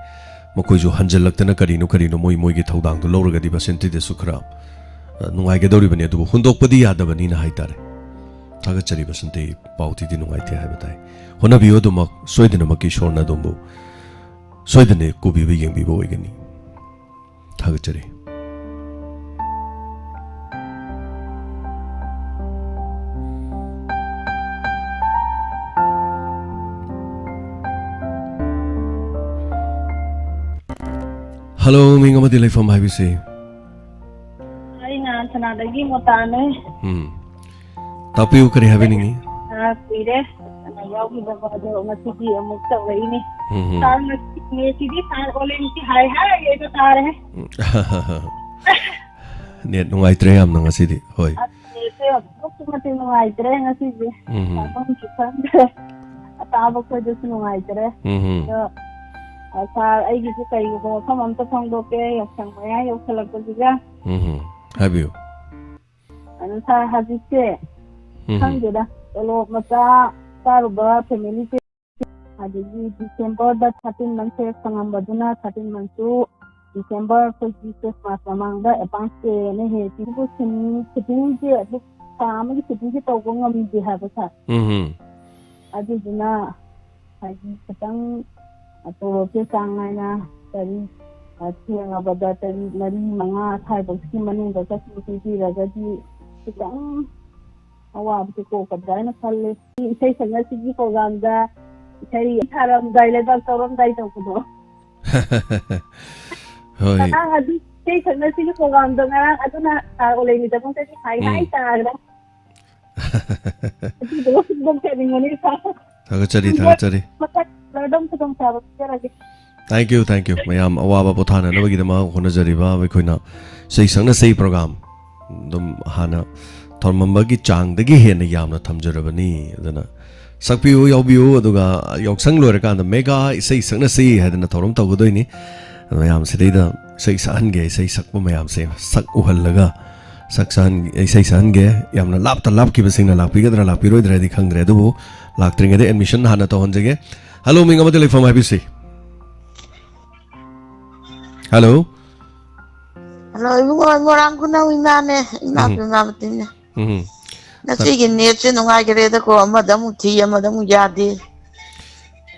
ꯃꯈꯣꯏꯁꯨ ꯍꯟꯖꯜꯂꯛꯇꯅ ꯀꯔꯤꯅꯣ ꯀꯔꯤꯅꯣ ꯃꯣꯏ ꯃꯣꯏꯒꯤ ꯊꯧꯗꯥꯡꯗꯨ ꯂꯧꯔꯒꯗꯤ ꯕꯁꯟꯇꯤꯗꯁꯨ ꯈꯔ, ꯑ, ꯅꯨꯡꯉꯥꯏꯒꯗꯧꯔꯤꯕꯅꯤ, ꯑꯗꯨꯕꯨ ꯍꯨꯟꯗꯣꯛꯄꯗꯤ ꯌꯥꯗꯕꯅꯤꯅ ꯍꯥꯏꯇꯥꯔꯦ꯫ ꯊꯥꯒꯠꯆꯔꯤ ꯕꯁꯟꯇꯤ, ꯄꯥꯎ ꯊꯤꯗꯤ ꯅꯨꯡꯉꯥꯏꯇꯦ ꯍꯥꯏꯕ ꯇꯥꯏ꯫ ꯍꯣꯠꯅꯕꯤꯌꯨ ꯑꯗꯨꯃꯛ, ꯁꯣꯏꯗꯅꯃꯛꯀꯤ ꯏꯁꯣꯔꯅ ꯑꯗꯣꯝꯕꯨ ꯁꯣꯏꯗꯅ ꯀꯨꯕꯤꯕ ꯌꯦꯡꯕꯤꯕ ꯑꯣꯏꯒꯅꯤ꯫ ꯊꯥꯒꯠꯆꯔꯤ꯫ ꯍꯜꯂꯣ, ꯃꯤꯡ ꯑꯃꯗꯤ ꯂꯩꯐꯝ ꯍꯥꯏꯕꯤꯁꯤ꯫ ꯑꯩꯅ ꯁꯅꯥꯗꯒꯤ ꯃꯣꯇꯥꯅꯦ꯫ ꯎꯝ꯫ ꯇꯥꯛꯄꯤꯌꯨ, ꯀꯔꯤ ꯍꯥꯏꯕꯤꯅꯤꯡꯉꯤ? ꯑ, ꯀꯨꯏꯔꯦ꯫ ꯑ, ꯌꯥꯎꯈꯤꯗꯕ ꯑꯗꯣ ꯉꯁꯤꯗꯤ ꯑꯃꯨꯛ ꯇꯧꯔꯛꯏꯅꯦ꯫ ꯎꯝ, ꯎꯝ꯫ ꯁꯥꯔ, ꯉꯁꯤ ꯅꯦꯠꯁꯤꯗꯤ ꯁꯥꯔ ꯑꯣꯂꯦꯟꯁꯤ ꯍꯥꯏ ꯍꯥꯏ ꯍꯦꯛꯇ ꯇꯥꯔꯦ꯫ ꯎꯝ꯫ ꯅꯦꯠ ꯅꯨꯡꯉꯥꯏꯇ꯭ꯔꯦ ꯌꯥꯝꯅ ꯉꯁꯤꯗꯤ꯫ ꯍꯣꯏ꯫ ꯑꯁ, ꯅꯦꯠꯁꯦ ꯑꯗꯨꯛꯀꯤ ꯃꯇꯤꯛ ꯅꯨꯡꯉꯥꯏꯇ꯭ꯔꯦ ꯉꯁꯤꯁꯦ꯫ ꯎꯝ, ꯎꯝ꯫ ꯇꯥꯐꯝꯁꯨ ꯈꯪꯗ꯭ꯔꯦ꯫ ꯑꯇꯥꯕ ꯑꯩꯈꯣꯏꯗꯁꯨ ꯅꯨꯡꯉꯥꯏꯇ꯭ꯔꯦ꯫ ꯎꯝ, ꯎꯝ꯫ ꯑꯗꯣ, ꯑ, ꯁꯥꯔ, ꯑꯩꯒꯤꯁꯨ ꯀꯩꯒꯨꯝꯕ ꯋꯥꯐꯝ ꯑꯝꯇ ꯐꯣꯡꯗꯣꯛꯀꯦ, ꯌꯥꯎꯁꯪ ꯃꯌꯥ ꯌꯧꯁꯜꯂꯛꯄꯁꯤꯒ꯫ ꯎꯝ, ꯎꯝ꯫ ꯍꯥꯏꯕꯤꯌꯨ꯫ ꯑꯗꯨ ꯁꯥꯔ, ꯍꯧꯖꯤꯛꯁꯦ ꯎꯝ꯫ ꯈꯪꯗꯦꯗ, ꯇꯣꯂꯣꯞ ꯃꯆꯥ ꯆꯥꯔꯨꯕ ꯐꯦꯃꯤꯂꯤꯁꯦ, ꯑꯗꯒꯤ ꯗꯤꯁꯦꯝꯕꯔꯗ ꯊꯥꯔꯇꯤꯟ ꯃꯟꯁꯁꯦ ꯐꯪꯉꯝꯕꯗꯨꯅ ꯊꯥꯔꯇꯤꯟ ꯃꯟꯁꯁꯨ ꯗꯤꯁꯦꯝꯕꯔ ꯑꯩꯈꯣꯏꯒꯤ ꯈ꯭ꯔꯤꯁꯃꯥꯁ ꯃꯃꯥꯡꯗ ꯑꯦꯗꯚꯥꯟꯁ ꯄꯦꯅ ꯍꯦꯛ ꯄꯤꯕꯁꯤꯡ ꯐꯤꯇꯤꯡꯁꯦ ꯑꯗꯨ ꯊꯥ ꯑꯃꯒꯤ ꯐꯤꯇꯤꯡꯁꯦ ꯇꯧꯕ ꯉꯝꯗꯦ ꯍꯥꯏꯕ ꯁꯥꯔ꯫ ꯎꯝ꯫ ꯑꯗꯨꯗꯨꯅ ꯍꯥꯏꯗꯤ ꯈꯤꯇꯪ ꯇꯣꯂꯣꯞꯁꯦ ꯆꯥꯡ ꯅꯥꯏꯅ ꯀꯔꯤ, ꯑ, ꯊꯦꯡꯉꯕꯗ ꯇꯔꯦꯠ, ꯃꯔꯤ, ꯃꯉꯥ ꯁ꯭ꯋꯥꯏꯐꯧꯁꯤꯒꯤ ꯃꯅꯨꯡꯗ ꯀꯩꯁꯨ ꯄꯤꯕꯤꯔꯒꯗꯤ ꯈꯤꯇꯪ ꯑꯋꯥꯕꯁꯦ ꯀꯣꯛꯀꯗ꯭ꯔꯥ ꯍꯥꯏꯅ ꯈꯜꯂꯦ꯫ ꯏꯁꯩ ꯁꯛꯅꯁꯤꯒꯤ ꯄ꯭ꯔꯣꯒ꯭ꯔꯥꯝꯗ ꯏꯁꯩ ꯊꯥꯔꯝꯗꯥꯏ, ꯂꯩꯕꯥꯛ ꯇꯧꯔꯝꯗꯥꯏ ꯇꯧꯕꯗꯣ꯫ ꯍꯣꯏ꯫ ꯉꯔꯥꯡ ꯑꯗꯨ ꯏꯁꯩ ꯁꯛꯅꯁꯤꯒꯤ ꯄ꯭ꯔꯣꯒ꯭ꯔꯥꯝꯗꯣ ꯉꯔꯥꯡ ꯑꯗꯨꯅ ꯁꯥꯔ ꯑꯣꯂꯦꯟꯒꯤꯗꯃꯛꯇꯗꯤ ꯍꯥꯏ ꯎꯝ꯫ ꯍꯥꯏ ꯇꯥꯔꯦ꯫ ꯑꯗꯨꯗꯣ ꯐꯣꯡꯗꯣꯛꯆꯅꯤꯡꯕꯅꯤ ꯁꯥꯔ꯫ ꯊꯥꯒꯠꯆꯔꯤ, ꯊꯥꯒꯠꯆꯔꯤ꯫ ꯃꯊꯪ ꯑꯗꯨꯝ ꯈꯨꯗꯣꯡꯆꯥꯕ ꯄꯤꯖꯔꯒꯦ꯫ Thank you, thank you꯫ ꯃꯌꯥꯝ ꯑꯋꯥꯕ ꯄꯣꯊꯥꯅꯅꯕꯒꯤꯗꯃꯛ ꯍꯣꯠꯅꯖꯔꯤꯕ ꯑꯩꯈꯣꯏꯅ ꯏꯁꯩ ꯁꯛꯅ ꯁꯩ ꯄ꯭ꯔꯣꯒ꯭ꯔꯥꯝ ꯑꯗꯨꯝ ꯍꯥꯟꯅ ꯊꯝꯃꯝꯕꯒꯤ ꯆꯥꯡꯗꯒꯤ ꯍꯦꯟꯅ ꯌꯥꯝꯅ ꯊꯝꯖꯔꯕꯅꯤ꯫ ꯑꯗꯨꯅ ꯁꯛꯄꯤꯌꯨ, ꯌꯥꯎꯕꯤꯌꯨ, ꯑꯗꯨꯒ ꯌꯥꯎꯁꯪ ꯂꯣꯏꯔꯀꯥꯟꯗ ꯃꯦꯒꯥ ꯏꯁꯩ ꯁꯛꯅꯁꯤ ꯍꯥꯏꯗꯅ ꯊꯧꯔꯝ ꯇꯧꯒꯗꯣꯏꯅꯤ꯫ ꯑꯗꯨ ꯃꯌꯥꯝ ꯁꯤꯗꯩꯗ ꯏꯁꯩ ꯁꯛꯍꯟꯒꯦ, ꯏꯁꯩ ꯁꯛꯄ ꯃꯌꯥꯝꯁꯦ ꯁꯛ ꯎꯍꯜꯂꯒ ꯁꯛ ꯁꯛꯍꯟ-, ꯏꯁꯩ ꯁꯛꯍꯟꯒꯦ꯫ ꯌꯥꯝꯅ ꯂꯥꯞꯇ ꯂꯥꯞꯈꯤꯕꯁꯤꯡꯅ ꯂꯥꯛꯄꯤꯒꯗ꯭ꯔꯥ ꯂꯥꯛꯄꯤꯔꯣꯏꯗ꯭ꯔꯥꯗꯤ ꯈꯪꯗ꯭ꯔꯦ, ꯑꯗꯨꯕꯨ ꯂꯥꯛꯇ꯭ꯔꯤꯉꯩꯗ admission ꯍꯥꯟꯅ ꯇꯧꯍꯟꯖꯒꯦ꯫ Hello, ꯃꯤꯡ ꯑꯃꯗꯤ ꯂꯩꯐꯝ ꯍꯥꯏꯕꯤꯁꯤ꯫ Hello꯫ Hello, ꯏꯕꯨꯡꯉꯣ, ꯃꯣꯏꯔꯥꯡ ꯈꯨꯅꯧ ꯏꯃꯥꯅꯦ, ꯏꯃꯥ ꯎꯝ꯫ ꯄꯤꯃꯥꯕꯇꯤꯅꯦ꯫ ꯎꯝ꯫ ꯉꯁꯤꯒꯤ netꯁꯦ ꯅꯨꯡꯉꯥꯏꯈ꯭ꯔꯦꯗꯀꯣ, ꯑꯃꯗ ꯑꯃꯨꯛ ꯊꯤ, ꯑꯃꯗ ꯑꯃꯨꯛ ꯌꯥꯗꯦ꯫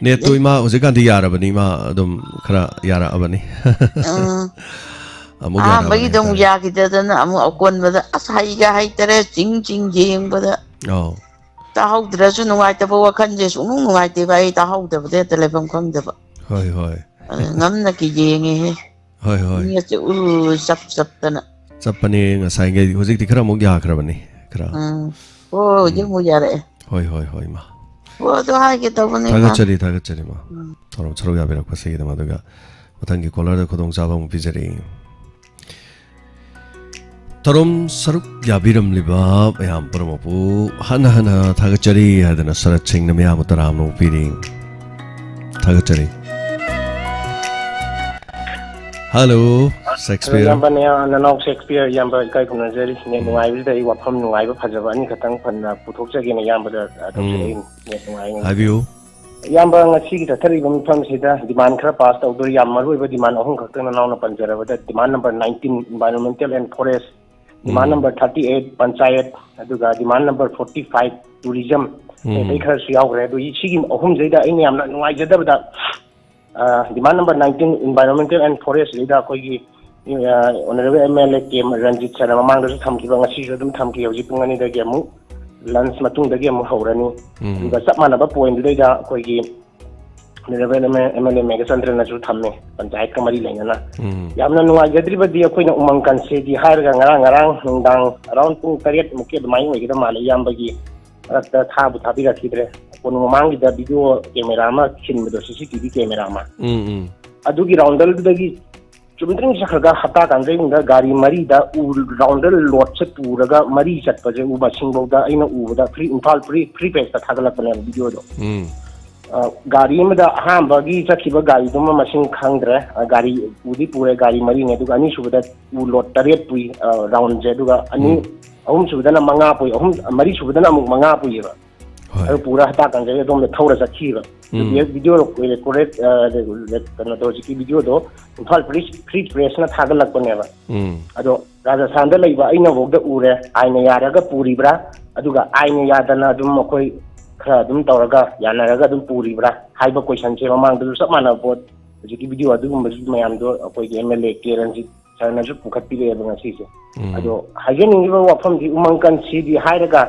Netꯇꯨ ꯏꯃꯥ ꯍꯧꯖꯤꯛꯀꯥꯟꯗꯤ ꯌꯥꯔꯕꯅꯤ, ꯏꯃꯥ ꯑꯗꯨꯝ ꯈꯔ ꯌꯥꯔꯛꯑꯕꯅꯤ꯫ ꯎꯝ꯫ ꯑꯃꯨꯛ ꯑꯍꯥꯟꯕꯒꯤꯗꯣ ꯌꯥꯔꯛꯑꯕꯅꯤ ꯑꯃꯨꯛ ꯍꯥꯏꯇꯥꯔꯦ꯫ ꯌꯥꯈꯤꯗꯗꯅ ꯑꯃꯨꯛ ꯑꯀꯣꯟꯕꯗ ꯑꯁ ꯍꯩꯒ ꯍꯩꯇꯔꯦ, ꯆꯤꯡ ꯆꯤꯡ ꯌꯦꯡꯕꯗ꯫ ꯑꯧ꯫ ꯇꯥꯍꯧꯗ꯭ꯔꯁꯨ ꯅꯨꯡꯉꯥꯏꯇꯕ ꯋꯥꯈꯜꯁꯦ ꯁꯨꯡꯅꯨꯡ ꯅꯨꯡꯉꯥꯏꯇꯦꯕ, ꯑꯩ ꯇꯥꯍꯧꯗꯕꯗ ꯍꯦꯛꯇ ꯂꯩꯐꯝ ꯈꯪꯗꯕ꯫ ꯍꯣꯏ, ꯍꯣꯏ꯫ ꯑꯗꯨ ꯉꯝꯅ ꯀꯤ ꯌꯦꯡꯉꯦꯍꯦ꯫ ꯍꯣꯏ, ꯍꯣꯏ꯫ ꯃꯤ ꯑꯁꯦ ꯎꯔꯨ ꯆꯞ ꯆꯞꯇꯅ꯫ ꯆꯞꯄꯅꯦ ꯉꯁꯥꯏꯈꯩ, ꯍꯧꯖꯤꯛꯇꯤ ꯈꯔ ꯑꯃꯨꯛ ꯌꯥꯈ꯭ꯔꯕꯅꯤ, ꯈꯔ꯫ ꯎꯝ꯫ ꯑꯣ, ꯍꯧꯖꯤꯛ ꯎꯝ꯫ ꯑꯃꯨꯛ ꯌꯥꯔꯛꯑꯦ꯫ ꯍꯣꯏ, ꯍꯣꯏ, ꯍꯣꯏ, ꯏꯃꯥ꯫ ꯑꯣ, ꯑꯗꯨ ꯍꯥꯏꯒꯦ ꯇꯧꯕꯅꯦ, ꯏꯃꯥ꯫ ꯊꯥꯒꯠꯆꯔꯤ, ꯊꯥꯒꯠꯆꯔꯤ, ꯏꯃꯥ꯫ ꯎꯝ꯫ ꯊꯧꯔꯝ ꯁꯔꯨꯛ ꯌꯥꯕꯤꯔꯛꯄꯁꯤꯒꯤꯗꯃꯛ, ꯑꯗꯨꯒ ꯃꯊꯪꯒꯤ caller ꯗ ꯈꯨꯗꯣꯡꯆꯥꯕ ꯑꯃꯨꯛ ꯄꯤꯖꯔꯤ꯫ ꯊꯧꯔꯝ ꯁꯔꯨꯛ ꯌꯥꯕꯤꯔꯝꯂꯤꯕ ꯃꯌꯥꯝ ꯄꯨꯝꯅꯃꯛꯄꯨ ꯍꯟꯅ ꯍꯟꯅ ꯊꯥꯒꯠꯆꯔꯤ ꯍꯥꯏꯗꯅ ꯁꯔꯠ ꯁꯤꯡꯅ ꯃꯌꯥꯝꯕꯨ ꯇꯔꯥꯝꯅ ꯑꯣꯛꯄꯤꯔꯤ꯫ ꯊꯥꯒꯠꯆꯔꯤ꯫ Hello, hello, Shakespeare. ꯏꯌꯥꯝꯕ, ꯅꯌꯥ-, ꯅꯅꯥꯎ ꯁꯦꯛꯁꯄꯤꯌꯔ, ꯏꯌꯥꯝꯕ, ꯏꯀꯥꯏ ꯈꯨꯝꯅꯖꯔꯤ꯫ ꯅꯦꯠ ꯎꯝ꯫ ꯅꯨꯡꯉꯥꯏꯕꯁꯤꯗ ꯑꯩ ꯋꯥꯐꯝ ꯅꯨꯡꯉꯥꯏꯕ ꯐꯖꯕ ꯑꯅꯤꯈꯛꯇꯪ ꯐꯅ ꯄꯨꯊꯣꯛꯆꯒꯦꯅ ꯏꯌꯥꯝꯕꯗ, ꯑ, ꯇꯧꯖꯔꯛꯏꯅꯤ꯫ ꯎꯝ꯫ ꯅꯦꯠ ꯅꯨꯡꯉꯥꯏ꯫ ꯍꯥꯏꯕꯤꯌꯨ꯫ ꯏꯌꯥꯝꯕ, ꯉꯁꯤꯒꯤ ꯆꯠꯊꯔꯤꯕ ꯃꯐꯝꯁꯤꯗ demand ꯈꯔ pass ꯇꯧꯗꯣꯔꯤ꯫ ꯌꯥꯝ ꯃꯔꯨꯑꯣꯏꯕ demand ꯑꯍꯨꯝ ꯈꯛꯇꯪ ꯅꯅꯥꯎꯅ ꯄꯟꯖꯔꯕꯗ, demand number nineteen, environmental and forest, demand um. number thirty eight, panchayat, ꯑꯗꯨꯒ demand number forty five, tourism, ꯎꯝ꯫ ꯑꯇꯩ ꯈꯔꯁꯨ ꯌꯥꯎꯈ꯭ꯔꯦ꯫ ꯑꯗꯨ ꯁꯤꯒꯤ ꯑꯍꯨꯝꯁꯤꯗꯩꯗ ꯑꯩꯅ ꯌꯥꯝꯅ ꯅꯨꯡꯉꯥꯏꯖꯗꯕꯗ, ꯑ, demand number nineteen, environmental and forest ꯁꯤꯗ ꯑꯩꯈꯣꯏꯒꯤ, ꯑ, honourable M L A ꯀꯦ ꯔꯟꯖꯤꯠ ꯁꯔꯅ ꯃꯃꯥꯡꯗꯁꯨ ꯊꯝꯈꯤꯕ, ꯉꯁꯤꯁꯨ ꯑꯗꯨꯝ ꯊꯝꯈꯤ꯫ ꯍꯧꯖꯤꯛ ꯄꯨꯡ ꯑꯅꯤꯗꯒꯤ ꯑꯃꯨꯛ lunch ꯃꯇꯨꯡꯗꯒꯤ ꯑꯃꯨꯛ ꯍꯧꯔꯅꯤ꯫ ꯎꯝ꯫ ꯑꯗꯨꯒ ꯆꯞ ꯃꯥꯟꯅꯕ point ꯗꯨꯗꯩꯗ ꯑꯩꯈꯣꯏꯒꯤ honourable M L A ꯃꯦꯘꯆꯟꯗ꯭ꯔꯅꯁꯨ ꯊꯝꯃꯦ, ꯄꯟꯆꯥꯌꯠꯀ ꯃꯔꯤ ꯂꯩꯅꯅ꯫ ꯎꯝ꯫ ꯌꯥꯝꯅ ꯅꯨꯡꯉꯥꯏꯖꯗ꯭ꯔꯤꯕꯗꯤ ꯑꯩꯈꯣꯏꯅ ꯎꯃꯪ ꯀꯟꯁꯦꯗꯤ ꯍꯥꯏꯔꯒ ꯉꯔꯥꯡ, ꯉꯔꯥꯡ ꯅꯨꯡꯗꯥꯡ around ꯄꯨꯡ ꯇꯔꯦꯠ ꯃꯨꯛꯀꯤ ꯑꯗꯨꯃꯥꯏꯅ ꯑꯣꯏꯒꯗꯕ ꯃꯥꯜꯂꯦ, ꯏꯌꯥꯝꯕꯒꯤ ꯃꯔꯛꯇ ꯊꯥꯕꯨ ꯊꯥꯕꯤꯔꯛꯈꯤꯗ꯭ꯔꯦ꯫ ꯀꯣꯅꯨꯡ ꯃꯃꯥꯡꯒꯤꯗ video camera ꯑꯃ ꯈꯤꯟꯕꯗꯣ, C C T V camera ꯑꯃ꯫ ꯎꯝ, ꯎꯝ꯫ ꯑꯗꯨꯒꯤ rounder ꯗꯨꯗꯒꯤ ꯆꯨꯝꯗ꯭ꯔꯤꯡ ꯆꯠꯈ꯭ꯔꯒ ꯍꯞꯇꯥ ꯀꯥꯡꯖꯩꯕꯨꯡꯗ ꯒꯥꯔꯤ ꯃꯔꯤꯗ ꯎ rounder load ꯁꯦ ꯄꯨꯔꯒ ꯃꯔꯤ ꯆꯠꯄꯁꯦ, ꯎ ꯃꯁꯤꯡꯐꯧꯗ ꯑꯩꯅ ꯎꯕꯗ free, Imphal free, free page ꯇ ꯊꯥꯒꯠꯂꯛꯄꯅꯦꯕ video ꯗꯣ꯫ ꯎꯝ꯫ ꯑ, ꯒꯥꯔꯤ ꯑꯃꯗ ꯑꯍꯥꯟꯕꯒꯤ ꯆꯠꯈꯤꯕ ꯒꯥꯔꯤꯗꯨꯃ ꯃꯁꯤꯡ ꯈꯪꯗ꯭ꯔꯦ꯫ ꯑ, ꯒꯥꯔꯤ ꯄꯨꯗꯤ ꯄꯨꯔꯦ, ꯒꯥꯔꯤ ꯃꯔꯤꯅꯦ, ꯑꯗꯨꯒ ꯑꯅꯤꯁꯨꯕꯗ ꯎ ꯂꯣꯠ ꯇꯔꯦꯠ ꯄꯨꯏ, ꯑ, ꯔꯥꯎꯟꯁꯦ, ꯑꯗꯨꯒ ꯑꯅꯤ, ꯎꯝ꯫ ꯑꯍꯨꯝꯁꯨꯕꯗꯅ ꯃꯉꯥ ꯄꯨꯏ, ꯑꯍꯨꯝ, ꯃꯔꯤꯁꯨꯕꯗꯅ ꯑꯃꯨꯛ ꯃꯉꯥ ꯄꯨꯏꯌꯦꯕ꯫ ꯍꯣꯏ꯫ ꯑꯗꯨ ꯄꯨꯔ ꯍꯇꯥ ꯀꯥꯟꯖꯩ ꯑꯗꯣꯝꯗ ꯊꯧꯔ ꯆꯠꯈꯤꯕ꯫ ꯎꯝ꯫ ꯑꯗꯨꯒꯤ ꯚꯤꯗꯤꯑꯣ ꯔꯦꯀꯣꯔꯗꯦꯠ, ꯑ, ꯀꯩꯅꯣꯗꯣ, ꯍꯧꯖꯤꯛꯀꯤ ꯚꯤꯗꯤꯑꯣꯗꯣ ꯏꯝꯐꯥꯜ ꯄ꯭ꯔꯤꯁ-, ꯐ꯭ꯔꯤ ꯄ꯭ꯔꯦꯁꯅ ꯊꯥꯒꯠꯂꯛꯄꯅꯦꯕ꯫ ꯎꯝ꯫ ꯑꯗꯣ ꯔꯥꯖꯁꯊꯥꯟꯗ ꯂꯩꯕ ꯑꯩꯅꯐꯥꯎꯗ ꯎꯔꯦ, ꯑꯥꯏꯟꯅ ꯌꯥꯔꯒ ꯄꯨꯔꯤꯕ꯭ꯔꯥ, ꯑꯗꯨꯒ ꯑꯥꯏꯟꯅ ꯌꯥꯗꯅ ꯑꯗꯨꯝ ꯑꯩꯈꯣꯏ ꯈꯔ ꯑꯗꯨꯝ ꯇꯧꯔꯒ ꯌꯥꯅꯔꯒ ꯑꯗꯨꯝ ꯄꯨꯔꯤꯕ꯭ꯔꯥ ꯍꯥꯏꯕ ꯀꯣꯏꯁꯟꯁꯦ ꯃꯃꯥꯡꯗꯁꯨ ꯆꯞ ꯃꯥꯟꯅꯕ ꯄꯣꯠ, ꯍꯧꯖꯤꯛꯀꯤ ꯚꯤꯗꯤꯑꯣ ꯑꯗꯨꯒꯨꯝꯕꯁꯨ ꯃꯌꯥꯝꯗꯣ ꯑꯩꯈꯣꯏꯒꯤ M L A K Ranjit ꯁꯔꯅꯁꯨ ꯄꯨꯈꯠꯄꯤꯔꯛꯑꯦꯕ ꯉꯁꯤꯁꯦ꯫ ꯎꯝ꯫ ꯑꯗꯣ ꯍꯥꯏꯖꯅꯤꯡꯉꯤꯕ ꯋꯥꯐꯝꯗꯤ ꯎꯃꯪ ꯀꯟꯁꯤꯗꯤ ꯍꯥꯏꯔꯒ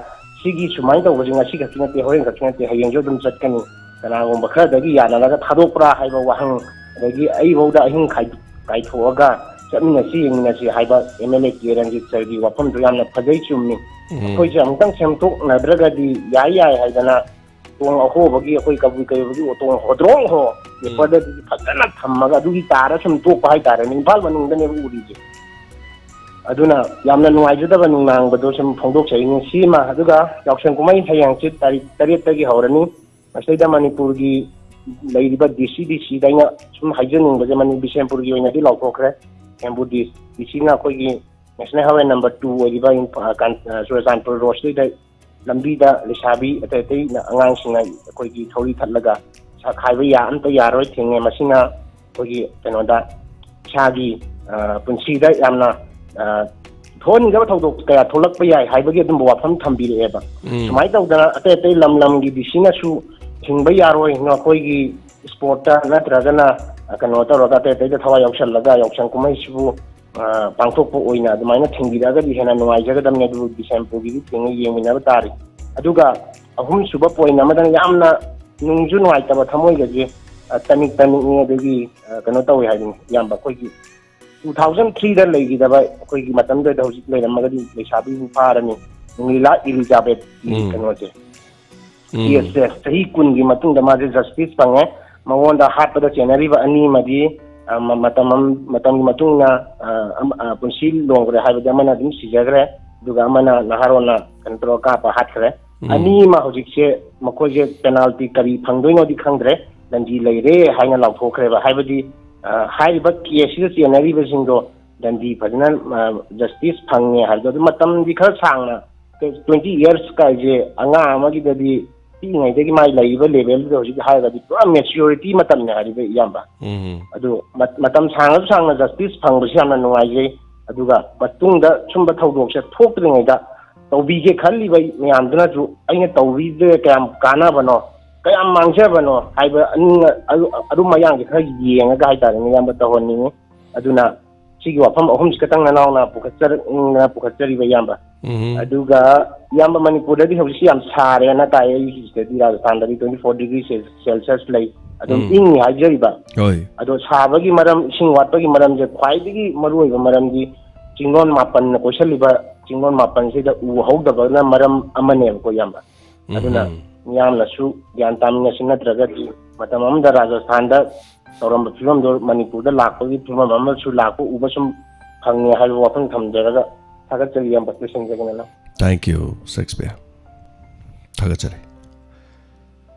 ꯁꯤꯒꯤ ꯁꯨꯃꯥꯏꯅ ꯇꯧꯕꯁꯤ ꯉꯁꯤ ꯈꯛꯀꯤ ꯅꯠꯇꯦ, ꯍꯣꯔꯦꯟ ꯈꯛꯀꯤ ꯅꯠꯇꯦ, ꯍꯌꯦꯡꯁꯨ ꯑꯗꯨꯝ ꯆꯠꯀꯅꯤ꯫ ꯀꯅꯥꯒꯨꯝꯕ ꯈꯔꯗꯒꯤ ꯌꯥꯅꯔꯒ ꯊꯥꯗꯣꯛꯄ꯭ꯔꯥ ꯍꯥꯏꯕ ꯋꯥꯍꯪ, ꯑꯗꯒꯤ ꯑꯩꯐꯧꯗ ꯑꯍꯤꯡ ꯈꯥꯏ-, ꯀꯥꯏꯊꯣꯛꯑꯒ ꯆꯠꯃꯤꯟꯅꯁꯤ, ꯌꯦꯡꯃꯤꯟꯅꯁꯤ ꯍꯥꯏꯕ M L A K Ranjit ꯁꯔꯒꯤ ꯋꯥꯐꯝꯗꯨ ꯌꯥꯝꯅ ꯐꯖꯩ, ꯆꯨꯝꯃꯤ꯫ ꯎꯝ꯫ ꯑꯩꯈꯣꯏꯁꯦ ꯑꯃꯨꯛꯇꯪ ꯁꯦꯝꯗꯣꯛꯅꯗ꯭ꯔꯒꯗꯤ ꯌꯥꯏ ꯌꯥꯏ ꯍꯥꯏꯗꯅ ꯇꯣꯡ ꯑꯍꯣꯕꯒꯤ ꯑꯩꯈꯣꯏ ꯀꯕꯨꯏ ꯀꯩꯕꯒꯤ ꯇꯣꯡ ꯍꯣꯗ꯭ꯔꯣꯡ ꯍꯣ ꯎꯝ꯫ ꯄꯦꯄꯔꯗ ꯐꯖꯅ ꯊꯝꯃꯒ ꯑꯗꯨꯒꯤ ꯇꯥꯔ ꯁꯨꯝ ꯇꯣꯛꯄ ꯍꯥꯏꯇꯥꯔꯦꯅꯦ, ꯏꯝꯐꯥꯜ ꯃꯅꯨꯡꯗꯅꯦꯕ ꯎꯔꯤꯁꯦ꯫ ꯑꯗꯨꯅ ꯌꯥꯝꯅ ꯅꯨꯡꯉꯥꯏꯖꯗꯕ ꯅꯨꯡꯅꯥꯡꯕꯗꯣ ꯁꯨꯝ ꯐꯣꯡꯗꯣꯛꯆꯔꯤꯅꯤ꯫ ꯁꯤꯃ, ꯑꯗꯨꯒ ꯌꯥꯎꯁꯪ ꯀꯨꯝꯍꯩ ꯍꯌꯦꯡ ꯍꯪꯆꯤꯠ ꯇꯥꯔꯤꯛ ꯇꯔꯦꯠꯇꯒꯤ ꯍꯧꯔꯅꯤ꯫ ꯃꯁꯤꯗꯩꯗ ꯃꯅꯤꯄꯨꯔꯒꯤ ꯂꯩꯔꯤꯕ ꯗꯤ ꯁꯤ ꯗꯤ ꯁꯤꯗ ꯑꯩꯅ ꯁꯨꯝ ꯍꯥꯏꯖꯅꯤꯡꯕꯁꯦ, ꯃꯅꯤ-, ꯕꯤꯁꯦꯝꯄꯨꯔꯒꯤ ꯑꯣꯏꯅꯗꯤ ꯂꯥꯎꯊꯣꯛꯈ꯭ꯔꯦ꯫ ꯕꯤꯁꯦꯝꯄꯨꯔ ꯗꯤ ꯁꯤꯅ ꯑꯩꯈꯣꯏꯒꯤ ꯅꯦꯁꯅꯦꯜ ꯍꯥꯏꯋꯦ ꯅꯝꯕꯔ ꯇꯨ ꯑꯣꯏꯔꯤꯕ ꯏꯝꯐꯥ-, ꯀꯥꯟ-, ꯆꯨꯔꯆꯥꯟꯄꯨꯔ ꯔꯣꯗꯁꯤꯗꯩꯗ ꯂꯝꯕꯤꯗ ꯂꯩꯁꯥꯕꯤ ꯑꯇꯩ ꯑꯇꯩ ꯑꯉꯥꯡꯁꯤꯡꯅ ꯑꯩꯈꯣꯏꯒꯤ ꯊꯧꯔꯤ ꯊꯠꯂꯒ ꯄꯩꯁꯥ ꯈꯥꯏꯕ ꯌꯥ-, ꯑꯝꯇ ꯌꯥꯔꯣꯏ, ꯊꯤꯡꯉꯦ꯫ ꯃꯁꯤꯅ ꯑꯩꯈꯣꯏꯒꯤ ꯀꯩꯅꯣꯗ ꯏꯁꯥꯒꯤ, ꯑ, ꯄꯨꯟꯁꯤꯗ ꯌꯥꯝꯅ, ꯑ, ꯊꯣꯛꯍꯟꯅꯤꯡꯗꯕ ꯊꯧꯗꯣꯛ ꯀꯌꯥ ꯊꯣꯛꯂꯛꯄ ꯌꯥꯏ ꯍꯥꯏꯕꯒꯤ ꯑꯗꯨꯝꯕ ꯋꯥꯐꯝ ꯊꯝꯕꯤꯔꯛꯑꯦꯕ꯫ ꯎꯝ꯫ ꯁꯨꯃꯥꯏꯅ ꯇꯧꯗꯅ ꯑꯇꯩ ꯑꯇꯩ ꯂꯝ ꯂꯝꯒꯤ ꯗꯤ ꯁꯤꯅꯁꯨ ꯊꯤꯡꯕ ꯌꯥꯔꯣꯏ, ꯅꯈꯣꯏꯒꯤ ꯏꯁꯄꯣꯔꯠꯇ ꯅꯠꯇ꯭ꯔꯒꯅ ꯀꯩꯅꯣ ꯇꯧꯔꯒ ꯑꯇꯩ ꯑꯇꯩꯗ ꯊꯋꯥꯏ ꯌꯥꯎꯁꯜꯂꯒ ꯌꯥꯎꯁꯪ ꯀꯨꯝꯍꯩꯁꯤꯕꯨ, ꯑ, ꯄꯥꯡꯊꯣꯛꯄ ꯑꯣꯏꯅ ꯑꯗꯨꯃꯥꯏꯅ ꯊꯤꯡꯕꯤꯔꯛꯑꯒꯗꯤ ꯍꯦꯟꯅ ꯅꯨꯡꯉꯥꯏꯖꯒꯗꯕꯅꯤ꯫ ꯑꯗꯨꯕꯨ ꯕꯤꯁꯦꯝꯄꯨꯔꯒꯤꯗꯤ ꯊꯤꯡꯉ ꯌꯦꯡꯃꯤꯟꯅꯕ ꯇꯥꯔꯤ꯫ ꯑꯗꯨꯒ ꯑꯍꯨꯝꯁꯨꯕ ꯄꯣꯏꯟ ꯑꯃꯗꯅ ꯌꯥꯝꯅ ꯅꯨꯡꯁꯨ ꯅꯨꯡꯉꯥꯏꯇꯕ ꯊꯃꯣꯏꯒꯁꯦ, ꯑ, ꯇꯅꯤꯛ ꯇꯅꯤꯛꯅꯤ꯫ ꯑꯗꯒꯤ, ꯑ, ꯀꯩꯅꯣ ꯇꯧꯋꯦ ꯍꯥꯏꯗꯨꯅꯤ, ꯏꯌꯥꯝꯕ, ꯑꯩꯈꯣꯏꯒꯤ ꯇꯨ ꯊꯥꯎꯖꯟ ꯊ꯭ꯔꯤꯗ ꯂꯩꯈꯤꯗꯕ ꯑꯩꯈꯣꯏꯒꯤ ꯃꯇꯝꯗꯨꯗ ꯍꯧꯖꯤꯛ ꯂꯩꯔꯝꯃꯒꯗꯤ ꯂꯩꯁꯥꯕꯤꯕꯨ ꯐꯥꯔꯅꯤ꯫ ꯅꯨꯡꯂꯤꯂꯥ ꯏꯂꯤꯖꯥꯕꯦꯠꯀꯤ ꯎꯝ꯫ ꯀꯩꯅꯣꯁꯦ, ꯎꯝ꯫ ꯀꯦꯁꯁꯦ ꯆꯍꯤ ꯀꯨꯟꯒꯤ ꯃꯇꯨꯡꯗ ꯃꯥꯁꯦ ꯖꯁꯇꯤꯁ ꯐꯪꯉꯦ꯫ ꯃꯉꯣꯟꯗ ꯍꯥꯠꯄꯗ ꯆꯦꯟꯅꯔꯤꯕ ꯑꯅꯤ ꯑꯃꯗꯤ, ꯑ, ꯃ-, ꯃꯇꯝ ꯑꯃ-, ꯃꯇꯝꯒꯤ ꯃꯇꯨꯡ ꯏꯟꯅ, ꯑ, ꯑꯃ-, ꯑ, ꯄꯨꯟꯁꯤ ꯂꯣꯡꯈ꯭ꯔꯦ ꯍꯥꯏꯕꯗꯤ ꯑꯃꯅ ꯑꯗꯨꯝ ꯁꯤꯖꯈ꯭ꯔꯦ, ꯑꯗꯨꯒ ꯑꯃꯅ ꯅꯍꯥꯔꯣꯟꯅ ꯀꯩꯅꯣ ꯇꯧꯔꯒ ꯀꯥꯞꯄ ꯍꯥꯠꯈ꯭ꯔꯦ꯫ ꯎꯝ꯫ ꯑꯅꯤ ꯑꯃ ꯍꯧꯖꯤꯛꯁꯦ ꯃꯈꯣꯏꯁꯦ ꯄꯦꯅꯥꯜꯇꯤ ꯀꯔꯤ ꯐꯪꯗꯣꯏꯅꯣꯗꯤ ꯈꯪꯗ꯭ꯔꯦ, ꯗꯟꯗꯤ ꯂꯩꯔꯦ ꯍꯥꯏꯅ ꯂꯥꯎꯊꯣꯛꯈ꯭ꯔꯦꯕ꯫ ꯍꯥꯏꯕꯗꯤ, ꯑ, ꯍꯥꯏꯔꯤꯕ ꯀꯦꯁꯁꯤꯗ ꯆꯦꯟꯅꯔꯤꯕꯁꯤꯡꯗꯣ ꯗꯟꯗꯤ ꯐꯖꯅ, ꯑ, ꯖꯁꯇꯤꯁ ꯐꯪꯉꯦ ꯍꯥꯏꯕꯗꯣ, ꯑꯗꯨ ꯃꯇꯝꯗꯤ ꯈꯔ ꯁꯥꯡꯅ, ꯇ꯭ꯋꯦꯟꯇꯤ ꯌꯔꯁ ꯀꯥꯏꯁꯦ ꯑꯉꯥꯡ ꯑꯃꯒꯤꯗꯗꯤ ꯄꯤꯛꯏꯉꯩꯗꯒꯤ ꯃꯥꯏ ꯂꯩꯔꯤꯕ ꯂꯦꯚꯦꯜꯗꯨꯗ ꯍꯧꯖꯤꯛ ꯍꯥꯏꯔꯒꯗꯤ ꯄꯨꯔꯥ ꯃꯦꯆ꯭ꯌꯨꯔꯤꯇꯤ ꯃꯇꯝꯅꯦ ꯍꯥꯏꯔꯤꯕ, ꯏꯌꯥꯝꯕ꯫ ꯎꯝ꯫ ꯑꯗꯨ ꯃꯠ-, ꯃꯇꯝ ꯁꯥꯡꯉꯁꯨ ꯁꯥꯡꯅ ꯖꯁꯇꯤꯁ ꯐꯪꯕꯁꯤ ꯌꯥꯝꯅ ꯅꯨꯡꯉꯥꯏꯖꯩ꯫ ꯑꯗꯨꯒ ꯃꯇꯨꯡꯗ ꯁꯨꯝꯕ ꯊꯧꯗꯣꯛꯁꯦ ꯊꯣꯛꯇ꯭ꯔꯤꯉꯩꯗ ꯇꯧꯕꯤꯒꯦ ꯈꯜꯂꯤꯕ ꯃꯌꯥꯝꯗꯨꯅꯁꯨ ꯑꯩꯅ ꯇꯧꯕꯤꯕꯗ ꯀꯌꯥꯝ ꯀꯥꯟꯅꯕꯅꯣ, ꯀꯌꯥꯝ ꯃꯥꯡꯖꯕꯅꯣ ꯍꯥꯏꯕ ꯑꯅꯤ, ꯑꯗꯨ, ꯑꯗꯨ ꯃꯌꯥꯝꯁꯦ ꯈꯔ ꯌꯦꯡꯉꯒ ꯍꯥꯏꯇꯥꯔꯦꯅꯦ, ꯏꯌꯥꯝꯕ, ꯇꯧꯍꯟꯅꯤꯡꯉꯤ꯫ ꯑꯗꯨꯅ ꯁꯤꯒꯤ ꯋꯥꯐꯝ ꯑꯍꯨꯝꯁꯤ ꯈꯛꯇꯪ ꯅꯅꯥꯎꯅ ꯄꯨꯈꯠꯆꯔꯛꯅꯤꯡꯗꯅ ꯄꯨꯈꯠꯆꯔꯤꯕ, ꯏꯌꯥꯝꯕ꯫ ꯎꯝ꯫ ꯑꯗꯨꯒ, ꯏꯌꯥꯝꯕ, ꯃꯅꯤꯄꯨꯔꯗꯗꯤ ꯍꯧꯖꯤꯛꯁꯤ ꯌꯥꯝ ꯁꯥꯔꯦꯅ ꯇꯥꯏ꯫ ꯑꯩꯒꯤ ꯁꯤꯗꯗꯤ ꯔꯥꯖꯁꯊꯥꯟꯗꯗꯤ twenty four degree Celsius ꯂꯩ, ꯑꯗꯨꯝ ꯎꯝ꯫ ꯏꯪꯉꯤ ꯍꯥꯏꯖꯔꯤꯕ꯫ ꯍꯣꯏ꯫ ꯑꯗꯣ ꯁꯥꯕꯒꯤ ꯃꯔꯝ, ꯏꯁꯤꯡ ꯋꯥꯠꯄꯒꯤ ꯃꯔꯝꯁꯦ ꯈ꯭ꯋꯥꯏꯗꯒꯤ ꯃꯔꯨꯑꯣꯏꯕ ꯃꯔꯝꯗꯤ ꯆꯤꯡꯂꯣꯟ ꯃꯥꯄꯟꯅ ꯀꯣꯏꯁꯜꯂꯤꯕ ꯆꯤꯡꯂꯣꯟ ꯃꯥꯄꯟꯁꯤꯗ ꯎ ꯍꯧꯗꯕꯅ ꯃꯔꯝ ꯑꯃꯅꯦꯕꯀꯣ, ꯏꯌꯥꯝꯕ꯫ ꯑꯗꯨꯅ ꯎꯝ꯫ ꯃꯤꯌꯥꯝꯅꯁꯨ ꯒ꯭ꯌꯥꯟ ꯇꯥꯃꯤꯟꯅꯁꯤ, ꯅꯠꯇ꯭ꯔꯒꯗꯤ ꯃꯇꯝ ꯑꯃꯗ ꯔꯥꯖꯁꯊꯥꯟꯗ ꯇꯧꯔꯝꯕ ꯐꯤꯕꯝꯗꯣ ꯃꯅꯤꯄꯨꯔꯗ ꯂꯥꯛꯄꯒꯤ ꯐꯤꯕꯝ ꯑꯃꯁꯨ ꯂꯥꯛꯄ ꯎꯕ ꯁꯨꯝ ꯐꯪꯉꯦ ꯍꯥꯏꯕ ꯋꯥꯐꯝ ꯊꯝꯖꯔꯒ ꯊꯥꯒꯠꯆꯔꯤ, ꯏꯌꯥꯝꯕ, ꯂꯣꯏꯁꯤꯟꯖꯒꯦꯅ꯫ Thank you, Shakespeare. ꯊꯥꯒꯠꯆꯔꯤ꯫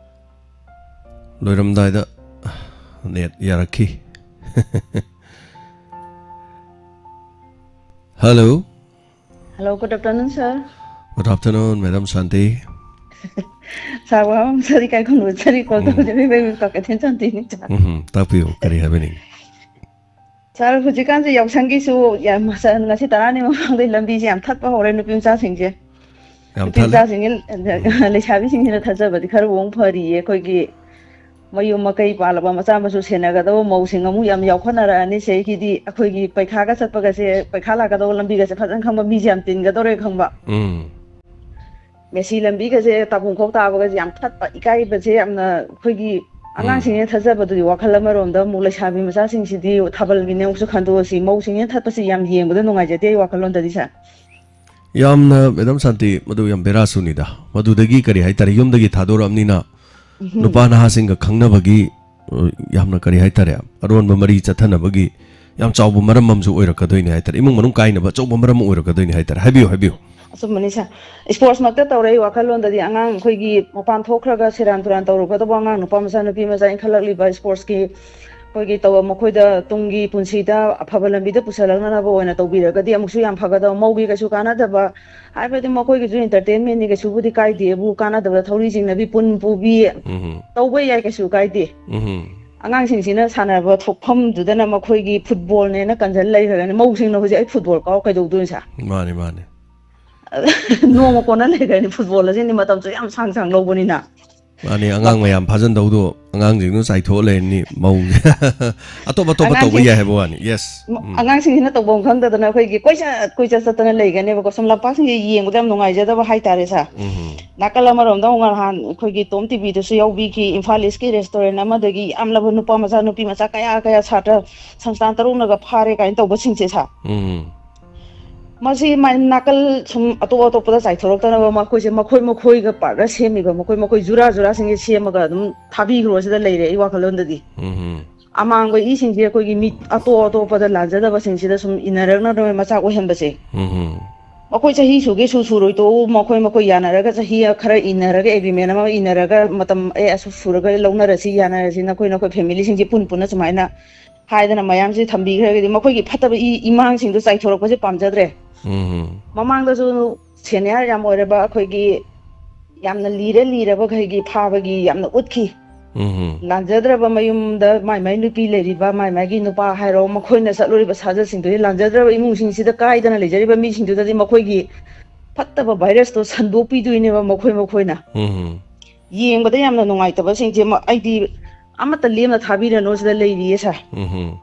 ꯂꯣꯏꯔꯝꯗꯥꯏꯗ net ꯌꯥꯔꯛꯈꯤ꯫ Hello꯫ Hello, good afternoon, sir. Good afternoon, Madam Shanti꯫ Sir, ꯋꯥꯐꯝ ꯑꯃ ꯁꯥꯔꯤ ꯀꯥꯏ ꯈꯨꯝꯕ ꯁꯥꯔꯤ call ꯎꯝ꯫ ꯇꯧꯖꯔꯤꯕ ꯏꯃꯨꯡ ꯀꯥꯀꯩꯊꯦꯜ ꯁꯥꯟꯇꯤꯅꯤ, sir꯫ ꯎꯝ, ꯇꯥꯛꯄꯤꯌꯨ, ꯀꯔꯤ ꯍꯥꯏꯕꯤꯅꯤꯡ? Sir, ꯍꯧꯖꯤꯛꯀꯥꯟꯁꯦ ꯌꯥꯎꯁꯪꯒꯤꯁꯨ ꯌꯥꯝ ꯃꯁ-, ꯉꯁꯤ ꯇꯔꯥꯅꯤ ꯃꯃꯥꯡꯗꯩ ꯂꯝꯕꯤꯁꯦ ꯌꯥꯝ ꯊꯠꯄ ꯍꯧꯔꯦ ꯅꯨꯄꯤ ꯃꯆꯥꯁꯤꯡꯁꯦ꯫ ꯌꯥꯝ ꯅꯨꯄꯤ ꯊꯠꯂꯦ꯫ ꯃꯆꯥꯁꯤꯡꯁꯦ, ꯎꯝ꯫ ꯂꯩꯁꯥꯕꯤꯁꯤꯡꯁꯤꯅ ꯊꯥꯖꯕꯗꯤ ꯈꯔ ꯃꯑꯣꯡ ꯐꯔꯤꯌꯦ꯫ ꯑꯩꯈꯣꯏꯒꯤ ꯃꯌꯨꯝ ꯃꯀꯩ ꯄꯥꯜꯂꯕ ꯃꯆꯥ ꯃꯁꯨ ꯁꯦꯟꯅꯒꯗꯕ ꯃꯧꯁꯤꯡ ꯑꯃꯨꯛ ꯌꯥꯝ ꯌꯥꯎꯈꯠꯅꯔꯛꯑꯅꯤ꯫ ꯁꯤꯗꯒꯤꯗꯤ ꯑꯩꯈꯣꯏꯒꯤ ꯄꯩꯈꯥꯒ ꯆꯠꯄꯒꯁꯦ, ꯄꯩꯈꯥ ꯂꯥꯛꯀꯗꯕ ꯂꯝꯕꯤꯒꯁꯦ ꯐꯖꯅ ꯈꯪꯕ ꯃꯤꯁꯦ ꯌꯥꯝ ꯇꯤꯟꯒꯗꯧꯔꯦ ꯈꯪꯕ꯫ ꯎꯝ꯫ ꯃꯦꯁꯤ ꯂꯝꯕꯤꯒꯁꯦ ꯇꯥꯐꯝ ꯈꯣꯛ ꯇꯥꯕꯒꯁꯦ ꯌꯥꯝ ꯊꯠꯄ, ꯏꯀꯥꯏꯕꯁꯦ ꯌꯥꯝꯅ ꯑꯩꯈꯣꯏꯒꯤ ꯎꯝ꯫ ꯑꯉꯥꯡꯁꯤꯡꯅ ꯊꯥꯖꯕꯗꯨꯗꯤ ꯋꯥꯈꯜ ꯑꯃꯔꯣꯝꯗ ꯑꯃꯨꯛ ꯂꯩꯁꯥꯕꯤ ꯃꯆꯥꯁꯤꯡꯁꯤꯗꯤ ꯊꯥꯕꯜꯒꯤꯅꯦ ꯑꯃꯨꯛꯁꯨ ꯈꯟꯗꯣꯛꯑꯁꯤ, ꯃꯧꯁꯤꯡꯅ ꯊꯠꯄꯁꯤ ꯌꯥꯝ ꯌꯦꯡꯕꯗ ꯅꯨꯡꯉꯥꯏꯖꯗꯦ ꯑꯩ ꯋꯥꯈꯜꯂꯣꯟꯗꯗꯤ, sir꯫ ꯌꯥꯝꯅ, ꯃꯦꯗꯥꯝ ꯁꯥꯟꯇꯤ, ꯃꯗꯨ ꯌꯥꯝ ꯕꯦꯔꯥꯁꯨꯅꯤꯗ꯫ ꯃꯗꯨꯗꯒꯤ ꯀꯔꯤ ꯍꯥꯏꯇꯥꯔꯦ, ꯌꯨꯝꯗꯒꯤ ꯊꯥꯗꯣꯔꯛꯑꯕꯅꯤꯅ ꯎꯝ꯫ ꯅꯨꯄꯥ ꯅꯍꯥꯁꯤꯡꯒ ꯈꯪꯅꯕꯒꯤ, ꯑ, ꯌꯥꯝꯅ ꯀꯔꯤ ꯍꯥꯏꯇꯥꯔꯦ, ꯑꯔꯣꯟꯕ ꯃꯔꯤ ꯆꯠꯊꯅꯕꯒꯤ ꯌꯥꯝ ꯆꯥꯎꯕ ꯃꯔꯝ ꯑꯃꯁꯨ ꯑꯣꯏꯔꯛꯀꯗꯣꯏꯅꯦ ꯍꯥꯏꯇꯥꯔꯦ꯫ ꯏꯃꯨꯡ ꯃꯅꯨꯡ ꯀꯥꯏꯅꯕ ꯑꯆꯧꯕ ꯃꯔꯝ ꯑꯃ ꯑꯣꯏꯔꯛꯀꯗꯣꯏꯅꯦ ꯍꯥꯏꯇꯥꯔꯦ꯫ ꯍꯥꯏꯕꯤꯌꯨ, ꯍꯥꯏꯕꯤꯌꯨ꯫ ꯑꯆꯨꯝꯕꯅꯤ ꯁꯥꯔ꯫ ꯏꯁꯄꯣꯔꯠꯁꯃꯛꯇ ꯇꯧꯔꯦ, ꯑꯩ ꯋꯥꯈꯜꯂꯣꯟꯗꯗꯤ ꯑꯉꯥꯡ ꯑꯩꯈꯣꯏꯒꯤ ꯃꯄꯥꯟ ꯊꯣꯛꯈ꯭ꯔꯒ ꯁꯦꯔꯥꯟ ꯇꯨꯔꯥꯟ ꯇꯧꯔꯨꯒꯗꯧꯕ ꯑꯉꯥꯡ ꯅꯨꯄꯥ ꯃꯆꯥ, ꯅꯨꯄꯤ ꯃꯆꯥ ꯏꯟꯈꯠꯂꯛꯂꯤꯕ ꯏꯁꯄꯣꯔꯠꯁꯀꯤ ꯑꯩꯈꯣꯏꯒꯤ ꯇꯧꯕ, ꯃꯈꯣꯏꯗ ꯇꯨꯡꯒꯤ ꯄꯨꯟꯁꯤꯗ ꯑꯐꯕ ꯂꯝꯕꯤꯗ ꯄꯨꯁꯜꯂꯛꯅꯅꯕ ꯑꯣꯏꯅ ꯇꯧꯕꯤꯔꯒꯗꯤ ꯑꯃꯨꯛꯁꯨ ꯌꯥꯝ ꯐꯒꯗꯕ꯫ ꯃꯧꯒꯤ ꯀꯩꯁꯨ ꯀꯥꯟꯅꯗꯕ ꯍꯥꯏꯕꯗꯤ ꯃꯈꯣꯏꯒꯤꯁꯨ ꯏꯟꯇꯔꯇꯦꯟꯃꯦꯟꯅꯤ, ꯀꯩꯁꯨꯕꯨꯗꯤ ꯀꯥꯏꯗꯦꯕꯨ, ꯀꯥꯟꯅꯗꯕꯗ ꯊꯧꯔꯤ ꯆꯤꯡꯅꯕꯤ, ꯄꯨꯟ ꯄꯨꯕꯤ ꯎꯝ ꯇꯧꯕ ꯌꯥꯏ, ꯀꯩꯁꯨ ꯀꯥꯏꯗꯦ꯫ ꯎꯝ ꯑꯉꯥꯡꯁꯤꯡꯁꯤꯅ ꯁꯥꯟꯅꯕ ꯊꯣꯛꯐꯝꯗꯨꯗꯅ ꯃꯈꯣꯏꯒꯤ ꯐꯨꯠꯕꯣꯜꯅꯦꯅ ꯀꯟꯁꯤꯜ ꯂꯩꯈ꯭ꯔꯒꯅꯤ꯫ ꯃꯧꯁꯤꯡꯅ ꯍꯧꯖꯤꯛ "ꯑꯩ ꯐꯨꯠꯕꯣꯜ ꯀꯥꯎ ꯀꯩꯗꯧꯗꯣꯏꯅꯣ ꯁꯥꯔ?" ꯃꯥꯅꯤ, ꯃꯥꯅꯤ꯫ ꯅꯣꯡꯃ ꯀꯣꯟꯅ ꯂꯩꯈ꯭ꯔꯅꯤ꯫ ꯐꯨꯠꯕꯣꯜ ꯑꯁꯤꯗꯤ ꯃꯇꯝꯁꯨ ꯌꯥꯝ ꯁꯥꯡ ꯁꯥꯡ ꯂꯧꯕꯅꯤꯅ꯫ ꯃꯥꯅꯤ, ꯑꯉꯥꯡ ꯃꯌꯥꯝ ꯐꯥꯖꯟꯗꯧꯗꯣ ꯑꯉꯥꯡꯁꯤꯡꯗꯨꯅ ꯆꯥꯏꯊꯣꯛꯑ ꯂꯩꯔꯅꯤ ꯃꯧꯁꯦ꯫ ꯑꯇꯣꯞ ꯑꯇꯣꯞꯄ ꯇꯧꯕ ꯑꯉꯥꯡꯁꯤꯡ-, ꯌꯥꯏ ꯍꯥꯏꯕ ꯋꯥꯅꯤ꯫ Yes꯫ ꯎꯝ꯫ ꯑꯉꯥꯡꯁꯤꯡꯁꯤꯅ ꯇꯧꯐꯝ ꯈꯪꯗꯗꯅ ꯑꯩꯈꯣꯏꯒꯤ ꯀꯣꯏꯆꯠ ꯀꯣꯏꯆꯠ ꯆꯠꯇꯅ ꯂꯩꯒꯅꯦꯕꯀꯣ꯫ ꯁꯨꯝ ꯂꯝꯄꯥꯛꯁꯤꯡꯁꯦ ꯌꯦꯡꯕꯗ ꯌꯥꯝ ꯅꯨꯡꯉꯥꯏꯖꯗꯕ ꯍꯥꯏꯇꯥꯔꯦ ꯁꯥꯔ꯫ ꯎꯝ꯫ ꯅꯥꯀꯜ ꯑꯃꯔꯣꯝꯗ ꯑꯃꯨꯛ ꯅꯍꯥꯟ ꯑꯩꯈꯣꯏꯒꯤ ꯇꯣꯝ ꯇꯤꯚꯤꯗꯁꯨ ꯌꯥꯎꯕꯤꯈꯤ, ꯏꯝꯐꯥꯜ ꯏꯁꯀꯤ ꯔꯦꯁꯇꯨꯔꯦꯟ ꯑꯃꯗꯒꯤ ꯌꯥꯝꯂꯕ ꯅꯨꯄꯥ ꯃꯆꯥ, ꯅꯨꯄꯤ ꯃꯆꯥ ꯀꯌꯥ ꯀꯌꯥ ꯁꯥꯇ꯭ꯔ ꯁꯪꯁꯊꯥꯟ ꯇꯔꯨꯛꯅꯒ ꯐꯥꯔꯦ ꯀꯥꯏꯅ ꯇꯧꯕꯁꯤꯡꯁꯦ ꯁꯥꯔ꯫ ꯎꯝ꯫ ꯃꯁꯤ ꯃꯥꯏ ꯅꯥꯀꯜ ꯁꯨꯝ ꯑꯇꯣꯞ ꯑꯇꯣꯞꯄꯗ ꯆꯥꯏꯊꯣꯔꯛꯇꯅꯕ ꯃꯈꯣꯏꯁꯦ ꯃꯈꯣꯏ ꯃꯈꯣꯏꯒ ꯄꯥꯔꯠꯅꯔ ꯁꯦꯝꯃꯤꯕ, ꯃꯈꯣꯏ ꯃꯈꯣꯏ ꯖꯨꯔꯥ ꯖꯨꯔꯥꯁꯤꯡꯁꯦ ꯁꯦꯝꯃꯒ ꯑꯗꯨꯝ ꯊꯥꯕꯤꯈ꯭ꯔꯣ ꯁꯤꯗ ꯂꯩꯔꯦ ꯑꯩ ꯋꯥꯈꯜꯂꯣꯟꯗꯗꯤ꯫ ꯎꯝ꯫ ꯑꯃꯥꯡꯕ ꯏꯁꯤꯡꯁꯦ ꯑꯩꯈꯣꯏꯒꯤ ꯃꯤ ꯑꯇꯣꯞ ꯑꯇꯣꯞꯄꯗ ꯂꯥꯟꯖꯗꯕꯁꯤꯡꯁꯤꯗ ꯁꯨꯝ ꯏꯟꯅꯔꯛꯅꯗꯕ ꯃꯆꯥꯛ ꯑꯣꯏꯍꯟꯕꯁꯦ꯫ ꯎꯝ꯫ ꯃꯈꯣꯏ ꯆꯍꯤ ꯁꯨꯒꯦ ꯁꯨ ꯁꯨꯔꯣꯏ ꯇꯣꯛꯎ, ꯃꯈꯣꯏ ꯃꯈꯣꯏ ꯌꯥꯅꯔꯒ ꯆꯍꯤ ꯈꯔ ꯏꯟꯅꯔꯒ ꯑꯦꯒ꯭ꯔꯤꯃꯦꯟ ꯑꯃ ꯏꯟꯅꯔꯒ ꯃꯇꯝ ꯑꯦ ꯑꯁꯨꯛ ꯁꯨꯔꯒ ꯂꯧꯅꯔꯁꯤ, ꯌꯥꯅꯔꯁꯤ, ꯅꯈꯣꯏ ꯅꯈꯣꯏ ꯐꯦꯃꯤꯂꯤꯁꯤꯡꯁꯦ ꯄꯨꯟ ꯄꯨꯟꯅ ꯁꯨꯃꯥꯏꯅ ꯍꯥꯏꯗꯅ ꯃꯌꯥꯝꯁꯤ ꯊꯝꯕꯤꯈ꯭ꯔꯒꯗꯤ ꯃꯈꯣꯏꯒꯤ ꯐꯠꯇꯕ ꯏ ꯏꯃꯥꯡꯁꯤꯡꯗꯣ ꯆꯥꯏꯊꯣꯔꯛꯄꯁꯦ ꯄꯥꯝꯖꯗ꯭ꯔꯦ꯫ ꯎꯝ꯫ ꯃꯃꯥꯡꯗꯁꯨ ꯁꯦꯅꯤꯌꯔ ꯌꯥꯝ ꯑꯣꯏꯔꯕ ꯑꯩꯈꯣꯏꯒꯤ ꯌꯥꯝꯅ ꯂꯤꯔ ꯂꯤꯔꯕꯈꯩꯒꯤ ꯐꯥꯕꯒꯤ ꯌꯥꯝꯅ ꯎꯠꯈꯤ꯫ ꯎꯝ꯫ ꯂꯥꯟꯖꯗ꯭ꯔꯕ ꯃꯌꯨꯝꯗ ꯃꯥꯏ ꯃꯥꯏ ꯅꯨꯄꯤ ꯂꯩꯔꯤꯕ, ꯃꯥꯏ ꯃꯥꯏꯒꯤ ꯅꯨꯄꯥ ꯍꯥꯏꯔꯣ, ꯃꯈꯣꯏꯅ ꯆꯠꯂꯨꯔꯤꯕ ꯁꯥꯖꯠꯁꯤꯡꯗꯨꯗꯤ ꯂꯥꯟꯖꯗ꯭ꯔꯕ ꯏꯃꯨꯡꯁꯤꯡꯁꯤꯗ ꯀꯥꯏꯗꯅ ꯂꯩꯖꯔꯤꯕ ꯃꯤꯁꯤꯡꯗꯨꯗꯗꯤ ꯃꯈꯣꯏꯒꯤ ꯐꯠꯇꯕ ꯚꯥꯏꯔꯁꯇꯣ ꯁꯟꯗꯣꯛꯄꯤꯗꯣꯏꯅꯦꯕ ꯃꯈꯣꯏ ꯃꯈꯣꯏꯅ꯫ ꯎꯝ꯫ ꯌꯦꯡꯕꯗ ꯌꯥꯝꯅ ꯅꯨꯡꯉꯥꯏꯇꯕꯁꯤꯡꯁꯦ ꯃ-, ꯑꯩꯗꯤ ꯑꯃꯠꯇ ꯂꯦꯝꯅ ꯊꯥꯕꯤꯔꯅꯨ ꯁꯤꯗ ꯂꯩꯔꯤꯌꯦ ꯁꯥꯔ꯫ ꯎꯝ꯫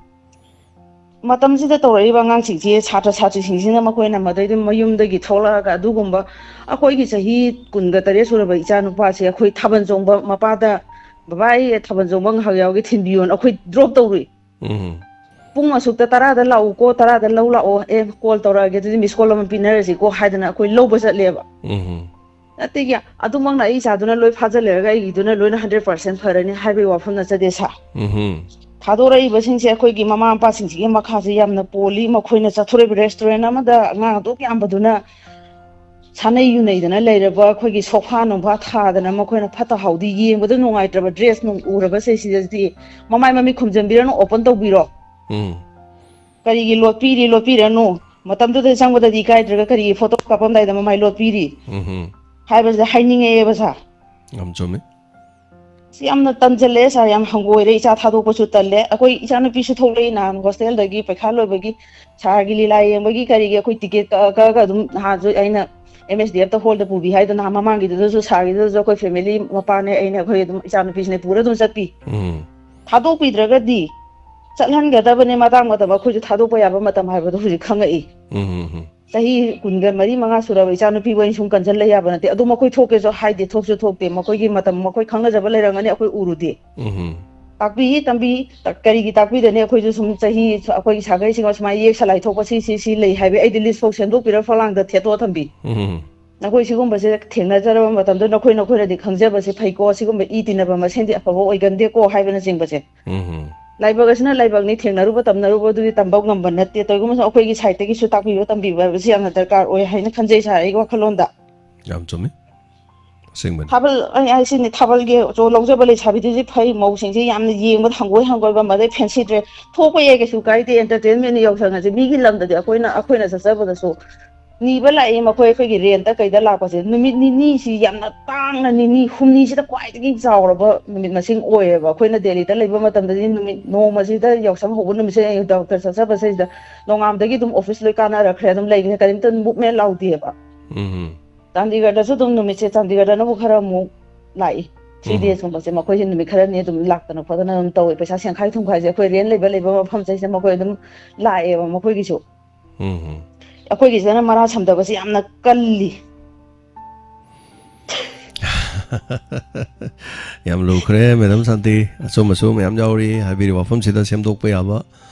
ꯃꯇꯝꯁꯤꯗ ꯇꯧꯔꯛꯏꯕ ꯑꯉꯥꯡꯁꯤꯡꯁꯤ ꯁꯥꯇ꯭ꯔ ꯁꯥꯇ꯭ꯔꯤꯁꯤꯡꯁꯤꯅ ꯃꯈꯣꯏꯅ ꯃꯗꯩꯗ ꯃꯌꯨꯝꯗꯒꯤ ꯊꯣꯛꯂꯛꯑꯒ ꯑꯗꯨꯒꯨꯝꯕ ꯑꯩꯈꯣꯏꯒꯤ ꯆꯍꯤ ꯀꯨꯟꯒ ꯇꯔꯦꯠ ꯁꯨꯔꯕ ꯏꯆꯥ ꯅꯨꯄꯥꯁꯦ ꯑꯩꯈꯣꯏ ꯊꯥꯕꯜ ꯆꯣꯡꯕ, "ꯃꯄꯥꯗ, ꯕꯕꯥ, ꯑꯩ ꯊꯥꯕꯜ ꯆꯣꯡꯕ ꯉꯥꯏꯍꯥꯛ ꯌꯥꯎꯒꯦ, ꯊꯤꯟꯕꯤꯌꯣꯅ" ꯑꯩꯈꯣꯏ ꯗ꯭ꯔꯣꯞ ꯇꯧꯔꯨꯏ꯫ ꯎꯝ꯫ "ꯄꯨꯡ ꯑꯁꯨꯛꯇ ꯇꯔꯥꯗ ꯂꯥꯛꯎꯀꯣ, ꯇꯔꯥꯗ ꯂꯧ ꯂꯥꯛꯑꯣ, ꯑꯦ, ꯀꯣꯜ ꯇꯧꯔꯛꯑꯒꯦ, ꯑꯗꯨꯗꯤ ꯃꯤꯁ ꯀꯣꯜ ꯑꯃ ꯄꯤꯅꯔꯁꯤꯀꯣ" ꯍꯥꯏꯗꯅ ꯑꯩꯈꯣꯏ ꯂꯧꯕ ꯆꯠꯂꯦꯕ꯫ ꯎꯝ꯫ ꯅꯠꯇꯦꯒꯤ, ꯑꯗꯨꯃꯛꯅ ꯑꯩ ꯏꯆꯥꯗꯨꯅ ꯂꯣꯏ ꯐꯥꯖꯤꯜꯂꯦꯔꯒ ꯑꯩꯒꯤꯗꯨꯅ ꯂꯣꯏꯅ ꯍꯟꯗ꯭ꯔꯦꯠ ꯄꯥꯔꯁꯦꯟ ꯐꯔꯅꯤ ꯍꯥꯏꯕꯒꯤ ꯋꯥꯐꯝ ꯅꯠꯆꯗꯦ ꯁꯥꯔ꯫ ꯎꯝ꯫ ꯊꯥꯗꯣꯔꯛꯏꯕꯁꯤꯡꯁꯦ ꯑꯩꯈꯣꯏꯒꯤ ꯃꯃꯥ ꯃꯄꯥꯁꯤꯡꯁꯤꯒꯤ ꯃꯈꯥꯁꯦ ꯌꯥꯝꯅ ꯄꯣꯜꯂꯤ꯫ ꯃꯈꯣꯏꯅ ꯆꯠꯊꯣꯔꯛꯏꯕ ꯔꯦꯁꯇꯨꯔꯦꯟ ꯑꯃꯗ ꯑꯉꯥꯡ ꯑꯗꯨꯛ ꯌꯥꯝꯕꯗꯨꯅ ꯁꯥꯟꯅꯩ ꯌꯨꯅꯩꯗꯅ ꯂꯩꯔꯕ ꯑꯩꯈꯣꯏꯒꯤ ꯁꯣꯐꯥ ꯅꯨꯡꯐꯥ ꯊꯥꯗꯅ ꯃꯈꯣꯏꯅ ꯐꯠꯇ ꯍꯥꯎꯗꯤ ꯌꯦꯡꯕꯗ ꯅꯨꯡꯉꯥꯏꯇ꯭ꯔꯕ ꯗ꯭ꯔꯦꯁ ꯅꯨꯡ ꯎꯔꯕꯁꯦ ꯁꯤꯗꯗꯤ ꯃꯃꯥꯏ ꯃꯃꯤꯠ ꯈꯨꯝꯖꯤꯟꯕꯤꯔꯅꯨ, ꯑꯣꯄꯟ ꯇꯧꯕꯤꯔꯣ꯫ ꯎꯝ꯫ ꯀꯔꯤꯒꯤ ꯂꯣꯠꯄꯤꯔꯤ? ꯂꯣꯠꯄꯤꯔꯅꯨ꯫ ꯃꯇꯝꯗꯨꯗ ꯆꯪꯕꯗꯗꯤ ꯏꯀꯥꯏꯗ꯭ꯔꯒ ꯀꯔꯤꯒꯤ ꯐꯣꯇꯣ ꯀꯥꯞꯄꯝꯗꯥꯏꯗ ꯃꯃꯥꯏ ꯂꯣꯠꯄꯤꯔꯤ ꯎꯝ꯫ ꯍꯥꯏꯕꯁꯤꯗ ꯍꯥꯏꯅꯤꯡꯉꯛꯑꯦꯕ ꯁꯥꯔ꯫ ꯌꯥꯝ ꯆꯨꯝꯃꯤ꯫ ꯑꯁ, ꯌꯥꯝꯅ ꯇꯟꯖꯜꯂꯛꯑꯦ ꯁꯥꯔ, ꯌꯥꯝ ꯍꯪꯒꯣꯏꯔꯦ꯫ ꯏꯆꯥ ꯊꯥꯗꯣꯛꯄꯁꯨ ꯇꯜꯂꯦ꯫ ꯑꯩꯈꯣꯏ ꯏꯆꯥꯅꯨꯄꯤꯁꯨ ꯊꯣꯛꯂꯛꯏ ꯅꯍꯥꯟ ꯍꯣꯁꯇꯦꯜꯗꯒꯤ ꯄꯩꯈꯥ ꯂꯣꯏꯕꯒꯤ ꯁꯥꯔꯒꯤ ꯂꯤꯂꯥ ꯌꯦꯡꯕꯒꯤ ꯀꯔꯤꯒꯤ ꯑꯩꯈꯣꯏ ꯇꯤꯀꯦꯠ ꯀꯛꯑ ꯀꯛꯑꯒ ꯑꯗꯨꯝ ꯅꯍꯥꯟꯁꯨ ꯑꯩꯅ ꯑꯦꯝ ꯑꯦꯁ ꯗꯤ ꯑꯦꯐꯇ ꯍꯣꯜꯗ ꯄꯨꯕꯤ ꯍꯥꯏꯗꯣ ꯅꯍꯥꯟ ꯃꯃꯥꯡꯒꯤꯗꯨꯗꯁꯨ ꯁꯥꯔꯒꯤꯗꯨꯗꯁꯨ ꯑꯩꯈꯣꯏ ꯐꯦꯃꯤꯂꯤ ꯃꯄꯥꯅꯦ ꯑꯩꯅ ꯑꯩꯈꯣꯏ ꯑꯗꯨꯝ ꯏꯆꯥꯅꯨꯄꯤꯁꯤꯅꯦ ꯄꯨꯔ ꯑꯗꯨꯝ ꯆꯠꯄꯤ꯫ ꯎꯝ꯫ ꯊꯥꯗꯣꯛꯄꯤꯗ꯭ꯔꯒꯗꯤ ꯆꯠꯍꯟꯒꯗꯕꯅꯦ ꯃꯇꯥꯡ ꯃꯇꯝ, ꯑꯩꯈꯣꯏꯁꯨ ꯊꯥꯗꯣꯛꯄ ꯌꯥꯕ ꯃꯇꯝ ꯍꯥꯏꯕꯗꯣ ꯍꯧꯖꯤꯛ ꯈꯪꯉꯛꯏ꯫ ꯎꯝ, ꯎꯝ, ꯎꯝ꯫ ꯆꯍꯤ ꯀꯨꯟꯒ ꯃꯔꯤ ꯃꯉꯥ ꯁꯨꯔꯕ ꯏꯆꯥꯅꯨꯄꯤꯕꯨ ꯑꯩꯅ ꯁꯨꯝ ꯀꯟꯁꯤꯜ ꯂꯩ ꯌꯥꯕ ꯅꯠꯇꯦ꯫ ꯑꯗꯨ ꯃꯈꯣꯏ ꯊꯣꯛꯀꯦꯁꯨ ꯍꯥꯏꯗꯦ, ꯊꯣꯛꯁꯨ ꯊꯣꯛꯇꯦ꯫ ꯃꯈꯣꯏꯒꯤ ꯃꯇꯝ ꯃꯈꯣꯏ ꯈꯪꯅꯖꯕ ꯂꯩꯔꯝꯒꯅꯤ, ꯑꯩꯈꯣꯏ ꯎꯔꯨꯗꯦ꯫ ꯎꯝ, ꯎꯝ꯫ ꯇꯥꯛꯄꯤꯌꯦ, ꯇꯝꯕꯤ, ꯀꯔꯤꯒꯤ ꯇꯥꯛꯄꯤꯗꯅꯤ? ꯑꯩꯈꯣꯏꯁꯨ ꯁꯨꯝ ꯆꯍꯤ ꯑꯩꯈꯣꯏꯒꯤ ꯁꯥꯒꯩꯁꯤꯡ ꯁꯨꯃꯥꯏꯅ ꯌꯦꯛ ꯁꯂꯥꯏ ꯊꯣꯛꯄ ꯁꯤ ꯁꯤ ꯁꯤ ꯂꯩ ꯍꯥꯏꯕ ꯑꯩꯗꯤ ꯂꯤꯁ ꯐꯥꯎ ꯁꯦꯝꯗꯣꯛꯄꯤꯔ ꯐꯛꯂꯥꯡꯗ ꯊꯦꯠꯇꯣꯛꯑ ꯊꯝꯕꯤ꯫ ꯎꯝ, ꯎꯝ꯫ ꯅꯈꯣꯏ ꯁꯤꯒꯨꯝꯕꯁꯦ ꯊꯦꯡꯅꯖꯔꯕ ꯃꯇꯝꯗ ꯅꯈꯣꯏ ꯅꯈꯣꯏꯅꯗꯤ ꯈꯪꯖꯕꯁꯦ ꯐꯩꯀꯣ, ꯁꯤꯒꯨꯝꯕ ꯏ ꯇꯤꯟꯅꯕ ꯃꯁꯦꯟꯗꯤ ꯑꯐꯕ ꯑꯣꯏꯒꯟꯗꯦꯀꯣ ꯍꯥꯏꯕꯅꯆꯤꯡꯕꯁꯦ꯫ ꯎꯝ, ꯎꯝ꯫ ꯂꯥꯏꯕꯛ ꯑꯁꯤꯅ ꯂꯥꯏꯕꯛꯅꯤ, ꯊꯦꯡꯅꯔꯨꯕ ꯇꯝꯅꯔꯨꯕ ꯑꯗꯨꯗꯤ ꯇꯝꯕ ꯉꯝꯕ ꯅꯠꯇꯦ꯫ ꯇꯧꯏꯒꯨꯝꯕꯁꯨ ꯑꯩꯈꯣꯏꯒꯤ ꯁꯥꯏꯠꯇꯒꯤ ꯁꯨ ꯇꯥꯛꯄꯤꯕ ꯇꯝꯕꯤꯕ ꯍꯥꯏꯕꯁꯤ ꯌꯥꯝꯅ ꯗꯔꯀꯥꯔ ꯑꯣꯏ ꯍꯥꯏꯅ ꯈꯟꯖꯩ ꯁꯥꯔ, ꯑꯩꯒꯤ ꯋꯥꯈꯜꯂꯣꯟꯗ꯫ ꯌꯥꯝ ꯆꯨꯝꯃꯤ꯫ ꯑꯁꯦꯡꯕꯅꯤ꯫ ꯊꯥꯕꯜ, ꯑꯩ ꯍꯥꯏꯁꯤꯅꯤ, ꯊꯥꯕꯜꯒꯤ ꯆꯣ ꯂꯧꯖꯕ ꯂꯩꯁꯥꯕꯤꯗꯨꯗꯤ ꯐꯩ, ꯃꯧꯁꯤꯡꯁꯤ ꯌꯥꯝꯅ ꯌꯦꯡꯕꯗ ꯍꯪꯒꯣꯏ ꯍꯪꯒꯣꯏꯕ, ꯃꯗꯩ ꯐꯦꯟꯁꯤ ꯗ꯭ꯔꯦꯁ ꯊꯣꯛꯄ ꯌꯥꯏ, ꯀꯩꯁꯨ ꯀꯥꯏꯗꯦ, ꯑꯦꯟꯇꯔꯇꯦꯟꯃꯦꯟꯅꯤ ꯌꯥꯎꯁꯪ ꯑꯁꯤ꯫ ꯃꯤꯒꯤ ꯂꯝꯗꯗꯤ ꯑꯩꯈꯣꯏꯅ, ꯑꯩꯈꯣꯏꯅ ꯆꯠꯆꯕꯗꯁꯨ ꯅꯤꯕ ꯂꯥꯛꯏ, ꯃꯈꯣꯏ ꯑꯩꯈꯣꯏꯒꯤ ꯔꯦꯟꯇ ꯀꯩꯗ ꯂꯥꯛꯄꯁꯦ ꯅꯨꯃꯤꯠ ꯅꯤꯅꯤꯁꯤ ꯌꯥꯝꯅ ꯇꯥꯡꯅ, ꯅꯤꯅꯤ ꯍꯨꯝꯅꯤꯁꯤꯗ ꯈ꯭ꯋꯥꯏꯗꯒꯤ ꯆꯥꯎꯔꯕ ꯅꯨꯃꯤꯠ ꯃꯁꯤꯡ ꯑꯣꯏꯌꯦꯕ꯫ ꯑꯩꯈꯣꯏꯅ ꯗꯦꯜꯂꯤꯗ ꯂꯩꯕ ꯃꯇꯝꯗꯗꯤ ꯅꯨꯃꯤꯠ ꯅꯣꯡꯃꯁꯤꯗ ꯌꯥꯎꯁꯪ ꯍꯧꯕ ꯅꯨꯃꯤꯠꯁꯦ ꯗꯣꯛꯇꯔ ꯆꯠꯆꯕꯁꯤꯗ ꯅꯣꯡꯉꯥꯝꯗꯒꯤ ꯑꯗꯨꯝ ꯑꯣꯐꯤꯁ ꯂꯣꯏ ꯀꯥꯟꯅꯔꯛꯈ꯭ꯔꯦ, ꯑꯗꯨꯝ ꯂꯩꯈ꯭ꯔꯦ, ꯀꯔꯤꯝꯇ ꯃꯨꯞꯃꯦꯟ ꯂꯥꯎꯗꯦꯕ꯫ ꯎꯝ, ꯎꯝ꯫ ꯆꯥꯟꯗꯤꯒꯔꯗꯁꯨ ꯑꯗꯨꯝ ꯅꯨꯃꯤꯠꯁꯦ ꯆꯥꯟꯗꯤꯒꯔꯗꯅꯕꯨ ꯈꯔ ꯑꯃꯨꯛ ꯂꯥꯛꯏ꯫ ꯊ꯭ꯔꯤ ꯎꯝ꯫ ꯗꯦꯁꯀꯨꯝꯕꯁꯦ ꯃꯈꯣꯏꯁꯦ ꯅꯨꯃꯤꯠ ꯈꯔꯅꯤ ꯑꯗꯨꯝ ꯂꯥꯛꯇꯅ ꯈꯣꯠꯇꯅ ꯑꯗꯨꯝ ꯇꯧꯋꯦ꯫ ꯄꯩꯁꯥ ꯁꯦꯡꯈꯥꯏ ꯊꯨꯝꯈꯥꯏꯁꯦ ꯑꯩꯈꯣꯏ ꯔꯦꯟ ꯂꯩꯕ ꯂꯩꯕ ꯃꯐꯝꯁꯤꯗꯩꯁꯤꯗ ꯃꯈꯣꯏ ꯑꯗꯨꯝ ꯂꯥꯛꯑꯦꯕ ꯃꯈꯣꯏꯒꯤꯁꯨ꯫ ꯎꯝ, ꯎꯝ꯫ ꯑꯩꯈꯣꯏꯒꯤꯁꯤꯅ ꯃꯔꯥ ꯁꯝꯗꯕꯁꯤ ꯌꯥꯝꯅ ꯀꯜꯂꯤ꯫ ꯌꯥꯝ ꯂꯨꯈ꯭ꯔꯦ, ꯃꯦꯗꯥꯝ ꯁꯥꯟꯇꯤ꯫ ꯑꯆꯨꯝꯕꯁꯨ ꯃꯌꯥꯝ ꯌꯥꯎꯔꯤ ꯍꯥꯏꯕꯤꯔꯤꯕ ꯋꯥꯐꯝꯁꯤꯗ ꯁꯦꯝꯗꯣꯛꯄ ꯌꯥꯕ,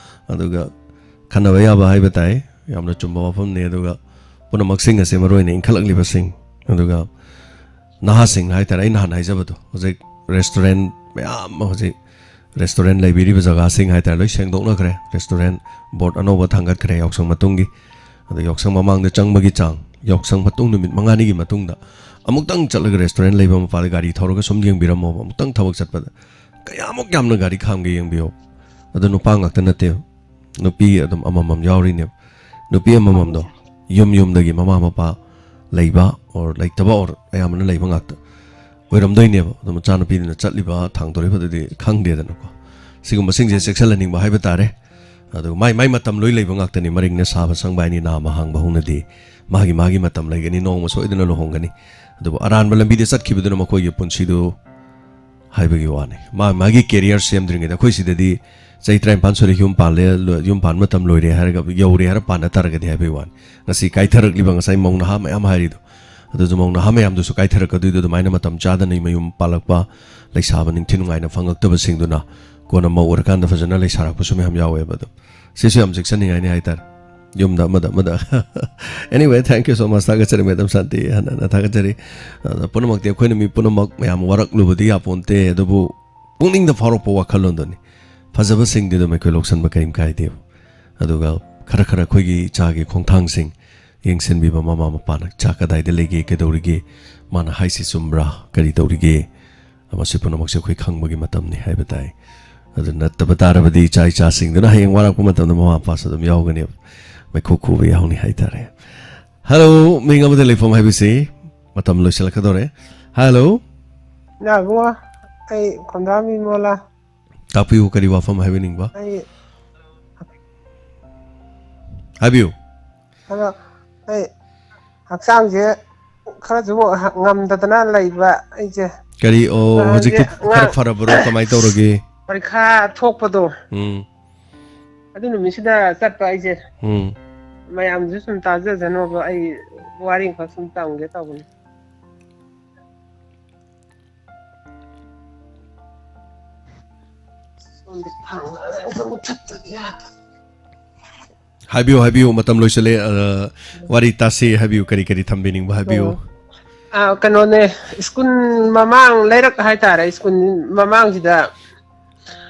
ꯑꯗꯨꯒ ꯈꯟꯅꯕ ꯌꯥꯕ ꯍꯥꯏꯕ ꯇꯥꯏ꯫ ꯌꯥꯝꯅ ꯆꯨꯝꯕ ꯋꯥꯐꯝꯅꯤ꯫ ꯑꯗꯨꯒ ꯄꯨꯝꯅꯃꯛꯁꯤꯡ ꯑꯁꯦ, ꯃꯔꯨꯑꯣꯏꯅ ꯏꯟꯈꯠꯂꯛꯂꯤꯕꯁꯤꯡ, ꯑꯗꯨꯒ ꯅꯍꯥꯁꯤꯡ ꯍꯥꯏꯇꯥꯔꯦ, ꯑꯩ ꯅꯍꯥꯟ ꯍꯥꯏꯖꯕꯗꯣ, ꯍꯧꯖꯤꯛ ꯔꯦꯁꯇꯨꯔꯦꯟ ꯃꯌꯥꯝ ꯑꯃ, ꯍꯧꯖꯤꯛ ꯔꯦꯁꯇꯨꯔꯦꯟ ꯂꯩꯕꯤꯔꯤꯕ ꯖꯒꯥꯁꯤꯡ ꯍꯥꯏꯇꯥꯔꯦ, ꯂꯣꯏ ꯁꯦꯡꯗꯣꯛꯅꯈ꯭ꯔꯦ꯫ ꯔꯦꯁꯇꯨꯔꯦꯟ ꯕꯣꯔꯗ ꯑꯅꯧꯕ ꯊꯥꯡꯒꯠꯈ꯭ꯔꯦ ꯌꯥꯎꯁꯪ ꯃꯇꯨꯡꯒꯤ꯫ ꯑꯗ ꯌꯥꯎꯁꯪ ꯃꯃꯥꯡꯗ ꯆꯪꯕꯒꯤ ꯆꯥꯡ, ꯌꯥꯎꯁꯪ ꯃꯇꯨꯡ ꯅꯨꯃꯤꯠ ꯃꯉꯥꯅꯤꯒꯤ ꯃꯇꯨꯡꯗ ꯑꯃꯨꯛꯇꯪ ꯆꯠꯂꯒ restaurant ꯂꯩꯕ ꯃꯄꯥꯗ ꯒꯥꯔꯤ ꯊꯧꯔꯒ ꯁꯨꯝ ꯌꯦꯡꯕꯤꯔꯝꯃꯣꯕ꯫ ꯑꯃꯨꯛꯇꯪ ꯊꯕꯛ ꯆꯠꯄꯗ ꯀꯌꯥꯃꯨꯛ ꯌꯥꯝꯅ ꯒꯥꯔꯤ ꯈꯥꯝꯒꯦ ꯌꯦꯡꯕꯤꯌꯣ꯫ ꯑꯗꯣ ꯅꯨꯄꯥ ꯉꯥꯛꯇ ꯅꯠꯇꯦ, ꯅꯨꯄꯤ ꯑꯗꯨꯝ ꯑꯃꯃꯝ ꯌꯥꯎꯔꯤꯅꯦꯕ꯫ ꯅꯨꯄꯤ ꯑꯃꯃꯝꯗꯣ ꯌꯨꯝ ꯌꯨꯝꯗꯒꯤ ꯃꯃꯥ ꯃꯄꯥ ꯂꯩꯕ or ꯂꯩꯇꯕ or ꯑꯌꯥꯝꯕꯅ ꯂꯩꯕ ꯉꯥꯛꯇ ꯑꯣꯏꯔꯝꯗꯣꯏꯅꯦꯕ꯫ ꯑꯗꯣ ꯃꯆꯥꯅꯨꯄꯤꯗꯨꯅ ꯆꯠꯂꯤꯕ ꯊꯥꯡꯗꯣꯔꯤꯕꯗꯨꯗꯤ ꯈꯪꯗꯦꯗꯅꯀꯣ꯫ ꯁꯤꯒꯨꯝꯕꯁꯤꯡꯁꯦ ꯆꯦꯛꯁꯤꯜꯍꯟꯅꯤꯡꯕ ꯍꯥꯏꯕ ꯇꯥꯔꯦ꯫ ꯑꯗꯨꯒ ꯃꯥꯏ ꯃꯥꯏ ꯃꯇꯝ ꯂꯣꯏ ꯂꯩꯕ ꯉꯥꯛꯇꯅꯤ꯫ ꯃꯔꯤꯡꯅ ꯁꯥꯕ ꯁꯪꯕ ꯍꯥꯏꯅꯤ, ꯅꯥꯝꯃ ꯍꯥꯡꯕ ꯍꯧꯅꯗꯦ꯫ ꯃꯥꯒꯤ ꯃꯥꯒꯤ ꯃꯇꯝ ꯂꯩꯒꯅꯤ, ꯅꯣꯡꯃ ꯁꯣꯏꯗꯅ ꯂꯨꯍꯣꯡꯒꯅꯤ꯫ ꯑꯗꯨꯕꯨ ꯑꯔꯥꯟꯕ ꯂꯝꯕꯤꯗ ꯆꯠꯈꯤꯕꯗꯨꯅ ꯃꯈꯣꯏꯒꯤ ꯄꯨꯟꯁꯤꯗꯨ ꯍꯥꯏꯕꯒꯤ ꯋꯥꯅꯤ꯫ ꯃꯥ ꯃꯥꯒꯤ career ꯁꯦꯝꯗ꯭ꯔꯤꯉꯩꯗ, ꯑꯩꯈꯣꯏ ꯁꯤꯗꯗꯤ ꯆꯍꯤ ꯇꯔꯥꯅꯤꯄꯥꯟ ꯁꯨꯔꯦ, ꯌꯨꯝ ꯄꯥꯜꯂꯦ, ꯂꯣ-, ꯌꯨꯝ ꯄꯥꯟꯕ ꯃꯇꯝ ꯂꯣꯏꯔꯦ ꯍꯥꯏꯔꯒ, ꯌꯧꯔꯦ ꯍꯥꯏꯔ ꯄꯥꯟꯅ ꯇꯥꯔꯒꯗꯤ ꯍꯥꯏꯕꯒꯤ ꯋꯥꯅꯤ꯫ ꯉꯁꯤ ꯀꯥꯏꯊꯔꯛꯂꯤꯕ ꯉꯁꯥꯏ ꯃꯧ ꯅꯍꯥ ꯃꯌꯥꯝ ꯍꯥꯏꯔꯤꯗꯣ, ꯑꯗꯨꯁꯨ ꯃꯧ ꯅꯍꯥ ꯃꯌꯥꯝꯗꯨꯁꯨ ꯀꯥꯏꯊꯔꯛꯀꯗꯣꯏꯗꯣ ꯑꯗꯨꯃꯥꯏꯅ ꯃꯇꯝ ꯆꯥꯗꯅ ꯃꯌꯨꯝ ꯄꯥꯜꯂꯛꯄ, ꯂꯩꯁꯥꯕ ꯅꯤꯡꯊꯤ ꯅꯨꯡꯉꯥꯏꯅ ꯐꯪꯉꯛꯇꯕꯁꯤꯡꯗꯨꯅ ꯀꯣꯟꯅ ꯃꯧ ꯑꯣꯏꯔꯀꯥꯟꯗ ꯐꯖꯅ ꯂꯩꯁꯥꯔꯛꯄꯁꯨ ꯃꯌꯥꯝ ꯌꯥꯎꯋꯦꯕ꯫ ꯑꯗꯣ ꯁꯤꯁꯨ ꯌꯥꯝ ꯆꯦꯛꯁꯤꯟꯅꯤꯡꯉꯥꯏꯅꯤ ꯍꯥꯏꯇꯥꯔꯦ, ꯌꯨꯝꯗ ꯑꯃꯗ ꯑꯃꯗ꯫ Anyway, thank you so much. ꯊꯥꯒꯠꯆꯔꯤ, Madam ꯁꯥꯟꯇꯤ, ꯍꯟꯅ ꯍꯟꯅ ꯊꯥꯒꯠꯆꯔꯤ꯫ ꯑꯗ ꯄꯨꯝꯅꯃꯛꯇꯤ ꯑꯩꯈꯣꯏꯅ ꯃꯤ ꯄꯨꯝꯅꯃꯛ ꯃꯌꯥꯝ ꯋꯥꯔꯛꯂꯨꯕꯗꯤ ꯌꯥꯄꯣꯟꯇꯦ, ꯑꯗꯨꯕꯨ ꯄꯨꯛꯅꯤꯡꯗ ꯐꯥꯎꯔꯛꯄ ꯋꯥꯈꯜꯂꯣꯟꯗꯨꯅꯤ꯫ ꯐꯖꯕꯁꯤꯡꯗꯤ ꯑꯗꯨꯝ ꯑꯩꯈꯣꯏ ꯂꯧꯁꯟꯕ ꯀꯔꯤꯝ ꯀꯥꯏꯗꯦꯕ꯫ ꯑꯗꯨꯒ ꯈꯔ ꯈꯔ ꯑꯩꯈꯣꯏꯒꯤ ꯏꯆꯥꯒꯤ ꯈꯣꯡꯊꯥꯡꯁꯤꯡ ꯌꯦꯡꯁꯤꯟꯕꯤꯕ, ꯃꯃꯥ ꯃꯄꯥꯅ ꯏꯆꯥ ꯀꯗꯥꯏꯗ ꯂꯩꯒꯦ, ꯀꯩꯗꯧꯔꯤꯒꯦ, ꯃꯥꯅ ꯍꯥꯏꯁꯤ ꯆꯨꯝꯕ꯭ꯔꯥ, ꯀꯔꯤ ꯇꯧꯔꯤꯒꯦ, ꯃꯁꯤ ꯄꯨꯝꯅꯃꯛꯁꯦ ꯑꯩꯈꯣꯏ ꯈꯪꯕꯒꯤ ꯃꯇꯝꯅꯤ ꯍꯥꯏꯕ ꯇꯥꯏ꯫ ꯑꯗꯨ ꯅꯠꯇꯕ ꯇꯥꯔꯕꯗꯤ ꯏꯆꯥ ꯏꯆꯥꯁꯤꯡꯗꯨꯅ ꯍꯌꯦꯡ ꯋꯥꯔꯛꯄ ꯃꯇꯝꯗ ꯃꯃꯥ ꯃꯄꯥꯁꯨ ꯑꯗꯨꯝ ꯌꯥꯎꯒꯅꯦꯕ, ꯃꯩꯈꯨ ꯈꯨꯕ ꯌꯥꯎꯅꯤ ꯍꯥꯏꯇꯥꯔꯦ꯫ ꯍꯜꯂꯣ, ꯃꯤꯡ ꯑꯃꯗ ꯂꯩꯐꯝ ꯍꯥꯏꯕꯁꯤ ꯃꯇꯝ ꯂꯣꯏꯁꯤꯜꯂꯛꯀꯗꯧꯔꯦ꯫ ꯍꯜꯂꯣ꯫ ꯏꯕꯨꯡꯉꯣ, ꯑꯩ ꯈꯣꯝꯗꯥ ꯃꯤꯃꯣꯂꯥ꯫ ꯇꯥꯛꯄꯤꯌꯨ, ꯀꯔꯤ ꯋꯥꯐꯝ ꯍꯥꯏꯕꯤꯅꯤꯡꯕ? ꯑꯩ, ꯍꯥꯏꯕꯤꯌꯨ꯫ ꯑꯗꯣ ꯑꯩ ꯍꯛꯆꯥꯡꯁꯦ ꯈꯔꯁꯨ ꯉꯝꯗꯗꯅ ꯂꯩꯕ ꯑꯩꯁꯦ꯫ ꯀꯔꯤ, ꯑꯣ, ꯅꯍꯥꯟꯁꯦ ꯍꯧꯖꯤꯛꯇꯤ ꯈꯔ ꯑꯉꯥꯡ ꯐꯔꯕ꯭ꯔꯣ? ꯀꯃꯥꯏꯅ ꯇꯧꯔꯒꯦ? ꯄꯔꯤꯈꯥ ꯊꯣꯛꯄꯗꯣ, ꯎꯝ꯫ ꯑꯗꯨ ꯅꯨꯃꯤꯠꯁꯤꯗ ꯆꯠꯄ ꯑꯩꯁꯦ꯫ ꯎꯝ꯫ ꯃꯌꯥꯝꯁꯨ ꯁꯨꯝ ꯇꯥꯖꯁꯅꯣꯕ, ꯑꯩ ꯋꯥꯔꯤ ꯑꯃꯈꯛ ꯁꯨꯝ ꯇꯝꯒꯦ ꯇꯧꯕꯅꯤ꯫ ꯁꯣꯝꯗ ꯊꯥꯡꯒꯠꯂꯒ ꯑꯝꯇ ꯃꯨꯊꯠꯇꯗꯤ ꯌꯥꯗꯕ꯫ ꯍꯥꯏꯕꯤꯌꯨ, ꯍꯥꯏꯕꯤꯌꯨ, ꯃꯇꯝ ꯂꯣꯏꯁꯤꯜꯂꯦ꯫ ꯑ, ꯋꯥꯔꯤ ꯇꯥꯁꯤ, ꯍꯥꯏꯕꯤꯌꯨ, ꯀꯔꯤ ꯀꯔꯤ ꯊꯝꯕꯤꯅꯤꯡꯕ ꯍꯥꯏꯕꯤꯌꯨ꯫ ꯑꯣ꯫ ꯑ, ꯀꯩꯅꯣꯅꯦ, ꯁ꯭ꯀꯨꯜ ꯃꯃꯥꯡ, ꯂꯩꯔꯛ ꯍꯥꯏꯇꯥꯔꯦ, ꯁ꯭ꯀꯨꯜ ꯃꯃꯥꯡꯁꯤꯗ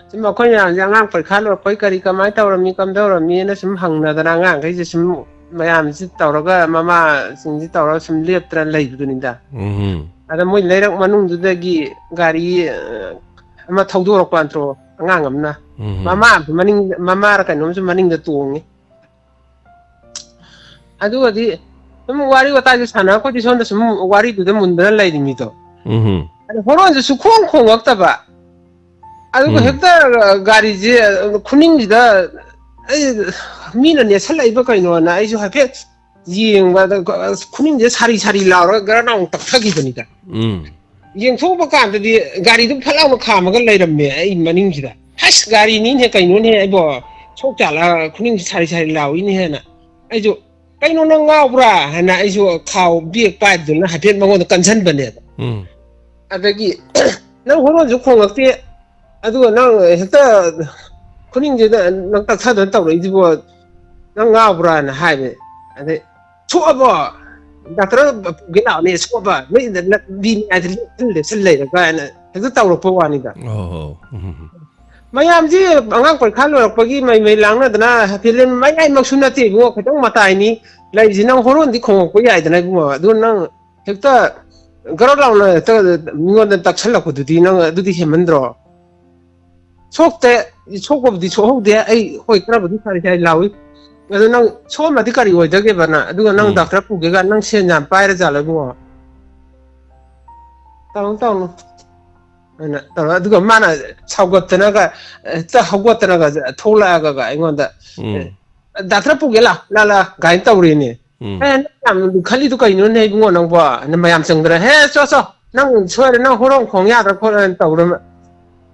ꯁꯨꯝ ꯑꯩꯈꯣꯏ ꯃꯌꯥꯝꯁꯦ ꯑꯉꯥꯡ ꯄꯔꯤꯈꯥ ꯂꯣꯏꯔꯛꯄꯩ ꯀꯔꯤ ꯀꯃꯥꯏꯅ ꯇꯧꯔꯝꯃꯤ, ꯀꯝꯗꯧꯔꯝꯃꯤꯅ ꯁꯨꯝ ꯍꯪꯅꯗꯅ ꯑꯉꯥꯡꯈꯩꯁꯦ ꯁꯨꯝ ꯃꯌꯥꯝꯁꯤ ꯇꯧꯔꯒ, ꯃꯃꯥꯁꯤꯡꯁꯤ ꯇꯧꯔꯒ ꯁꯨꯝ ꯂꯦꯞꯇꯅ ꯂꯩꯕꯗꯨꯅꯤꯗ꯫ ꯎꯝ꯫ ꯑꯗ ꯃꯣꯏ ꯂꯩꯔꯛ ꯃꯅꯨꯡꯗꯨꯗꯒꯤ ꯒꯥꯔꯤ, ꯑ, ꯑꯃ ꯊꯧꯗꯣꯔꯛꯄ ꯅꯠꯇ꯭ꯔꯣ, ꯑꯉꯥꯡ ꯑꯃꯅ꯫ ꯎꯝ꯫ ꯃꯃꯥ ꯃꯅꯤꯡ, ꯃꯃꯥꯔ ꯀꯩꯅꯣꯝꯁꯨ ꯃꯅꯤꯡꯗ ꯇꯣꯡꯉꯤ꯫ ꯑꯗꯨꯒꯗꯤ ꯁꯨꯝ ꯋꯥꯔꯤ ꯋꯥꯇꯥꯏꯁꯨ ꯁꯥꯟꯅꯔꯛꯄꯗꯤ ꯁꯣꯝꯗ ꯁꯨꯝ ꯋꯥꯔꯤꯗꯨꯗ ꯃꯨꯟꯗꯅ ꯂꯩꯔꯤ ꯃꯤꯗꯣ꯫ ꯎꯝ꯫ ꯑꯗ ꯍꯣꯔꯣꯟꯁꯨ ꯁꯨꯈꯣꯡ ꯈꯣꯡꯉꯛꯇꯕ꯫ ꯑꯗꯨꯒ ꯎꯝ꯫ ꯍꯦꯛꯇ ꯒꯥꯔꯤꯁꯦ ꯈꯨꯅꯤꯡꯁꯤꯗ, ꯑꯩ, ꯃꯤꯅ ꯅꯦꯠꯁꯜꯂꯛꯏꯕ ꯀꯩꯅꯣꯅ ꯑꯩꯁꯨ ꯍꯥꯏꯐꯦꯠ ꯌꯦꯡꯕ, ꯑꯗ ꯈꯨꯅꯤꯡꯁꯦ ꯁꯥꯔꯤ ꯁꯥꯔꯤ ꯂꯥꯎꯔꯒ ꯒꯔ ꯂꯥꯎꯅ ꯇꯞꯊꯈꯤꯕꯅꯤꯗ꯫ ꯎꯝ꯫ ꯌꯦꯡꯊꯣꯛꯄ ꯀꯥꯟꯗꯗꯤ ꯒꯥꯔꯤꯗꯨ ꯐꯠ ꯂꯥꯎꯅ ꯈꯥꯝꯃꯒ ꯂꯩꯔꯝꯃꯦ ꯑꯩ ꯃꯅꯤꯡꯁꯤꯗ꯫ "ꯍꯁ, ꯒꯥꯔꯤꯅꯤꯅꯦ, ꯀꯩꯅꯣꯅꯦ ꯑꯩꯕꯣ, ꯁꯣꯛ ꯆꯥꯜꯂ ꯈꯨꯅꯤꯡꯁꯤ ꯁꯥꯔꯤ ꯁꯥꯔꯤ ꯂꯥꯎꯏꯅꯦ" ꯍꯥꯏꯅ꯫ ꯑꯩꯁꯨ, "ꯀꯩꯅꯣ ꯅꯪ ꯉꯥꯎꯕ꯭ꯔꯥ?" ꯍꯥꯏꯅ ꯑꯩꯁꯨ ꯈꯥꯎ ꯕꯦꯛ ꯄꯥꯏꯗꯨꯅ ꯍꯥꯏꯐꯦꯠ ꯃꯉꯣꯟꯗ ꯀꯟꯁꯟꯕꯅꯦꯕ꯫ ꯎꯝ꯫ ꯑꯗꯒꯤ, "ꯅꯪ ꯍꯣꯔꯣꯟꯁꯨ ꯈꯣꯡꯉꯛꯇꯦ, ꯑꯗꯨꯒ ꯅꯪ ꯍꯦꯛꯇ ꯈꯨꯅꯤꯡꯁꯤꯗ ꯅꯪ ꯇꯛꯊꯗꯅ ꯇꯧꯔꯛꯏꯁꯤꯕꯣ, ꯅꯪ ꯉꯥꯎꯕ꯭ꯔꯥꯅ?" ꯍꯥꯏꯕ꯫ ꯑꯗꯩ, "ꯁꯣꯛꯑꯕꯣ? ꯗꯥꯛꯇꯔ ꯄꯨꯒꯦ ꯂꯥꯛꯑꯣꯅꯦ, ꯁꯣꯛꯑꯕ? ꯅꯣꯏ ꯂꯝꯕꯤ ꯃꯌꯥꯏꯗ ꯂꯦꯞꯁꯤꯜ ꯂꯦꯞꯁꯤꯜ ꯂꯩꯔꯒ" ꯍꯥꯏꯅ ꯍꯦꯛꯇ ꯇꯧꯔꯛꯄ ꯋꯥꯅꯤꯗ꯫ ꯑꯣ꯫ ꯎꯝ꯫ ꯃꯌꯥꯝꯁꯤ ꯑꯉꯥꯡ ꯄꯔꯤꯈꯥ ꯂꯣꯏꯔꯛꯄꯒꯤ ꯃꯩ ꯃꯩ ꯂꯥꯡꯅꯗꯅ, ꯐꯤꯂꯝ ꯃꯌꯥꯏꯃꯛꯁꯨ ꯅꯠꯇꯦ ꯏꯕꯨꯡꯉꯣ, ꯈꯤꯇꯪ ꯃꯇꯥꯏꯅꯤ ꯂꯩꯔꯤꯁꯤ꯫ ꯅꯪ ꯍꯣꯔꯣꯟꯗꯤ ꯈꯣꯡꯉꯛꯄ ꯌꯥꯏꯗꯅ ꯏꯕꯨꯡꯉꯣ, ꯑꯗꯨ ꯅꯪ ꯍꯦꯛꯇ ꯒꯔꯣ ꯂꯥꯎꯅ ꯍꯦꯛꯇ ꯃꯤꯉꯣꯟꯗ ꯇꯛꯁꯜꯂꯛꯄꯗꯨꯗꯤ ꯅꯪ ꯑꯗꯨꯗꯤ ꯍꯦꯟꯃꯟꯗ꯭ꯔꯣ? "ꯁꯣꯛꯇꯦ, ꯁꯣꯛꯄꯕꯨꯗꯤ ꯁꯣꯛꯍꯧꯗꯦ, ꯑꯩ ꯍꯣꯏ ꯈꯔꯕꯨꯗꯤ ꯐꯔꯦ" ꯍꯥꯏ ꯂꯥꯎꯏ꯫ "ꯑꯗꯨ ꯅꯪ ꯁꯣꯛꯑꯝꯃꯗꯤ ꯀꯔꯤ ꯑꯣꯏꯗꯒꯦꯕ ꯅꯪ? ꯑꯗꯨꯒ ꯅꯪ ꯎꯝ꯫ ꯗꯥꯛꯇꯔ ꯄꯨꯒꯦꯒ ꯅꯪ ꯁꯦꯟ ꯌꯥꯝ ꯄꯥꯏꯔ ꯖꯥꯠꯂꯣ ꯏꯕꯨꯡꯉꯣ?" "ꯇꯧꯅꯨ, ꯇꯧꯅꯨ" ꯍꯥꯏꯅ ꯇꯧꯔ, ꯑꯗꯨꯒ ꯃꯥꯅ ꯁꯥꯎꯒꯠꯇꯅꯒ ꯍꯦꯛꯇ ꯍꯧꯒꯠꯇꯅꯒ ꯊꯣꯛꯂꯛꯑꯒ ꯑꯩꯉꯣꯟꯗ, ꯎꯝ꯫ "ꯗꯥꯛꯇꯔ ꯄꯨꯒꯦ ꯂꯥ, ꯂꯥ, ꯂꯥ" ꯀꯥꯏꯅ ꯇꯧꯔꯦꯅꯦ꯫ ꯎꯝ꯫ "ꯑꯦ, ꯅꯪ ꯌꯥꯝ ꯂꯨꯈꯠꯂꯤꯗꯨ ꯀꯩꯅꯣꯅꯦ ꯏꯕꯨꯡꯉꯣ ꯅꯪꯕꯣ?" ꯍꯥꯏꯅ ꯃꯌꯥꯝ ꯆꯪꯗꯅ, "ꯍꯦ, ꯆꯣ, ꯆꯣ, ꯅꯪ ꯁꯣꯏꯔꯦ, ꯅꯪ ꯍꯣꯔꯣꯟ ꯈꯣꯡ ꯌꯥꯗ꯭ꯔꯥ ꯈꯣꯠꯂꯦꯅ" ꯇꯧꯔ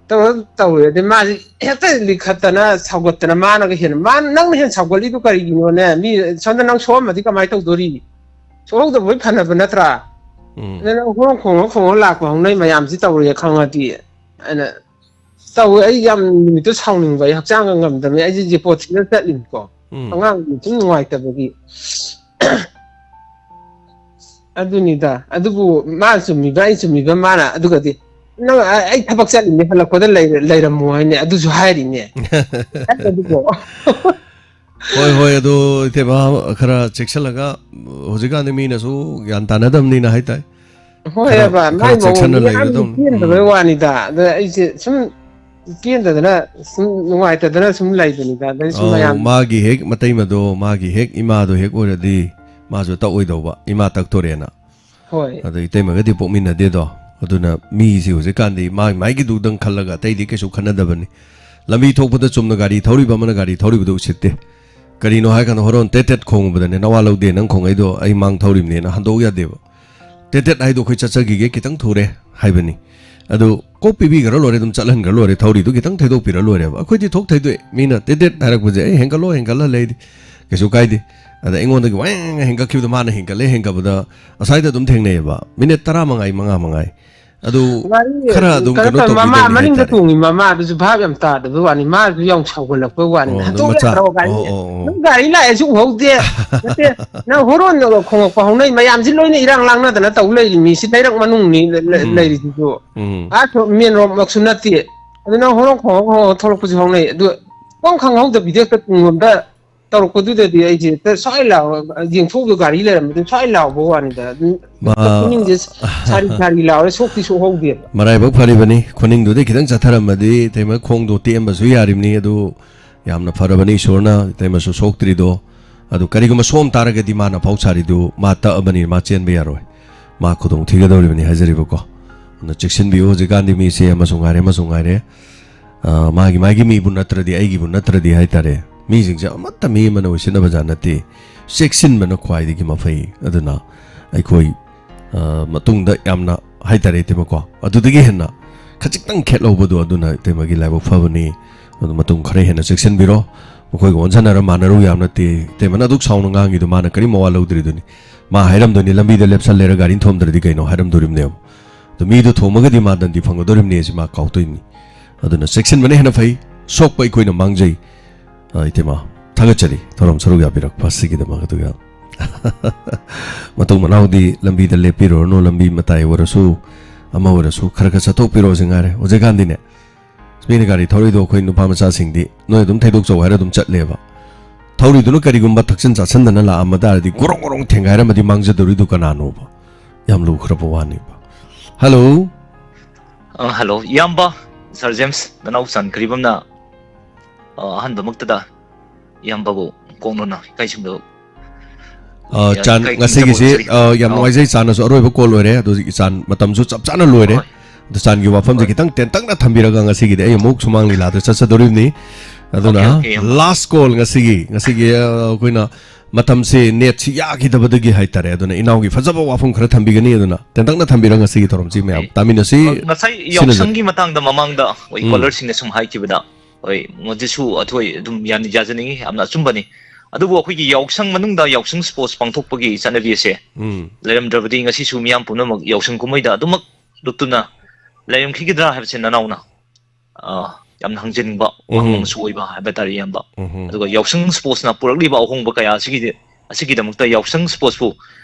ꯇꯧꯔ ꯇꯧꯔꯦ꯫ ꯑꯗꯩ ꯃꯥꯁꯦ ꯍꯦꯛꯇ ꯂꯤꯈꯠꯇꯅ ꯁꯥꯎꯒꯠꯇꯅ, ꯃꯥꯅꯒ ꯍꯦꯟꯅ, "ꯃꯥ, ꯅꯪꯅ ꯍꯦꯟꯅ ꯁꯥꯎꯒꯠꯂꯤꯗꯨ ꯀꯔꯤꯒꯤꯅꯣꯅꯦ? ꯃꯤ ꯁꯣꯝꯗ ꯅꯪ ꯁꯣꯛꯑꯝꯃꯗꯤ ꯀꯃꯥꯏꯅ ꯇꯧꯗꯣꯔꯤ? ꯁꯣꯛꯍꯧꯗꯕ ꯍꯣꯏ ꯐꯅꯕ ꯅꯠꯇ꯭ꯔꯥ? ꯎꯝ꯫ ꯑꯗ ꯅꯪ ꯍꯣꯔꯣꯟ ꯈꯣꯡꯉ ꯈꯣꯡꯉ ꯂꯥꯛꯄ ꯍꯧꯅꯩ ꯃꯌꯥꯝꯁꯤ ꯇꯧꯔꯦ ꯈꯪꯉꯗꯤ" ꯑꯅ ꯇꯧꯋꯦ꯫ ꯑꯩ ꯌꯥꯝ ꯅꯨꯃꯤꯠꯇꯨ ꯁꯥꯎꯅꯤꯡꯕ, ꯑꯩ ꯍꯛꯆꯥꯡꯒ ꯉꯝꯗꯕꯅꯤ꯫ ꯑꯩꯁꯦ ꯌꯦꯄꯣꯠ ꯊꯤꯔ ꯆꯠꯂꯤꯅꯤꯀꯣ꯫ ꯎꯝ꯫ ꯑꯉꯥꯡ ꯁꯨꯝ ꯅꯨꯡꯉꯥꯏꯇꯕꯒꯤ꯫ ꯑꯗꯨꯅꯤꯗ꯫ ꯑꯗꯨꯕꯨ ꯃꯥ ꯆꯨꯝꯃꯤꯕ, ꯑꯩ ꯆꯨꯝꯃꯤꯕ, ꯃꯥꯅ ꯑꯗꯨꯒꯗꯤ, "ꯅꯪ, ꯑ-, ꯑꯩ ꯊꯕꯛ ꯆꯠꯂꯤꯅꯦ, ꯍꯜꯂꯛꯄꯗ ꯂꯩꯔ-, ꯂꯩꯔꯝꯃꯣ" ꯍꯥꯏꯅꯦ꯫ ꯑꯗꯨꯁꯨ ꯍꯥꯏꯔꯤꯅꯦ꯫ ꯑꯗꯨꯕꯨ ꯍꯣꯏ, ꯍꯣꯏ, ꯑꯗꯨ ꯏꯇꯩꯃ ꯈꯔ ꯆꯦꯛꯁꯤꯜꯂꯒ, ꯍꯧꯖꯤꯛꯀꯥꯟꯗꯤ ꯃꯤꯅꯁꯨ ꯒ꯭ꯌꯥꯟ ꯇꯥꯅꯗꯕꯅꯤꯅ ꯍꯥꯏꯇꯥꯔꯦ꯫ ꯈꯔ, ꯍꯣꯏꯕ, ꯈꯔ ꯃꯥꯏ ꯃꯑꯣꯡꯗꯤ ꯆꯦꯛꯁꯤꯟꯅ ꯌꯥꯝ ꯂꯩꯒꯗꯧꯅꯤ꯫ ꯄꯦꯟꯗꯕꯩ ꯎꯝ꯫ ꯋꯥꯅꯤꯗ꯫ ꯑꯗ ꯑꯩꯁꯦ ꯁꯨꯝ ꯄꯦꯟꯗꯗꯅ, ꯁꯨꯝ ꯅꯨꯡꯉꯥꯏꯇꯗꯅ ꯁꯨꯝ ꯂꯩꯕꯅꯤꯗ꯫ ꯑꯗꯩ ꯁꯨꯝ ꯑꯧ, ꯃꯌꯥꯝ ꯃꯥꯒꯤ ꯍꯦꯛ ꯃꯇꯩꯃꯗꯣ, ꯃꯥꯒꯤ ꯍꯦꯛ ꯏꯃꯥꯗꯣ ꯍꯦꯛ ꯑꯣꯏꯔꯗꯤ ꯃꯥꯁꯨ ꯇꯛꯑꯣꯏꯗꯧꯕ, ꯏꯃꯥ ꯇꯛꯇꯣꯔꯦꯅ꯫ ꯍꯣꯏ꯫ ꯑꯗꯣ ꯏꯇꯩꯃꯒꯗꯤ ꯄꯣꯛꯃꯤꯟꯅꯗꯦꯗꯣ꯫ ꯑꯗꯨꯅ ꯃꯤꯁꯤ ꯍꯧꯖꯤꯛꯀꯥꯟꯗꯤ ꯃꯥꯒꯤ ꯃꯥꯏꯒꯤꯗꯨꯗꯪ ꯈꯜꯂꯒ ꯑꯇꯩꯗꯤ ꯀꯩꯁꯨ ꯈꯟꯅꯗꯕꯅꯤ꯫ ꯂꯝꯕꯤ ꯊꯣꯛꯄꯗ ꯆꯨꯝꯅ ꯒꯥꯔꯤ ꯊꯧꯔꯤꯕ ꯑꯃꯅ ꯒꯥꯔꯤ ꯊꯧꯔꯤꯕꯗꯨ ꯎꯁꯤꯠꯇꯦ꯫ ꯀꯔꯤꯅꯣ ꯍꯥꯏ ꯀꯥꯟꯗ ꯍꯣꯔꯣꯟ ꯇꯦꯠ ꯇꯦꯠ ꯈꯣꯡꯉꯨꯕꯗꯅꯦ, "ꯅꯋꯥ ꯂꯧꯗꯦ, ꯅꯪ ꯈꯣꯡꯉꯩꯗꯣ ꯑꯩ ꯃꯥꯡ ꯊꯧꯔꯤꯕꯅꯦꯅ" ꯍꯟꯗꯣꯛ ꯌꯥꯗꯦꯕ꯫ "ꯇꯦꯠ ꯇꯦꯠ ꯍꯥꯏꯗꯣ ꯑꯩꯈꯣꯏ ꯆꯠꯆꯈꯤꯒꯦ, ꯈꯤꯇꯪ ꯊꯨꯔꯦ" ꯍꯥꯏꯕꯅꯤ꯫ ꯑꯗꯨ ꯀꯣꯛ ꯄꯤꯕꯤꯈ꯭ꯔ ꯂꯣꯏꯔꯦ, ꯑꯗꯨꯝ ꯆꯠꯍꯟꯈ꯭ꯔ ꯂꯣꯏꯔꯦ, ꯊꯧꯔꯤꯗꯨ ꯈꯤꯇꯪ ꯊꯩꯗꯣꯛꯄꯤꯔ ꯂꯣꯏꯔꯦꯕ꯫ ꯑꯩꯈꯣꯏꯗꯤ ꯊꯣꯛ ꯊꯩꯗꯣꯛꯑꯦ, ꯃꯤꯅ ꯇꯦꯠ ꯇꯦꯠ ꯍꯥꯏꯔꯛꯄꯁꯦ ꯑꯩ ꯍꯦꯟꯒꯠꯂꯣ, ꯍꯦꯟꯒꯠꯂ ꯂꯩꯗꯤ ꯀꯩꯁꯨ ꯀꯥꯏꯗꯦ꯫ ꯑꯗ ꯑꯩꯉꯣꯟꯗꯒꯤ ꯋꯥꯡ ꯍꯦꯟꯒꯠꯈꯤꯕꯗꯣ, ꯃꯥꯅ ꯍꯦꯟꯒꯠꯂꯦ, ꯍꯦꯟꯒꯠꯄꯗ ꯑꯁ꯭ꯋꯥꯏꯗ ꯑꯗꯨꯝ ꯊꯦꯡꯅꯩꯑꯕ, ꯃꯤꯅꯤꯠ ꯇꯔꯥ ꯃꯉꯥꯏ, ꯃꯉꯥ ꯃꯉꯥꯏ꯫ ꯑꯗꯨ ꯒꯥꯔꯤ ꯈꯔ ꯑꯗꯨꯝ ꯀꯩꯅꯣ ꯀꯩꯅꯣ ꯇꯧ, ꯃꯃꯥ ꯇꯧꯕꯤꯗꯕꯅꯤ ꯃꯅꯤꯡꯗ ꯍꯥꯏꯇꯥꯔꯦ꯫ ꯇꯣꯡꯉꯤ ꯃꯃꯥꯗꯨꯁꯨ ꯚꯥꯞ ꯌꯥꯝ ꯇꯥꯗꯕꯩ ꯋꯥꯅꯤ, ꯃꯥꯁꯨ ꯌꯥꯝ ꯁꯥꯎꯒꯠꯂꯛꯄꯩ ꯋꯥꯅꯤ꯫ ꯑꯣ, ꯑꯗꯨ ꯍꯟꯗꯣꯛ ꯃꯆꯥ, ꯌꯥꯗ꯭ꯔꯣ ꯒꯥꯔꯤ? ꯑꯣ, ꯑꯣ, ꯑꯣ꯫ ꯅꯪ ꯒꯥꯔꯤ ꯂꯥꯛꯑꯦꯁꯨ ꯎꯍꯧꯗꯦ꯫ ꯅꯠꯇꯦ, ꯅꯪ ꯍꯣꯔꯣꯟ ꯈꯣꯡꯉꯛꯄ ꯍꯧꯅꯩ ꯃꯌꯥꯝꯁꯤ ꯂꯣꯏꯅ ꯏꯔꯥꯡ ꯂꯥꯡꯅꯗꯅ ꯇꯧ ꯂꯩꯔꯤ ꯃꯤꯁꯤ ꯂꯩꯔꯛ ꯃꯅꯨꯡꯅꯤ ꯂ-, ꯂ-, ꯎꯝ꯫ ꯂꯩꯔꯤꯁꯤꯁꯨ꯫ ꯎꯝ꯫ ꯑꯥ ꯁꯣ-, ꯃꯦꯟ ꯔꯣꯗꯃꯛꯁꯨ ꯅꯠꯇꯦ꯫ ꯑꯗꯨ ꯅꯪ ꯍꯣꯔꯣꯟ ꯈꯣꯡꯉ ꯈꯣꯡꯉ ꯊꯣꯛꯂꯛꯄꯁꯨ ꯍꯧꯅꯩ꯫ ꯑꯗꯨ ꯈꯤꯇꯪ ꯈꯪꯍꯧꯗꯕꯤꯗ ꯍꯦꯛꯇ ꯇꯨꯡꯂꯣꯝꯗ ꯇꯧꯔꯛꯄꯗꯨꯗꯗꯤ ꯑꯩꯁꯦ ꯍꯦꯛꯇ ꯁ꯭ꯋꯥꯏ ꯂꯥꯎ, ꯌꯦꯡꯊꯣꯛꯎꯕꯗ ꯒꯥꯔꯤ ꯂꯩꯔꯝꯕꯗꯨ ꯁ꯭ꯋꯥꯏ ꯂꯥꯎꯕ ꯋꯥꯅꯤꯗ꯫ ꯑꯗꯨꯝ ꯃꯥ- ꯈꯨꯅꯤꯡꯁꯦ ꯁꯥꯔꯤ ꯁꯥꯔꯤ ꯂꯥꯎꯔꯦ, ꯁꯣꯛꯇꯤ ꯁꯣꯛꯍꯧꯗꯦꯕ꯫ ꯃꯔꯥꯏꯕꯛ ꯐꯔꯤꯕꯅꯤ, ꯈꯨꯅꯤꯡꯗꯨꯗꯤ ꯈꯤꯇꯪ ꯆꯠꯊꯔꯝꯃꯗꯤ ꯏꯇꯩꯃ ꯈꯣꯡꯗꯣ ꯇꯦꯛꯑꯝꯕꯁꯨ ꯌꯥꯔꯤꯕꯅꯤ꯫ ꯑꯗꯨ ꯌꯥꯝꯅ ꯐꯔꯕꯅꯤ, ꯏꯁꯣꯔꯅ ꯏꯇꯩꯃꯁꯨ ꯁꯣꯛꯇ꯭ꯔꯤꯗꯣ꯫ ꯑꯗꯨ ꯀꯔꯤꯒꯨꯝꯕ ꯁꯣꯝ ꯇꯥꯔꯒꯗꯤ ꯃꯥꯅ ꯐꯥꯎ ꯁꯥꯔꯤꯗꯨ ꯃꯥ ꯇꯛꯑꯕꯅꯤ, ꯃꯥ ꯆꯦꯟꯕ ꯌꯥꯔꯣꯏ, ꯃꯥ ꯈꯨꯗꯣꯡ ꯊꯤꯒꯗꯧꯔꯤꯕꯅꯤ ꯍꯥꯏꯖꯔꯤꯕꯀꯣ꯫ ꯑꯗꯨꯅ ꯆꯦꯛꯁꯤꯟꯕꯤꯌꯨ꯫ ꯍꯧꯖꯤꯛꯀꯥꯟꯗꯤ ꯃꯤꯁꯦ ꯑꯃꯁꯨ ꯉꯥꯏꯔꯦ, ꯑꯃꯁꯨ ꯉꯥꯏꯔꯦ, ꯑ, ꯃꯥꯒꯤ ꯃꯥꯒꯤ ꯃꯤꯕꯨ ꯅꯠꯇ꯭ꯔꯗꯤ, ꯑꯩꯒꯤꯕꯨ ꯅꯠꯇ꯭ꯔꯗꯤ ꯍꯥꯏꯇꯥꯔꯦ, ꯃꯤꯁꯤꯡꯁꯦ ꯑꯃꯠꯇ ꯃꯤ ꯑꯃꯅ ꯑꯣꯏꯁꯤꯟꯅꯕ ꯖꯥꯠ ꯅꯠꯇꯦ꯫ ꯆꯦꯛꯁꯤꯟꯕꯅ ꯈ꯭ꯋꯥꯏꯗꯒꯤ ꯃꯐꯩ꯫ ꯑꯗꯨꯅ ꯑꯩꯈꯣꯏ, ꯑ, ꯃꯇꯨꯡꯗ ꯌꯥꯝꯅ ꯍꯥꯏꯇꯥꯔꯦ ꯏꯇꯩꯃꯀꯣ, ꯑꯗꯨꯗꯒꯤ ꯍꯦꯟꯅ ꯈꯖꯤꯛꯇꯪ ꯈꯦꯠꯍꯧꯕꯗꯣ ꯑꯗꯨꯅ ꯏꯇꯩꯃꯒꯤ ꯂꯥꯏꯕꯛ ꯐꯕꯅꯤ꯫ ꯑꯗꯨ ꯃꯇꯨꯡ ꯈꯔ ꯍꯦꯟꯅ ꯆꯦꯛꯁꯤꯟꯕꯤꯔꯣ꯫ ꯃꯈꯣꯏꯒ ꯑꯣꯟꯁꯟꯅꯔ ꯃꯥꯟꯅꯔꯨ ꯌꯥꯝ ꯅꯠꯇꯦ꯫ ꯏꯇꯩꯃꯅ ꯑꯗꯨꯛ ꯁꯥꯎꯅ ꯉꯥꯡꯉꯤꯗꯣ ꯃꯥꯅ ꯀꯔꯤ ꯃꯋꯥ ꯂꯧꯗ꯭ꯔꯤꯗꯨꯅꯤ? ꯃꯥ ꯍꯥꯏꯔꯝꯗꯣꯏꯅꯤ, "ꯂꯝꯕꯤꯗ ꯂꯦꯞꯁꯜꯂꯦꯔ ꯒꯥꯔꯤ ꯊꯣꯝꯗ꯭ꯔꯗꯤ ꯀꯩꯅꯣ?" ꯍꯥꯏꯔꯝꯗꯣꯔꯤꯕꯅꯦꯕ꯫ ꯑꯗꯨ ꯃꯤꯗꯨ ꯊꯣꯝꯃꯒꯗꯤ ꯃꯥ ꯗꯟꯗꯤ ꯐꯪꯒꯗꯧꯔꯤꯕꯅꯤ ꯁꯤ ꯃꯥ ꯀꯥꯎꯗꯣꯏꯅꯤ꯫ ꯑꯗꯨꯅ ꯆꯦꯛꯁꯤꯟꯕꯅ ꯍꯦꯟꯅ ꯐꯩ꯫ ꯁꯣꯛꯄ ꯑꯩꯈꯣꯏꯅ ꯃꯥꯡꯖꯩ꯫ ꯑ, ꯏꯇꯩꯃ, ꯊꯥꯒꯠꯆꯔꯤ ꯊꯧꯔꯝ ꯁꯔꯨꯛ ꯌꯥꯕꯤꯔꯛꯄ ꯑꯁꯤꯒꯤꯗꯃꯛ꯫ ꯑꯗꯨꯒ ꯃꯇꯨꯡ ꯃꯅꯥꯎꯗꯤ ꯂꯝꯕꯤꯗ ꯂꯦꯞꯄꯤꯔꯨꯔꯅꯨ, ꯂꯝꯕꯤ ꯃꯇꯥꯏ ꯑꯣꯏꯔꯁꯨ ꯑꯃ ꯑꯣꯏꯔꯁꯨ ꯈꯔ ꯈꯔ ꯆꯠꯊꯣꯛꯄꯤꯔꯣ ꯁꯤ ꯉꯥꯏꯔꯦ꯫ ꯍꯧꯖꯤꯛꯀꯥꯟꯗꯤꯅꯦ, ꯃꯤꯅ ꯒꯥꯔꯤ ꯊꯧꯔꯛꯏꯗꯣ ꯑꯩꯈꯣꯏ ꯅꯨꯄꯥ ꯃꯆꯥꯁꯤꯡꯗꯤ ꯅꯣꯏ ꯑꯗꯨꯝ ꯊꯩꯗꯣꯛꯆꯧ ꯍꯥꯏꯔ ꯑꯗꯨꯝ ꯆꯠꯂꯦꯕ꯫ ꯊꯧꯔꯤꯗꯨꯅ ꯀꯔꯤꯒꯨꯝꯕ ꯊꯛꯆꯤꯟ ꯆꯥꯁꯤꯟꯗꯅ ꯂꯥꯛꯑꯝꯕ ꯇꯥꯔꯗꯤ, ꯒꯣꯔꯣꯡ ꯒꯣꯔꯣꯡ ꯊꯦꯡꯒꯥꯏꯔꯝꯃꯗꯤ ꯃꯥꯡꯖꯗꯧꯔꯤꯗꯨ ꯀꯅꯥꯅꯣꯕ? ꯌꯥꯝ ꯂꯨꯈ꯭ꯔꯕ ꯋꯥꯅꯦꯕ꯫ ꯍꯜꯂꯣ꯫ ꯑ, ꯍꯜꯂꯣ, ꯏꯌꯥꯝꯕ ꯁꯥꯔ ꯖꯦꯝꯁ, ꯅꯅꯥꯎ ꯆꯥꯟꯈ꯭ꯔꯤꯕꯝꯅ, ꯑ, ꯑꯍꯥꯟꯕꯃꯛꯇꯗ ꯏꯌꯥꯝꯕꯕꯨ ꯀꯣꯛꯅꯅ ꯏꯀꯥꯏꯁꯤꯡꯗ ꯑ, ꯌꯥ-, ꯆꯥꯟ, ꯏꯀꯥꯏ ꯈꯨꯝꯅꯖꯕ ꯉꯁꯤꯒꯤꯁꯤ, ꯎꯠꯆꯔꯤ꯫ ꯑ, ꯌꯥꯝ ꯑꯧ꯫ ꯅꯨꯡꯉꯥꯏꯖꯩ, ꯆꯥꯟꯅꯁꯨ ꯑꯔꯣꯏꯕ ꯀꯣꯜ ꯑꯣꯏꯔꯦ꯫ ꯑꯗꯨ ꯆꯥꯟ ꯃꯇꯝꯁꯨ ꯆꯞ ꯆꯥꯅ ꯂꯣꯏꯔꯦ꯫ ꯍꯣꯏ꯫ ꯑꯗꯨ ꯆꯥꯟꯒꯤ ꯋꯥꯐꯝꯁꯦ ꯍꯣꯏ꯫ ꯈꯤꯇꯪ ꯇꯦꯟꯇꯛꯅ ꯊꯝꯕꯤꯔꯒ ꯉꯁꯤꯒꯤꯗꯤ ꯑꯩ ꯑꯃꯨꯛ ꯁꯨꯃꯥꯡ ꯂꯤꯂꯥꯗ ꯆꯠꯆꯗꯣꯔꯤꯕꯅꯤ꯫ ꯑꯗꯨꯅ ꯑꯣꯀꯦ, ꯑꯣꯀꯦ, ꯏꯌꯥꯝꯕ꯫ ꯂꯥꯁ ꯀꯣꯜ ꯉꯁꯤꯒꯤ, ꯉꯁꯤꯒꯤ, ꯑ, ꯑꯩꯈꯣꯏꯅ ꯃꯇꯝꯁꯦ, ꯅꯦꯠꯁꯤ ꯌꯥꯈꯤꯗꯕꯗꯒꯤ ꯍꯥꯏꯇꯥꯔꯦ꯫ ꯑꯗꯨꯅ ꯏꯅꯥꯎꯒꯤ ꯐꯖꯕ ꯋꯥꯐꯝ ꯈꯔ ꯊꯝꯕꯤꯒꯅꯤ꯫ ꯑꯗꯨꯅ ꯇꯦꯟꯇꯛꯅ ꯊꯝꯕꯤꯔꯒ ꯉꯁꯤꯒꯤ ꯊꯧꯔꯝꯁꯤ ꯃꯌꯥꯝ ꯑꯣꯀꯦ꯫ ꯇꯥꯃꯤꯟꯅꯁꯤ꯫ ꯑ, ꯉꯁꯥꯏ ꯁꯤꯅ ꯌꯥꯎꯁꯪꯒꯤ ꯃꯇꯥꯡꯗ ꯃꯃꯥꯡꯗ ꯑꯩꯈꯣꯏ ꯎꯝ꯫ ꯀꯣꯂꯔꯁꯤꯡꯅ ꯁꯨꯝ ꯍꯥꯏꯈꯤꯕꯗ, ꯍꯣꯏ, ꯃꯗꯨꯁꯨ ꯑꯩꯈꯣꯏ ꯑꯗꯨꯝ ꯌꯥꯅꯤ-, ꯌꯥꯖꯅꯤꯡꯉꯤ, ꯌꯥꯝꯅ ꯑꯆꯨꯝꯕꯅꯤ꯫ ꯑꯗꯨꯕꯨ ꯑꯩꯈꯣꯏꯒꯤ ꯌꯥꯎꯁꯪ ꯃꯅꯨꯡꯗ ꯌꯥꯎꯁꯪ ꯁ꯭ꯄꯣꯔꯠꯁ ꯄꯥꯡꯊꯣꯛꯄꯒꯤ ꯆꯠꯅꯕꯤ ꯑꯁꯦ ꯎꯝ꯫ ꯂꯩꯔꯝꯗ꯭ꯔꯕꯗꯤ ꯉꯁꯤꯁꯨ ꯃꯤꯌꯥꯝ ꯄꯨꯝꯅꯃꯛ ꯌꯥꯎꯁꯪ ꯀꯨꯝꯍꯩꯗ ꯑꯗꯨꯃꯛ ꯂꯨꯞꯇꯨꯅ ꯂꯩꯔꯝꯈꯤꯒꯗ꯭ꯔꯥ ꯍꯥꯏꯕꯁꯦ ꯅꯅꯥꯎꯅ, ꯑ, ꯌꯥꯝꯅ ꯍꯪꯖꯅꯤꯡꯕ ꯎꯝ꯫ ꯋꯥꯍꯪ ꯑꯃꯁꯨ ꯑꯣꯏꯕ ꯍꯥꯏꯕ ꯇꯥꯔꯦ, ꯏꯌꯥꯝꯕ꯫ ꯎꯝ꯫ ꯑꯗꯨꯒ ꯌꯥꯎꯁꯪ ꯁ꯭ꯄꯣꯔꯠꯁꯅ ꯄꯨꯔꯛꯂꯤꯕ ꯑꯍꯣꯡꯕ ꯀꯌꯥ ꯑꯁꯤꯒꯤꯗꯤ, ꯑꯁꯤꯒꯤꯗꯃꯛꯇ ꯌꯥꯎꯁꯪ ꯁ꯭ꯄꯣꯔꯠꯁꯄꯨ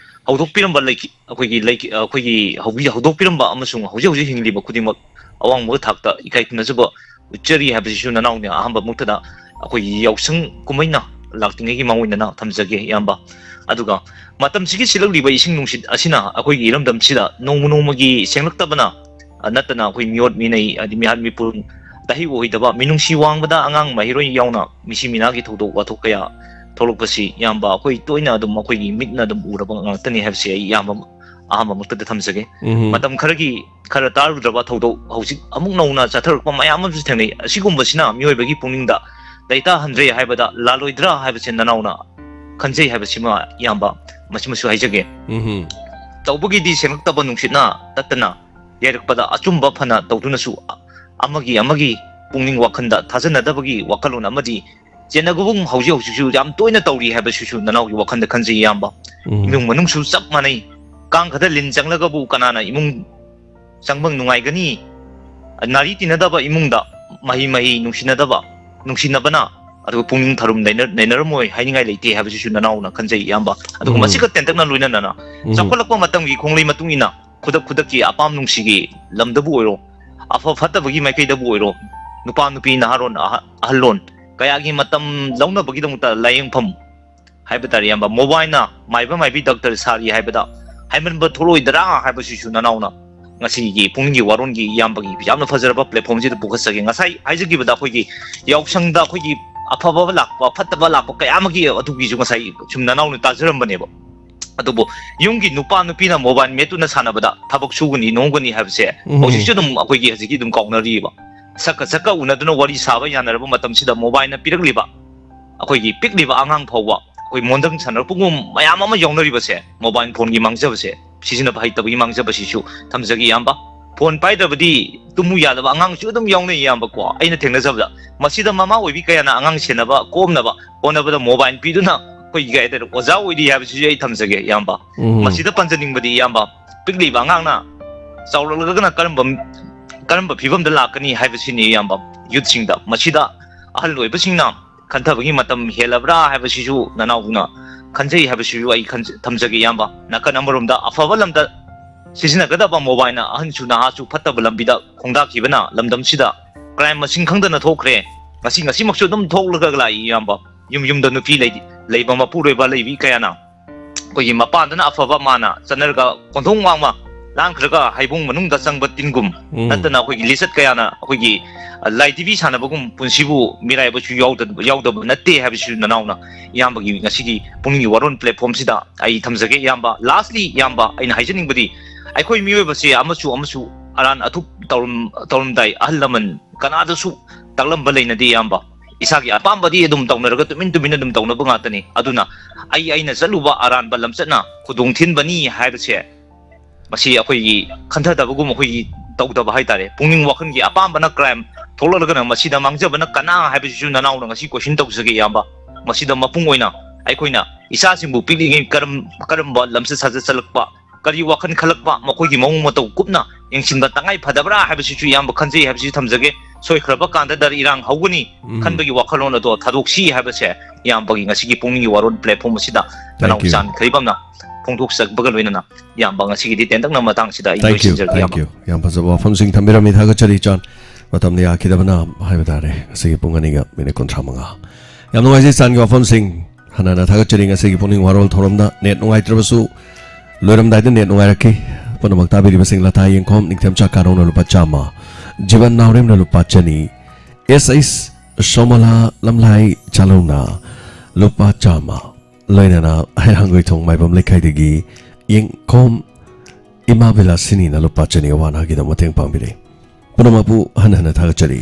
ꯍꯧꯗꯣꯛꯄꯤꯔꯝꯕ ꯂꯩꯈꯤ-, ꯑꯩꯈꯣꯏꯒꯤ ꯂꯩꯈꯤ-, ꯑꯩꯈꯣꯏꯒꯤ ꯍꯧꯕꯤ-, ꯍꯧꯗꯣꯛꯄꯤꯔꯝꯕ ꯑꯃꯁꯨꯡ ꯍꯧꯖꯤꯛ ꯍꯧꯖꯤꯛ ꯍꯤꯡꯂꯤꯕ ꯈꯨꯗꯤꯡꯃꯛ ꯑꯋꯥꯡꯕ ꯊꯥꯛꯇ ꯏꯀꯥꯏ ꯈꯨꯝꯅꯖꯕ ꯎꯠꯆꯔꯤ ꯍꯥꯏꯕꯁꯤꯁꯨ ꯅꯅꯥꯎꯅ ꯑꯍꯥꯟꯕ ꯃꯛꯇꯗ ꯑꯩꯈꯣꯏꯒꯤ ꯌꯥꯎꯁꯪ ꯀꯨꯝꯍꯩꯅ ꯂꯥꯛꯇ꯭ꯔꯤꯉꯩꯒꯤ ꯃꯥꯡꯑꯣꯏꯅꯅ ꯊꯝꯖꯒꯦ, ꯏꯌꯥꯝꯕ꯫ ꯑꯗꯨꯒ ꯃꯇꯝꯁꯤꯒꯤ ꯁꯤꯜꯂꯛꯂꯤꯕ ꯏꯁꯤꯡ ꯅꯨꯡꯁꯤꯠ ꯑꯁꯤꯅ ꯑꯩꯈꯣꯏꯒꯤ ꯏꯔꯝꯗꯝꯁꯤꯗ ꯅꯣꯡꯃ ꯅꯣꯡꯃꯒꯤ ꯁꯦꯡꯂꯛꯇꯕꯅ, ꯑ, ꯅꯠꯇꯅ ꯑꯩꯈꯣꯏ ꯃꯤꯑꯣꯠ ꯃꯤꯅꯩ, ꯍꯥꯏꯗꯤ ꯃꯤꯍꯥꯠ ꯃꯤꯄꯨꯟ, ꯇꯥꯍꯩ ꯑꯣꯏꯗꯕ, ꯃꯤꯅꯨꯡꯁꯤ ꯋꯥꯡꯕꯗ ꯑꯉꯥꯡ ꯃꯍꯩꯔꯣꯏ ꯌꯥꯎꯅ ꯃꯤꯁꯤ ꯃꯤꯅꯥꯒꯤ ꯊꯧꯗꯣꯛ ꯋꯥꯊꯣꯛ ꯀꯌꯥ ꯊꯣꯛꯂꯛꯄꯁꯤ, ꯏꯌꯥꯝꯕ, ꯑꯩꯈꯣꯏ ꯇꯣꯏꯅ ꯑꯗꯨꯝ ꯑꯩꯈꯣꯏꯒꯤ ꯃꯤꯠꯅ ꯑꯗꯨꯝ ꯎꯔꯕ ꯉꯥꯛꯇꯅꯤ ꯍꯥꯏꯕꯁꯤ ꯑꯩ, ꯏꯌꯥꯝꯕ, ꯑꯍꯥꯟꯕ ꯃꯛꯇꯗ ꯊꯝꯖꯒꯦ꯫ ꯎꯝ꯫ ꯃꯇꯝ ꯈꯔꯒꯤ ꯈꯔ ꯇꯥꯔꯨꯗ꯭ꯔꯕ ꯊꯧꯗꯣꯛ ꯍꯧꯖꯤꯛ ꯑꯃꯨꯛ ꯅꯧꯅ ꯆꯠꯊꯔꯛꯄ ꯃꯌꯥꯝ ꯑꯃꯁꯨ ꯊꯦꯡꯅꯩ꯫ ꯑꯁꯤꯒꯨꯝꯕꯁꯤꯅ ꯃꯤꯑꯣꯏꯕꯒꯤ ꯄꯨꯛꯅꯤꯡꯗ ꯂꯩꯇꯥꯍꯟꯗ꯭ꯔꯦ ꯍꯥꯏꯕꯗ ꯂꯥꯜꯂꯣꯏꯗ꯭ꯔꯥ ꯍꯥꯏꯕꯁꯦ ꯅꯅꯥꯎꯅ ꯈꯟꯖꯩ ꯍꯥꯏꯕꯁꯤꯃ, ꯏꯌꯥꯝꯕ, ꯃꯁꯤꯃꯁꯨ ꯍꯥꯏꯖꯒꯦ꯫ ꯎꯝ꯫ ꯇꯧꯕꯒꯤꯗꯤ ꯁꯦꯡꯂꯛꯇꯕ ꯅꯨꯡꯁꯤꯠꯅ ꯇꯠꯇꯅ ꯌꯩꯔꯛꯄꯗ ꯑꯆꯨꯝꯕ ꯐꯅ ꯇꯧꯗꯨꯅꯁꯨ ꯑꯃꯒꯤ ꯑꯃꯒꯤ ꯄꯨꯛꯅꯤꯡ ꯋꯥꯈꯜꯗ ꯊꯥꯖꯅꯗꯕꯒꯤ ꯋꯥꯈꯜꯂꯣꯟ ꯑꯃꯗꯤ ꯆꯦꯟꯅꯒꯨꯝ ꯍꯧꯖꯤꯛ ꯍꯧꯖꯤꯛꯁꯨ ꯌꯥꯝ ꯇꯣꯏꯅ ꯇꯧꯔꯤ ꯍꯥꯏꯕꯁꯤꯁꯨ ꯅꯅꯥꯎꯒꯤ ꯋꯥꯈꯜꯗ ꯈꯟꯖꯩ, ꯏꯌꯥꯝꯕ꯫ ꯎꯝ꯫ ꯏꯃꯨꯡ ꯃꯅꯨꯡꯁꯨ ꯆꯞ ꯃꯥꯟꯅꯩ꯫ ꯀꯥꯡ ꯈꯛꯇ ꯂꯤꯟ ꯆꯪꯂꯒꯕꯨ ꯀꯅꯥꯅ ꯏꯃꯨꯡ ꯆꯪꯕ ꯅꯨꯡꯉꯥꯏꯒꯅꯤ? ꯅꯥꯔꯤ ꯇꯤꯟꯅꯗꯕ ꯏꯃꯨꯡꯗ ꯃꯍꯩ ꯃꯍꯩ ꯅꯨꯡꯁꯤꯅꯗꯕ, ꯅꯨꯡꯁꯤꯅꯕꯅ ꯑꯗꯨꯒ ꯄꯨꯛꯅꯤꯡ ꯊꯔꯨꯝ ꯂꯩꯅ-, ꯂꯩꯅꯔꯝꯃꯣꯏ ꯍꯥꯏꯅꯤꯡꯉꯥꯏ ꯂꯩꯇꯦ ꯍꯥꯏꯕꯁꯤꯁꯨ ꯅꯅꯥꯎꯅ ꯈꯟꯖꯩ, ꯏꯌꯥꯝꯕ꯫ ꯑꯗꯨꯒ ꯎꯝ꯫ ꯃꯁꯤꯒ ꯇꯦꯟꯇꯛꯅ ꯂꯣꯏꯅꯅꯅ ꯎꯝ꯫ ꯆꯥꯎꯈꯠꯂꯛꯄ ꯃꯇꯝꯒꯤ ꯈꯣꯡꯂꯩ ꯃꯇꯨꯡ ꯏꯟꯅ ꯈꯨꯗꯛ ꯈꯨꯗꯛꯀꯤ ꯑꯄꯥꯝ ꯅꯨꯡꯁꯤꯒꯤ ꯂꯝꯗꯕꯨ ꯑꯣꯏꯔꯣ, ꯑꯐ ꯐꯠꯇꯕꯒꯤ ꯃꯥꯏꯀꯩꯗꯕꯨ ꯑꯣꯏꯔꯣ, ꯅꯨꯄꯥ ꯅꯨꯄꯤ ꯅꯍꯥꯔꯣꯟ ꯑꯍ-, ꯑꯍꯜꯂꯣꯟ ꯀꯌꯥꯒꯤ ꯃꯇꯝ ꯂꯧꯅꯕꯒꯤꯗꯃꯛꯇ ꯂꯥꯏꯌꯦꯡꯐꯝ ꯍꯥꯏꯕ ꯇꯥꯔꯦ, ꯏꯌꯥꯝꯕ, ꯃꯣꯕꯥꯏꯜꯅ ꯃꯥꯏꯕ ꯃꯥꯏꯕꯤ ꯗꯥꯛꯇꯔ ꯁꯥꯔꯤ ꯍꯥꯏꯕꯗ ꯍꯥꯏꯃꯟꯕ ꯊꯣꯛꯂꯣꯏꯗ꯭ꯔꯥ ꯍꯥꯏꯕꯁꯤꯁꯨ ꯅꯅꯥꯎꯅ ꯉꯁꯤꯒꯤ ꯄꯨꯛꯅꯤꯡꯒꯤ ꯋꯥꯔꯣꯜꯒꯤ ꯏꯌꯥꯝꯕꯒꯤ ꯌꯥꯝꯅ ꯐꯖꯔꯕ platform ꯁꯤꯗ ꯄꯨꯈꯠꯆꯒꯦ꯫ ꯉꯁꯥꯏ ꯍꯥꯏꯖꯈꯤꯕꯗ ꯑꯩꯈꯣꯏꯒꯤ ꯌꯥꯎꯁꯪꯗ ꯑꯩꯈꯣꯏꯒꯤ ꯑꯐꯕ ꯂꯥꯛꯄ, ꯐꯠꯇꯕ ꯂꯥꯛꯄ ꯀꯌꯥ ꯑꯃꯒꯤ ꯑꯗꯨꯒꯤꯁꯨ ꯉꯁꯥꯏ ꯁꯨꯝ ꯅꯅꯥꯎꯅ ꯇꯥꯖꯔꯝꯕꯅꯦꯕ꯫ ꯑꯗꯨꯕꯨ ꯌꯨꯝꯒꯤ ꯅꯨꯄꯥ ꯅꯨꯄꯤꯅ ꯃꯣꯕꯥꯏꯜ ꯃꯦꯠꯇꯨꯅ ꯁꯥꯟꯅꯕꯗ ꯊꯕꯛ ꯁꯨꯒꯅꯤ ꯅꯣꯝꯒꯅꯤ ꯍꯥꯏꯕꯁꯦ ꯎꯝ꯫ ꯍꯧꯖꯤꯛꯁꯨ ꯑꯗꯨꯝ ꯑꯩꯈꯣꯏꯒꯤ ꯍꯧꯖꯤꯛꯀꯤ ꯑꯗꯨꯝ ꯀꯥꯎꯅꯔꯤꯕ꯫ ꯁꯛꯀ ꯁꯛꯀ ꯎꯅꯗꯨꯅ ꯋꯥꯔꯤ ꯁꯥꯕ ꯌꯥꯅꯔꯕ ꯃꯇꯝꯁꯤꯗ ꯃꯣꯕꯥꯏꯜꯅ ꯄꯤꯔꯛꯂꯤꯕ ꯑꯩꯈꯣꯏꯒꯤ ꯄꯤꯛꯂꯤꯕ ꯑꯉꯥꯡ ꯐꯥꯎꯕ ꯑꯩꯈꯣꯏ ꯃꯣꯟꯗꯪ ꯁꯥꯟꯅꯔꯛꯄꯒꯨꯝ ꯃꯌꯥꯝ ꯑꯃ ꯌꯥꯎꯅꯔꯤꯕꯁꯦ, ꯃꯣꯕꯥꯏꯜ ꯐꯣꯟꯒꯤ ꯃꯥꯡꯖꯕꯁꯦ, ꯁꯤꯖꯤꯟꯅꯕ ꯍꯩꯇꯕꯒꯤ ꯃꯥꯡꯖꯕꯁꯤꯁꯨ ꯊꯝꯖꯒꯦ ꯏꯌꯥꯝꯕ꯫ ꯐꯣꯟ ꯄꯥꯏꯗ꯭ꯔꯕꯗꯤ ꯇꯨꯝꯃꯨ ꯌꯥꯗꯕ ꯑꯉꯥꯡꯁꯨ ꯑꯗꯨꯝ ꯌꯥꯎꯅꯩ ꯏꯌꯥꯝꯕꯀꯣ, ꯑꯩꯅ ꯊꯦꯡꯅꯖꯕꯗ꯫ ꯃꯁꯤꯗ ꯃꯃꯥ ꯑꯣꯏꯕꯤ ꯀꯌꯥꯅ ꯑꯉꯥꯡ ꯁꯦꯟꯅꯕ ꯀꯣꯝꯅꯕ ꯍꯣꯠꯅꯕꯗ ꯃꯣꯕꯥꯏꯜ ꯄꯤꯗꯨꯅ ꯑꯩꯈꯣꯏꯒꯤ ꯀꯩ ꯍꯥꯏꯇꯥꯔꯦ, ꯑꯣꯖꯥ ꯑꯣꯏꯔꯤ ꯍꯥꯏꯕꯁꯤꯁꯨ ꯑꯩ ꯊꯝꯖꯒꯦ ꯏꯌꯥꯝꯕ꯫ ꯎꯝ꯫ ꯃꯁꯤꯗ ꯄꯟꯖꯅꯤꯡꯕꯗꯤ ꯏꯌꯥꯝꯕ, ꯄꯤꯛꯂꯤꯕ ꯑꯉꯥꯡꯅ ꯆꯥꯎꯔꯛꯂꯒꯅ ꯀꯔꯝꯕ, ꯀꯔꯝꯕ ꯐꯤꯕꯝꯗ ꯂꯥꯛꯀꯅꯤ ꯍꯥꯏꯕꯁꯤꯅꯤ ꯏꯌꯥꯝꯕ꯫ ꯌꯨꯠꯁꯤꯡꯗ, ꯃꯁꯤꯗ ꯑꯍꯜ ꯑꯣꯏꯕꯁꯤꯡꯅ ꯈꯟꯊꯕꯒꯤ ꯃꯇꯝ ꯍꯦꯜꯂꯕ꯭ꯔꯥ ꯍꯥꯏꯕꯁꯤꯁꯨ ꯅꯅꯥꯎꯅ ꯈꯟꯖꯩ ꯍꯥꯏꯕꯁꯤꯁꯨ ꯑꯩ ꯈꯟꯖ-, ꯊꯝꯖꯒꯦ ꯏꯌꯥꯝꯕ꯫ ꯅꯥꯀꯟ ꯑꯃꯔꯣꯝꯗ ꯑꯐꯕ ꯂꯝꯗ ꯁꯤꯖꯤꯟꯅꯒꯗꯕ ꯃꯣꯕꯥꯏꯜꯅ ꯑꯍꯟꯁꯨ ꯅꯍꯥꯁꯨ ꯐꯠꯇꯕ ꯂꯝꯕꯤꯗ ꯈꯣꯡꯗꯥꯈꯤꯕꯅ ꯂꯝꯗꯝꯁꯤꯗ ꯀ꯭ꯔꯥꯏꯝ ꯃꯁꯤꯡ ꯈꯪꯗꯅ ꯊꯣꯛꯈ꯭ꯔꯦ꯫ ꯉꯁꯤ, ꯉꯁꯤꯃꯛꯁꯨ ꯑꯗꯨꯝ ꯊꯣꯛꯂꯒ ꯂꯥꯛꯏ ꯏꯌꯥꯝꯕ꯫ ꯌꯨꯝ ꯌꯨꯝꯗ ꯅꯨꯄꯤ ꯂꯩ-, ꯂꯩꯕ ꯃꯄꯨꯔꯣꯏꯕ ꯂꯩꯕꯤ ꯀꯌꯥꯅ ꯑꯩꯈꯣꯏꯒꯤ ꯃꯄꯥꯟꯗꯅ ꯑꯐꯕ ꯃꯥꯅ ꯆꯠꯅꯔꯒ ꯀꯣꯟꯊꯣꯡ ꯋꯥꯡꯃ ꯂꯥꯟꯈ꯭ꯔꯒ ꯍꯩꯕꯨꯡ ꯃꯅꯨꯡꯗ ꯆꯪꯕ ꯇꯤꯟꯒꯨꯝ ꯎꯝ꯫ ꯅꯠꯇꯅ ꯑꯩꯈꯣꯏꯒꯤ ꯂꯤꯆꯠ ꯀꯌꯥꯅ ꯑꯩꯈꯣꯏꯒꯤ, ꯑ, ꯂꯥꯏ ꯇꯤꯚꯤ ꯁꯥꯟꯅꯕꯒꯨꯝ ꯄꯨꯟꯁꯤꯕꯨ ꯃꯤꯔꯥꯏꯕꯁꯨ ꯌꯥꯎꯗ-, ꯌꯥꯎꯗꯕ ꯅꯠꯇꯦ ꯍꯥꯏꯕꯁꯤꯁꯨ ꯅꯅꯥꯎꯅ ꯏꯌꯥꯝꯕꯒꯤ ꯉꯁꯤꯒꯤ ꯄꯨꯛꯅꯤꯡꯒꯤ ꯋꯥꯔꯣꯜ platform ꯁꯤꯗ ꯑꯩ ꯊꯝꯖꯒꯦ ꯏꯌꯥꯝꯕ꯫ Lastly ꯏꯌꯥꯝꯕ, ꯑꯩꯅ ꯍꯥꯏꯖꯅꯤꯡꯕꯗꯤ ꯑꯩꯈꯣꯏ ꯃꯤꯑꯣꯏꯕꯁꯦ ꯑꯃꯁꯨ ꯑꯃꯁꯨ ꯑꯔꯥꯟ ꯑꯊꯨꯞ ꯇꯧꯔꯝ-, ꯇꯧꯔꯝꯗꯥꯏ ꯑꯍꯜ ꯂꯃꯟ ꯀꯅꯥꯗꯁꯨ ꯇꯥꯛꯂꯝꯕ ꯂꯩꯅꯗꯦ ꯏꯌꯥꯝꯕ꯫ ꯏꯁꯥꯒꯤ ꯑꯄꯥꯝꯕꯗꯤ ꯑꯗꯨꯝ ꯇꯧꯅꯔꯒ ꯇꯨꯃꯤꯟ ꯇꯨꯃꯤꯟ ꯑꯗꯨꯝ ꯇꯧꯅꯕ ꯉꯥꯛꯇꯅꯤ꯫ ꯑꯗꯨꯅ ꯑꯩ ꯑꯩꯅ ꯆꯠꯂꯨꯕ ꯑꯔꯥꯟꯕ ꯂꯝꯆꯠꯅ ꯈꯨꯗꯣꯡ ꯊꯤꯟꯕꯅꯤ ꯍꯥꯏꯕꯁꯦ, ꯃꯁꯤ ꯑꯩꯈꯣꯏꯒꯤ ꯈꯟꯊꯗꯕꯒꯨꯝ ꯑꯩꯈꯣꯏꯒꯤ ꯇꯧꯗꯕ ꯍꯥꯏꯇꯥꯔꯦ꯫ ꯄꯨꯛꯅꯤꯡ ꯋꯥꯈꯜꯒꯤ ꯑꯄꯥꯝꯕꯅ ꯀ꯭ꯔꯥꯏꯝ ꯊꯣꯛꯂꯛꯂꯒꯅ ꯃꯁꯤꯗ ꯃꯥꯡꯖꯕꯅ ꯀꯅꯥ ꯍꯥꯏꯕꯁꯤꯁꯨ ꯅꯅꯥꯎꯅ ꯉꯁꯤ question ꯇꯧꯖꯒꯦ ꯏꯌꯥꯝꯕ꯫ ꯃꯁꯤꯗ ꯃꯄꯨꯡ ꯑꯣꯏꯅ ꯑꯩꯈꯣꯏꯅ ꯏꯆꯥꯁꯤꯡꯕꯨ ꯄꯤꯛꯂꯤꯉꯩ ꯀꯔꯝ-, ꯀꯔꯝꯕ ꯂꯝꯆꯠ ꯁꯥꯖꯠ ꯆꯠꯂꯛꯄ, ꯀꯔꯤ ꯋꯥꯈꯜ ꯈꯜꯂꯛꯄ, ꯃꯈꯣꯏꯒꯤ ꯃꯑꯣꯡ ꯃꯇꯧ ꯀꯨꯞꯅ ꯌꯦꯡꯁꯤꯟꯕ ꯇꯉꯥꯏ ꯐꯗꯕ꯭ꯔꯥ ꯍꯥꯏꯕꯁꯤꯁꯨ ꯏꯌꯥꯝꯕ ꯈꯟꯖꯩ ꯍꯥꯏꯕꯁꯤ ꯊꯝꯖꯒꯦ꯫ ꯁꯣꯏꯈ꯭ꯔꯕ ꯀꯥꯟꯗꯗ ꯏꯔꯥꯡ ꯍꯧꯒꯅꯤ ꯎꯝ꯫ ꯈꯟꯕꯒꯤ ꯋꯥꯈꯜꯂꯣꯟ ꯑꯗꯣ ꯊꯥꯗꯣꯛꯁꯤ ꯍꯥꯏꯕꯁꯦ ꯏꯌꯥꯝꯕꯒꯤ ꯉꯁꯤꯒꯤ ꯄꯨꯛꯅꯤꯡꯒꯤ ꯋꯥꯔꯣꯜ platform ꯑꯁꯤꯗ ꯅꯅꯥꯎ Thank you. ꯆꯥꯟ ꯈꯔꯤꯕꯝꯅ ꯐꯣꯡꯗꯣꯛꯆꯕꯒ ꯂꯣꯏꯅꯅ ꯏꯌꯥꯝꯕ ꯉꯁꯤꯒꯤꯗꯤ ꯇꯦꯟꯇꯛꯅ ꯃꯇꯥꯡꯁꯤꯗ ꯑꯩ Thank you, ꯂꯣꯏꯁꯤꯟꯖꯔꯒꯦ thank ꯏꯌꯥꯝꯕ꯫ You. ꯌꯥꯝ ꯐꯖꯕ ꯋꯥꯐꯝꯁꯤꯡ ꯊꯝꯕꯤꯔꯝꯃꯤ, ꯊꯥꯒꯠꯆꯔꯤ ꯆꯥꯟ꯫ ꯃꯇꯝꯗ ꯌꯥꯈꯤꯗꯕꯅ ꯍꯥꯏꯕ ꯇꯥꯔꯦ꯫ ꯉꯁꯤꯒꯤ ꯄꯨꯡ ꯑꯅꯤꯒ ꯃꯤꯅꯤꯠ ꯀꯨꯟꯊ꯭ꯔꯥ ꯃꯉꯥ꯫ ꯌꯥꯝ ꯅꯨꯡꯉꯥꯏꯖꯩ ꯆꯥꯟꯒꯤ ꯋꯥꯐꯝꯁꯤꯡ꯫ ꯍꯟꯅ ꯍꯟꯅ ꯊꯥꯒꯠꯆꯔꯤ꯫ ꯉꯁꯤꯒꯤ ꯄꯨꯛꯅꯤꯡ ꯋꯥꯔꯣꯜ ꯊꯧꯔꯝꯗ ꯅꯦꯠ ꯅꯨꯡꯉꯥꯏꯇ꯭ꯔꯕꯁꯨ, ꯂꯣꯏꯔꯝꯗꯥꯏꯗ ꯅꯦꯠ ꯅꯨꯡꯉꯥꯏꯔꯛꯈꯤ꯫ ꯄꯨꯝꯅꯃꯛ ꯇꯥꯕꯤꯔꯤꯕꯁꯤꯡ, ꯂꯇꯥ ꯌꯦꯡꯈꯣꯝ, ꯅꯤꯡꯊꯦꯝꯆꯥ ꯀꯥꯔꯧꯅ ꯂꯨꯄꯥ ꯆꯥꯝꯃ, ꯖꯤꯕꯟ ꯅꯥꯎꯔꯦꯝꯅ ꯂꯨꯄꯥ ꯆꯅꯤ, ꯑꯦꯁ ꯑꯩꯁ ꯁꯣꯃꯣꯂꯥ ꯂꯝꯂꯥꯏ ꯆꯥꯂꯧꯅ ꯂꯨꯄꯥ ꯆꯥꯝꯃ, ꯂꯣꯏꯅꯅ ꯍꯩꯔꯥꯡꯒꯣꯏꯊꯣꯡ ꯃꯥꯏꯕꯝ ꯂꯩꯀꯥꯏꯗꯒꯤ ꯌꯦꯡꯈꯣꯝ ꯏꯃꯥ ꯕꯤꯂꯥꯁꯤꯅꯤꯅ ꯂꯨꯄꯥ ꯆꯅꯤ ꯑꯋꯥ ꯑꯅꯥꯒꯤꯗꯃꯛ ꯃꯇꯦꯡ ꯄꯥꯡꯕꯤꯔꯦ꯫ ꯄꯨꯝꯅꯃꯛꯄꯨ ꯍꯟꯅ ꯍꯟꯅ ꯊꯥꯒꯠꯆꯔꯤ꯫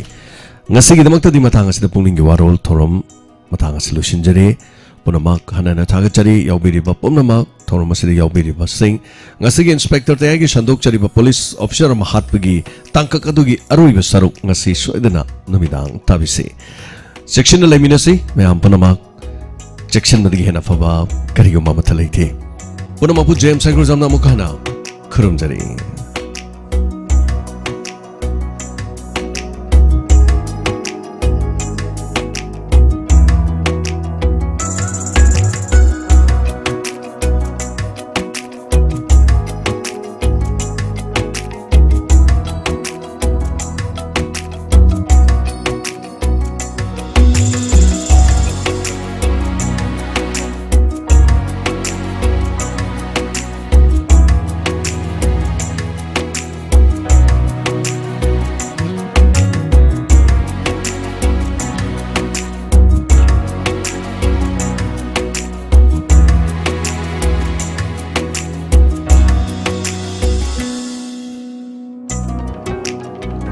ꯉꯁꯤꯒꯤꯗꯃꯛꯇꯗꯤ ꯃꯇꯥꯡ ꯑꯁꯤꯗ ꯄꯨꯛꯅꯤꯡꯒꯤ ꯋꯥꯔꯣꯜ ꯊꯧꯔꯝ ꯃꯇꯥꯡ ꯑꯁꯤ ꯂꯣꯏꯁꯤꯟꯖꯔꯦ꯫ ꯄꯨꯝꯅꯃꯛ ꯍꯟꯅ ꯍꯟꯅ ꯊꯥꯒꯠꯆꯔꯤ꯫ ꯌꯥꯎꯕꯤꯔꯤꯕ ꯄꯨꯝꯅꯃꯛ, ꯊꯧꯔꯝ ꯑꯁꯤꯗ ꯌꯥꯎꯕꯤꯔꯤꯕꯁꯤꯡ, ꯉꯁꯤꯒꯤ ꯏꯟꯁꯄꯦꯛꯇꯔ ꯇꯌꯥꯏꯒꯤ ꯁꯟꯗꯣꯛꯆꯔꯤꯕ ꯄꯨꯂꯤꯁ ꯑꯣꯐꯤꯁꯔ ꯑꯃ ꯍꯥꯠꯄꯒꯤ ꯇꯥꯡꯀꯛ ꯑꯗꯨꯒꯤ ꯑꯔꯣꯏꯕ ꯁꯔꯨꯛ ꯉꯁꯤ ꯁꯣꯏꯗꯅ ꯅꯨꯃꯤꯗꯥꯡ ꯇꯥꯕꯤꯁꯤ꯫ ꯆꯦꯛꯁꯤꯟꯅ ꯂꯩꯃꯤꯟꯅꯁꯤ꯫ ꯃꯌꯥꯝ ꯄꯨꯝꯅꯃꯛ ꯆꯦꯛꯁꯤꯟꯕꯗꯒꯤ ꯍꯦꯟꯅ ꯐꯕ ꯀꯔꯤꯒꯨꯝꯕ ꯑꯃꯠꯇ ꯂꯩꯇꯦ꯫ ꯄꯨꯝꯅꯃꯛꯄꯨ ꯖꯦꯝꯁ ꯁꯥꯏꯀ꯭ꯔꯨꯖꯝꯅ ꯑꯃꯨꯛ ꯍꯟꯅ ꯈꯨꯔꯨꯝꯖꯔꯤ꯫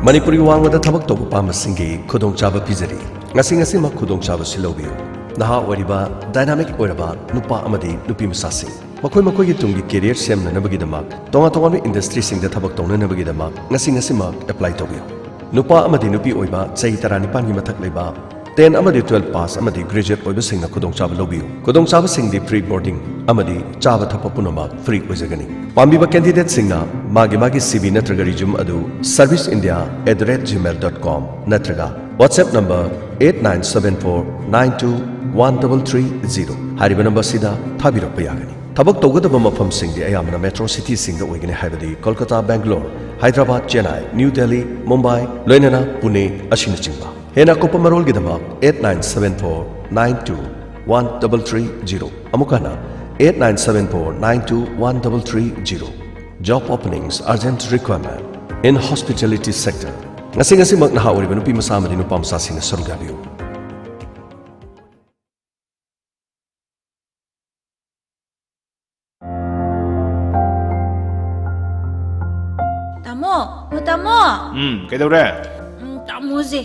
ꯃꯅꯤꯄꯨꯔꯒꯤ ꯋꯥꯡꯃꯗ ꯊꯕꯛ ꯇꯧꯕ ꯄꯥꯝꯕꯁꯤꯡꯒꯤ ꯈꯨꯗꯣꯡꯆꯥꯕ ꯄꯤꯖꯔꯤ꯫ ꯉꯁꯤ ꯉꯁꯤꯃꯛ ꯈꯨꯗꯣꯡꯆꯥꯕꯁꯤ ꯂꯧꯕꯤꯌꯨ꯫ ꯅꯍꯥ ꯑꯣꯏꯔꯤꯕ, ꯗꯥꯏꯅꯥꯃꯤꯛ ꯑꯣꯏꯔꯕ ꯅꯨꯄꯥ ꯑꯃꯗꯤ ꯅꯨꯄꯤ ꯃꯆꯥꯁꯤꯡ, ꯃꯈꯣꯏ ꯃꯈꯣꯏꯒꯤ ꯇꯨꯡꯒꯤ ꯀꯦꯔꯤꯌꯔ ꯁꯦꯝꯅꯅꯕꯒꯤꯗꯃꯛ, ꯇꯣꯉꯥꯟ ꯇꯣꯉꯥꯟꯕ ꯏꯟꯗꯁꯇ꯭ꯔꯤꯁꯤꯡꯗ ꯊꯕꯛ ꯇꯧꯅꯅꯕꯒꯤꯗꯃꯛ ꯉꯁꯤ ꯉꯁꯤꯃꯛ ꯑꯦꯄ꯭ꯂꯥꯏ ꯇꯧꯕꯤꯌꯨ꯫ ꯅꯨꯄꯥ ꯑꯃꯗꯤ ꯅꯨꯄꯤ ꯑꯣꯏꯕ, ꯆꯍꯤ ꯇꯔꯥꯅꯤꯄꯥꯟꯒꯤ ꯃꯊꯛ ꯂꯩꯕ, ꯇꯦꯟ ꯑꯃꯗꯤ ꯇꯨꯋꯦꯜꯐ ꯄꯥꯁ ꯑꯃꯗꯤ ꯒ꯭ꯔꯦꯖꯨꯑꯦꯠ ꯑꯣꯏꯕꯁꯤꯡꯅ ꯈꯨꯗꯣꯡꯆꯥꯕ ꯂꯧꯕꯤꯌꯨ꯫ ꯈꯨꯗꯣꯡꯆꯥꯕꯁꯤꯡꯗꯤ ꯐ꯭ꯔꯤ ꯕꯣꯔꯗꯤꯡ ꯑꯃꯗꯤ ꯆꯥꯕ ꯊꯛꯄ ꯄꯨꯝꯅꯃꯛ ꯐ꯭ꯔꯤ ꯑꯣꯏꯖꯒꯅꯤ꯫ ꯄꯥꯝꯕꯤꯕ ꯀꯦꯟꯗꯤꯗꯦꯠꯁꯤꯡꯅ ꯃꯥꯒꯤ ꯃꯥꯒꯤ ꯁꯤ ꯚꯤ ꯅꯠꯇ꯭ꯔꯒ ꯔꯤꯖ꯭ꯌꯨꯝ ꯑꯗꯨ service india at the rate gmail dot com ꯅꯠꯇ꯭ꯔꯒ WhatsApp number eight nine seven four nine two one double three zero ꯍꯥꯏꯔꯤꯕ ꯅꯝꯕꯔꯁꯤꯗ ꯊꯥꯕꯤꯔꯛꯄ ꯌꯥꯒꯅꯤ꯫ ꯊꯕꯛ ꯇꯧꯒꯗꯕ ꯃꯐꯝꯁꯤꯡꯗꯤ ꯑꯌꯥꯝꯕꯅ ꯃꯦꯇ꯭ꯔꯣ ꯁꯤꯇꯤꯁꯤꯡꯗ ꯑꯣꯏꯒꯅꯤ, ꯍꯥꯏꯕꯗꯤ ꯀꯣꯜꯀꯇꯥ, ꯕꯦꯡꯒꯂꯣꯔ, ꯍꯥꯏꯗ꯭ꯔꯕꯥꯗ, ꯆꯦꯟꯅꯥꯏ, ꯅ꯭ꯌꯨ ꯗꯦꯜꯂꯤ, ꯃꯨꯝꯕꯥꯏ, ꯂꯣꯏꯅꯅ ꯄꯨꯅꯦ ꯑꯁꯤꯅꯆꯤꯡꯕ꯫ ꯍꯦꯟꯅ ꯑꯀꯨꯞꯄ ꯃꯔꯣꯜꯒꯤꯗꯃꯛ eight nine seven four nine two one double three zero꯫ ꯑꯃꯨꯛ ꯍꯟꯅ, eight nine seven four nine two one double three zero꯫ Job openings, urgent requirement in hospitality sector꯫ ꯉꯁꯤ ꯉꯁꯤꯃꯛ ꯅꯍꯥ ꯑꯣꯏꯔꯤꯕ ꯅꯨꯄꯤ ꯃꯆꯥ ꯑꯃꯗꯤ ꯅꯨꯄꯥ ꯃꯆꯥꯁꯤꯡꯅ ꯁꯔꯨꯛ ꯌꯥꯕꯤꯌꯨ꯫ ꯇꯥꯃꯣ, ꯑꯣ ꯇꯥꯃꯣ꯫ ꯎꯝ, ꯀꯩꯗꯧꯔꯦ? ꯎꯝ, ꯇꯥꯃꯣꯁꯦ꯫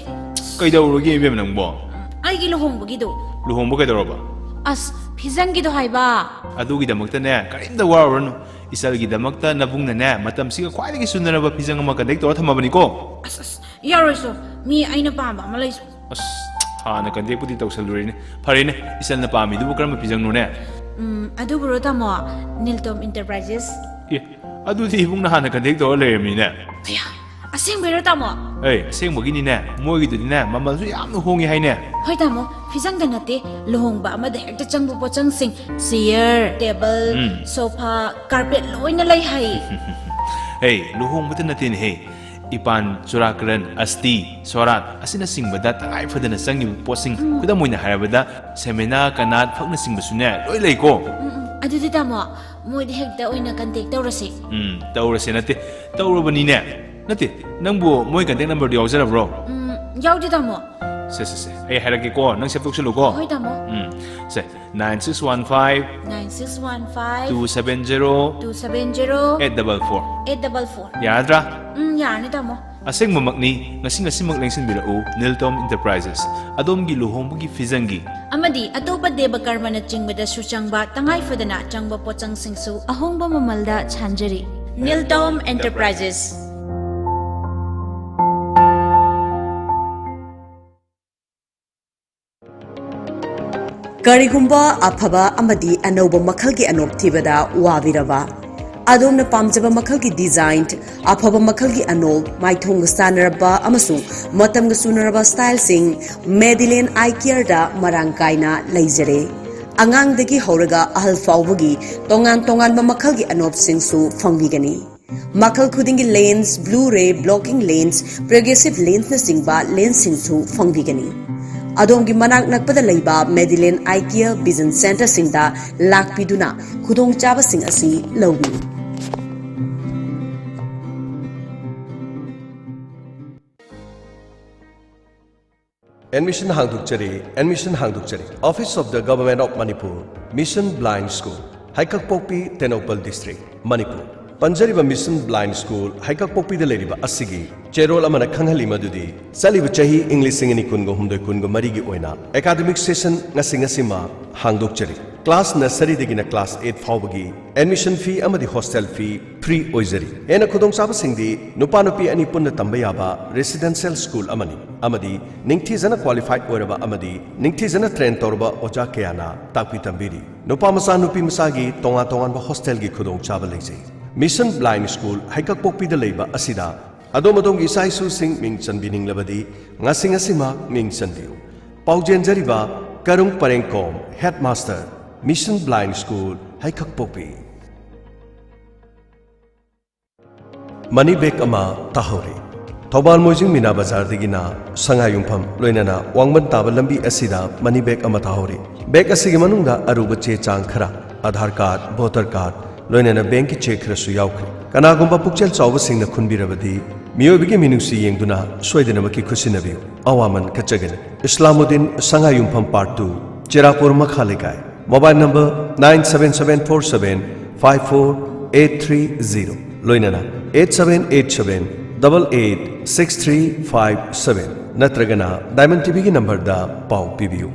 ꯀꯩꯗꯧꯔꯒꯦ ꯏꯕꯦꯝ ꯅꯪꯕꯣ? ꯎꯝ, ꯑꯩꯒꯤ ꯂꯨꯍꯣꯡꯕꯒꯤꯗꯣ꯫ ꯂꯨꯍꯣꯡꯕ ꯀꯩꯗꯧꯔꯕ? ꯑꯁ, ꯐꯤꯖꯪꯒꯤꯗꯣ ꯍꯥꯏꯕ꯫ ꯑꯗꯨꯒꯤꯗꯃꯛꯇꯅꯦ, ꯀꯔꯤꯝꯇ ꯋꯥꯔꯨꯔꯅꯨ꯫ ꯏꯆꯜꯒꯤꯗꯃꯛꯇ ꯅꯕꯨꯡꯅꯅꯦ, ꯃꯇꯝꯁꯤꯒ ꯈ꯭ꯋꯥꯏꯗꯒꯤ ꯆꯨꯅꯔꯕ ꯐꯤꯖꯪ ꯑꯃ contact ꯇꯧꯔ ꯊꯝꯃꯕꯅꯤꯀꯣ꯫ ꯑꯁ, ꯑꯁ, ꯌꯥꯔꯣꯏꯁꯨ꯫ ꯃꯤ ꯑꯩꯅ ꯄꯥꯝꯕ ꯑꯃ ꯂꯩꯁꯨ꯫ ꯑꯁ, ꯍꯥꯟꯅ contact ꯄꯨꯗꯤ ꯇꯧꯁꯜꯂꯨꯔꯦꯅꯦ꯫ ꯐꯔꯦꯅꯦ, ꯏꯆꯜꯅ ꯄꯥꯝꯃꯤꯗꯨꯕꯨ ꯀꯔꯝꯕ ꯐꯤꯖꯪꯅꯣꯅꯦ? ꯎꯝ, ꯑꯗꯨꯕꯨꯔꯣ ꯇꯥꯃꯣ? ꯅꯤꯜꯇꯣꯝ Enterprises꯫ ꯑꯦ, ꯑꯗꯨꯗꯤ ꯏꯕꯨꯡꯅ ꯍꯥꯟꯅ contact ꯇꯧꯔ ꯂꯩꯔꯝꯃꯤꯅꯦ꯫ ꯑꯌꯥ, ꯑꯁꯦꯡꯕꯩꯔꯣ ꯇꯥꯃꯣ? ꯑꯦ, ꯑꯁꯦꯡꯕꯒꯤꯅꯤꯅꯦ, ꯃꯣꯏꯒꯤꯗꯨꯗꯤꯅꯦ, ꯃꯃꯜꯁꯨ ꯌꯥꯝꯅ ꯍꯣꯡꯉꯤ ꯍꯥꯏꯅꯦ꯫ ꯍꯣꯏ ꯇꯥꯃꯣ, ꯐꯤꯖꯪꯗ ꯅꯠꯇꯦ, ꯂꯨꯍꯣꯡꯕ ꯑꯃꯗ ꯍꯦꯛꯇ ꯆꯪꯕ ꯄꯣꯠꯆꯪꯁꯤꯡ, chair, table, ꯎꯝ꯫ Sofa, carpet ꯂꯣꯏꯅ ꯂꯩ ꯍꯥꯏ꯫ ꯍꯦ, ꯂꯨꯍꯣꯡꯕꯗ ꯅꯠꯇꯦꯅꯦꯍꯦ, ꯏꯄꯥꯟ, ꯆꯨꯔꯥꯀꯔꯟ, ꯑꯁꯇꯤ, ꯁꯣꯔꯥꯠ ꯑꯁꯤꯅꯆꯤꯡꯕꯗ ꯇꯉꯥꯏ ꯐꯗꯅ ꯆꯪꯉꯤꯕ ꯄꯣꯠꯁꯤꯡ, ꯎꯝ꯫ ꯈꯨꯗꯝ ꯑꯣꯏꯅ ꯍꯥꯏꯔꯕꯗ, ꯁꯦꯃꯦꯅꯥ, ꯀꯅꯥꯠ, ꯐꯛꯅꯆꯤꯡꯕꯁꯨꯅꯦ, ꯂꯣꯏ ꯂꯩꯀꯣ꯫ ꯎꯝ, ꯎꯝ꯫ ꯑꯗꯨꯗꯤ ꯇꯥꯃꯣ, ꯃꯣꯏꯗ ꯍꯦꯛꯇ ꯑꯣꯏꯅ contact ꯇꯧꯔꯁꯤ꯫ ꯎꯝ, ꯇꯧꯔꯁꯦ ꯅꯠꯇꯦ, ꯇꯧꯔꯕꯅꯤꯅꯦ꯫ ꯅꯠꯇꯦ, ꯅꯪꯕꯨ ꯃꯣꯏ contact numberꯗꯨ ꯌꯥꯎꯖꯔꯕ꯭ꯔꯣ? ꯎꯝ, ꯌꯥꯎꯗꯦ ꯇꯥꯃꯣ꯫ ꯁꯦ, ꯁꯦ, ꯁꯦ, ꯑꯩ ꯍꯥꯏꯔꯛꯀꯦꯀꯣ, ꯅꯪ save ꯇꯧꯁꯜꯂꯨꯀꯣ꯫ ꯍꯣꯏ ꯇꯥꯃꯣ꯫ ꯎꯝ, ꯁꯦ, nine six one five, nine six one five, two seven zero, two seven zero, eight double four꯫ Eight double four꯫ ꯌꯥꯔꯗ꯭ꯔꯥ? ꯎꯝ, ꯌꯥꯔꯅꯤ ꯇꯥꯃꯣ꯫ ꯑꯁꯦꯡꯕꯃꯛꯅꯤ, ꯉꯁꯤ ꯉꯁꯤꯃꯛ ꯂꯦꯡꯁꯤꯟꯕꯤꯔꯛꯎ, ꯅꯤꯜꯇꯣꯝ Enterprises, ꯑꯗꯣꯝꯒꯤ ꯂꯨꯍꯣꯡꯕꯒꯤ ꯐꯤꯖꯪꯒꯤ ꯑꯃꯗꯤ ꯑꯇꯣꯞꯄ ꯗꯦꯕ ꯀꯔꯃꯅꯆꯤꯡꯕꯗꯁꯨ ꯆꯪꯕ ꯇꯉꯥꯏ ꯐꯗꯅ ꯆꯪꯕ ꯄꯣꯠꯆꯪꯁꯤꯡꯁꯨ ꯑꯍꯣꯡꯕ ꯃꯃꯜꯗ ꯁꯥꯟꯖꯔꯤ꯫ ꯅꯤꯜꯇꯣꯝ Enterprises꯫ ꯀꯔꯤꯒꯨꯝꯕ ꯑꯐꯕ ꯑꯃꯗꯤ ꯑꯅꯧꯕ ꯃꯈꯜꯒꯤ ꯑꯅꯣꯞ ꯊꯤꯕꯗ ꯋꯥꯕꯤꯔꯕ? ꯑꯗꯣꯝꯅ ꯄꯥꯝꯖꯕ ꯃꯈꯜꯒꯤ design, ꯑꯐꯕ ꯃꯈꯜꯒꯤ ꯑꯅꯣꯞ, ꯃꯥꯏꯊꯣꯡꯒ ꯆꯥꯟꯅꯔꯕ ꯑꯃꯁꯨꯡ ꯃꯇꯝꯒ ꯆꯨꯅꯔꯕ styleꯁꯤꯡ Madeline Eye Careꯗ ꯃꯔꯥꯡ ꯀꯥꯏꯅ ꯂꯩꯖꯔꯦ꯫ ꯑꯉꯥꯡꯗꯒꯤ ꯍꯧꯔꯒ ꯑꯍꯜ ꯐꯥꯎꯕꯒꯤ ꯇꯣꯉꯥꯟ ꯇꯣꯉꯥꯟꯕ ꯃꯈꯜꯒꯤ ꯑꯅꯣꯞꯁꯤꯡꯁꯨ ꯐꯪꯕꯤꯒꯅꯤ꯫ ꯃꯈꯜ ꯈꯨꯗꯤꯡꯒꯤ lens, blue ray blocking lens, progressive lensꯅꯆꯤꯡꯕ lensꯁꯤꯡꯁꯨ ꯐꯪꯕꯤꯒꯅꯤ꯫ ꯑꯗꯣꯝꯒꯤ ꯃꯅꯥꯛ ꯅꯛꯄꯗ ꯂꯩꯕ Medilens Eye Care Vision Centreꯁꯤꯡꯗ ꯂꯥꯛꯄꯤꯗꯨꯅ ꯈꯨꯗꯣꯡꯆꯥꯕꯁꯤꯡ ꯑꯁꯤ ꯂꯧꯕꯤꯌꯨ꯫ Admission ꯍꯥꯡꯗꯣꯛꯆꯔꯤ꯫ Admission ꯍꯥꯡꯗꯣꯛꯆꯔꯤ꯫ Office of the Government of Manipur, Mission Blind School, ꯍꯩꯀꯛꯄꯣꯛꯄꯤ, Tengnoupal District, Manipur. ꯄꯟꯖꯔꯤꯕ Mission Blind School ꯍꯩꯀꯛꯄꯣꯛꯄꯤꯗ ꯂꯩꯔꯤꯕ ꯑꯁꯤꯒꯤ ꯆꯦꯔꯣꯜ ꯑꯃꯅ ꯈꯪꯍꯜꯂꯤ ꯃꯗꯨꯗꯤ ꯆꯠꯂꯤꯕ ꯆꯍꯤ English ꯂꯤꯁꯤꯡ ꯑꯅꯤ ꯀꯨꯟꯒ ꯍꯨꯝꯗꯣꯏ ꯀꯨꯟꯒ ꯃꯔꯤꯒꯤ ꯑꯣꯏꯅ academic session ꯉꯁꯤ ꯉꯁꯤꯃ ꯍꯥꯡꯗꯣꯛꯆꯔꯤ꯫ Class nurseryꯗꯒꯤꯅ class eight ꯐꯥꯎꯕꯒꯤ admission fee ꯑꯃꯗꯤ hostel fee free ꯑꯣꯏꯖꯔꯤ꯫ ꯍꯦꯟꯅ ꯈꯨꯗꯣꯡꯆꯥꯕꯁꯤꯡꯗꯤ ꯅꯨꯄꯥ ꯅꯨꯄꯤ ꯑꯅꯤ ꯄꯨꯟꯅ ꯇꯝꯕ ꯌꯥꯕ residential school ꯑꯃꯅꯤ ꯑꯃꯗꯤ ꯅꯤꯡꯊꯤꯖꯅ qualified ꯑꯣꯏꯔꯕ ꯑꯃꯗꯤ ꯅꯤꯡꯊꯤꯖꯅ train ꯇꯧꯔꯕ ꯑꯣꯖꯥ ꯀꯌꯥꯅ ꯇꯥꯛꯄꯤ ꯇꯝꯕꯤꯔꯤ꯫ ꯅꯨꯄꯥ ꯃꯆꯥ ꯅꯨꯄꯤ ꯃꯆꯥꯒꯤ ꯇꯣꯉꯥꯟ ꯇꯣꯉꯥꯟꯕ hostelꯒꯤ ꯈꯨꯗꯣꯡꯆꯥꯕ ꯂꯩꯖꯩ꯫ Mission Blind School ꯍꯩꯀꯛꯄꯣꯛꯄꯤꯗ ꯂꯩꯕ ꯑꯁꯤꯗ ꯑꯗꯣꯝ ꯑꯗꯣꯝꯒꯤ ꯏꯆꯥ ꯏꯁꯨꯁꯤꯡ ꯃꯤꯡ ꯆꯟꯕꯤꯅꯤꯡꯂꯕꯗꯤ ꯉꯁꯤ ꯉꯁꯤꯃꯛ ꯃꯤꯡ ꯆꯟꯕꯤꯌꯨ꯫ ꯄꯥꯎꯖꯦꯟꯖꯔꯤꯕ ꯀꯔꯨꯡ ꯄꯔꯦꯡꯈꯣꯝ, headmaster, Mission Blind School, ꯍꯩꯀꯛꯄꯣꯛꯄꯤ꯫ Money bag ꯑꯃ ꯇꯥꯍꯧꯔꯦ꯫ ꯊꯧꯕꯥꯜ ꯃꯣꯏꯖꯤꯡ ꯃꯤꯅꯥ ꯕꯖꯥꯔꯗꯒꯤꯅ ꯁꯉꯥꯏ ꯌꯨꯝꯐꯝ ꯂꯣꯏꯅꯅ ꯋꯥꯡꯕꯟ ꯇꯥꯕ ꯂꯝꯕꯤ ꯑꯁꯤꯗ money bag ꯑꯃ ꯇꯥꯍꯧꯔꯦ꯫ Bag ꯑꯁꯤꯒꯤ ꯃꯅꯨꯡꯗ ꯑꯔꯨꯕ ꯆꯦ ꯆꯥꯡ ꯈꯔ, Aadhaar card, voter card, ꯂꯣꯏꯅꯅ bankꯀꯤ cheque ꯈꯔꯁꯨ ꯌꯥꯎꯈ꯭ꯔꯦ꯫ ꯀꯅꯥꯒꯨꯝꯕ ꯄꯨꯛꯆꯦꯜ ꯆꯥꯎꯕꯁꯤꯡꯅ ꯈꯨꯟꯕꯤꯔꯕꯗꯤ ꯃꯤꯑꯣꯏꯕꯒꯤ ꯃꯤꯅꯨꯡꯁꯤ ꯌꯦꯡꯗꯨꯅ ꯁꯣꯏꯗꯅꯃꯛꯀꯤ ꯈꯨꯠꯁꯤꯟꯅꯕꯤꯌꯨ꯫ ꯑꯋꯥꯃꯟ ꯀꯠꯆꯒꯅꯤ꯫ ꯏꯁꯂꯥꯃꯨꯗꯤꯟ, ꯁꯉꯥꯏ ꯌꯨꯝꯐꯝ part two, ꯆꯦꯔꯥꯄꯨꯔ ꯃꯈꯥ ꯂꯩꯀꯥꯏ꯫ Mobile number nine seven seven four seven five four eight three zero, ꯂꯣꯏꯅꯅ eight seven eight seven double eight six three five seven ꯅꯠꯇ꯭ꯔꯒꯅ Diamond TVꯒꯤ numberꯗ ꯄꯥꯎ ꯄꯤꯕꯤꯌꯨ꯫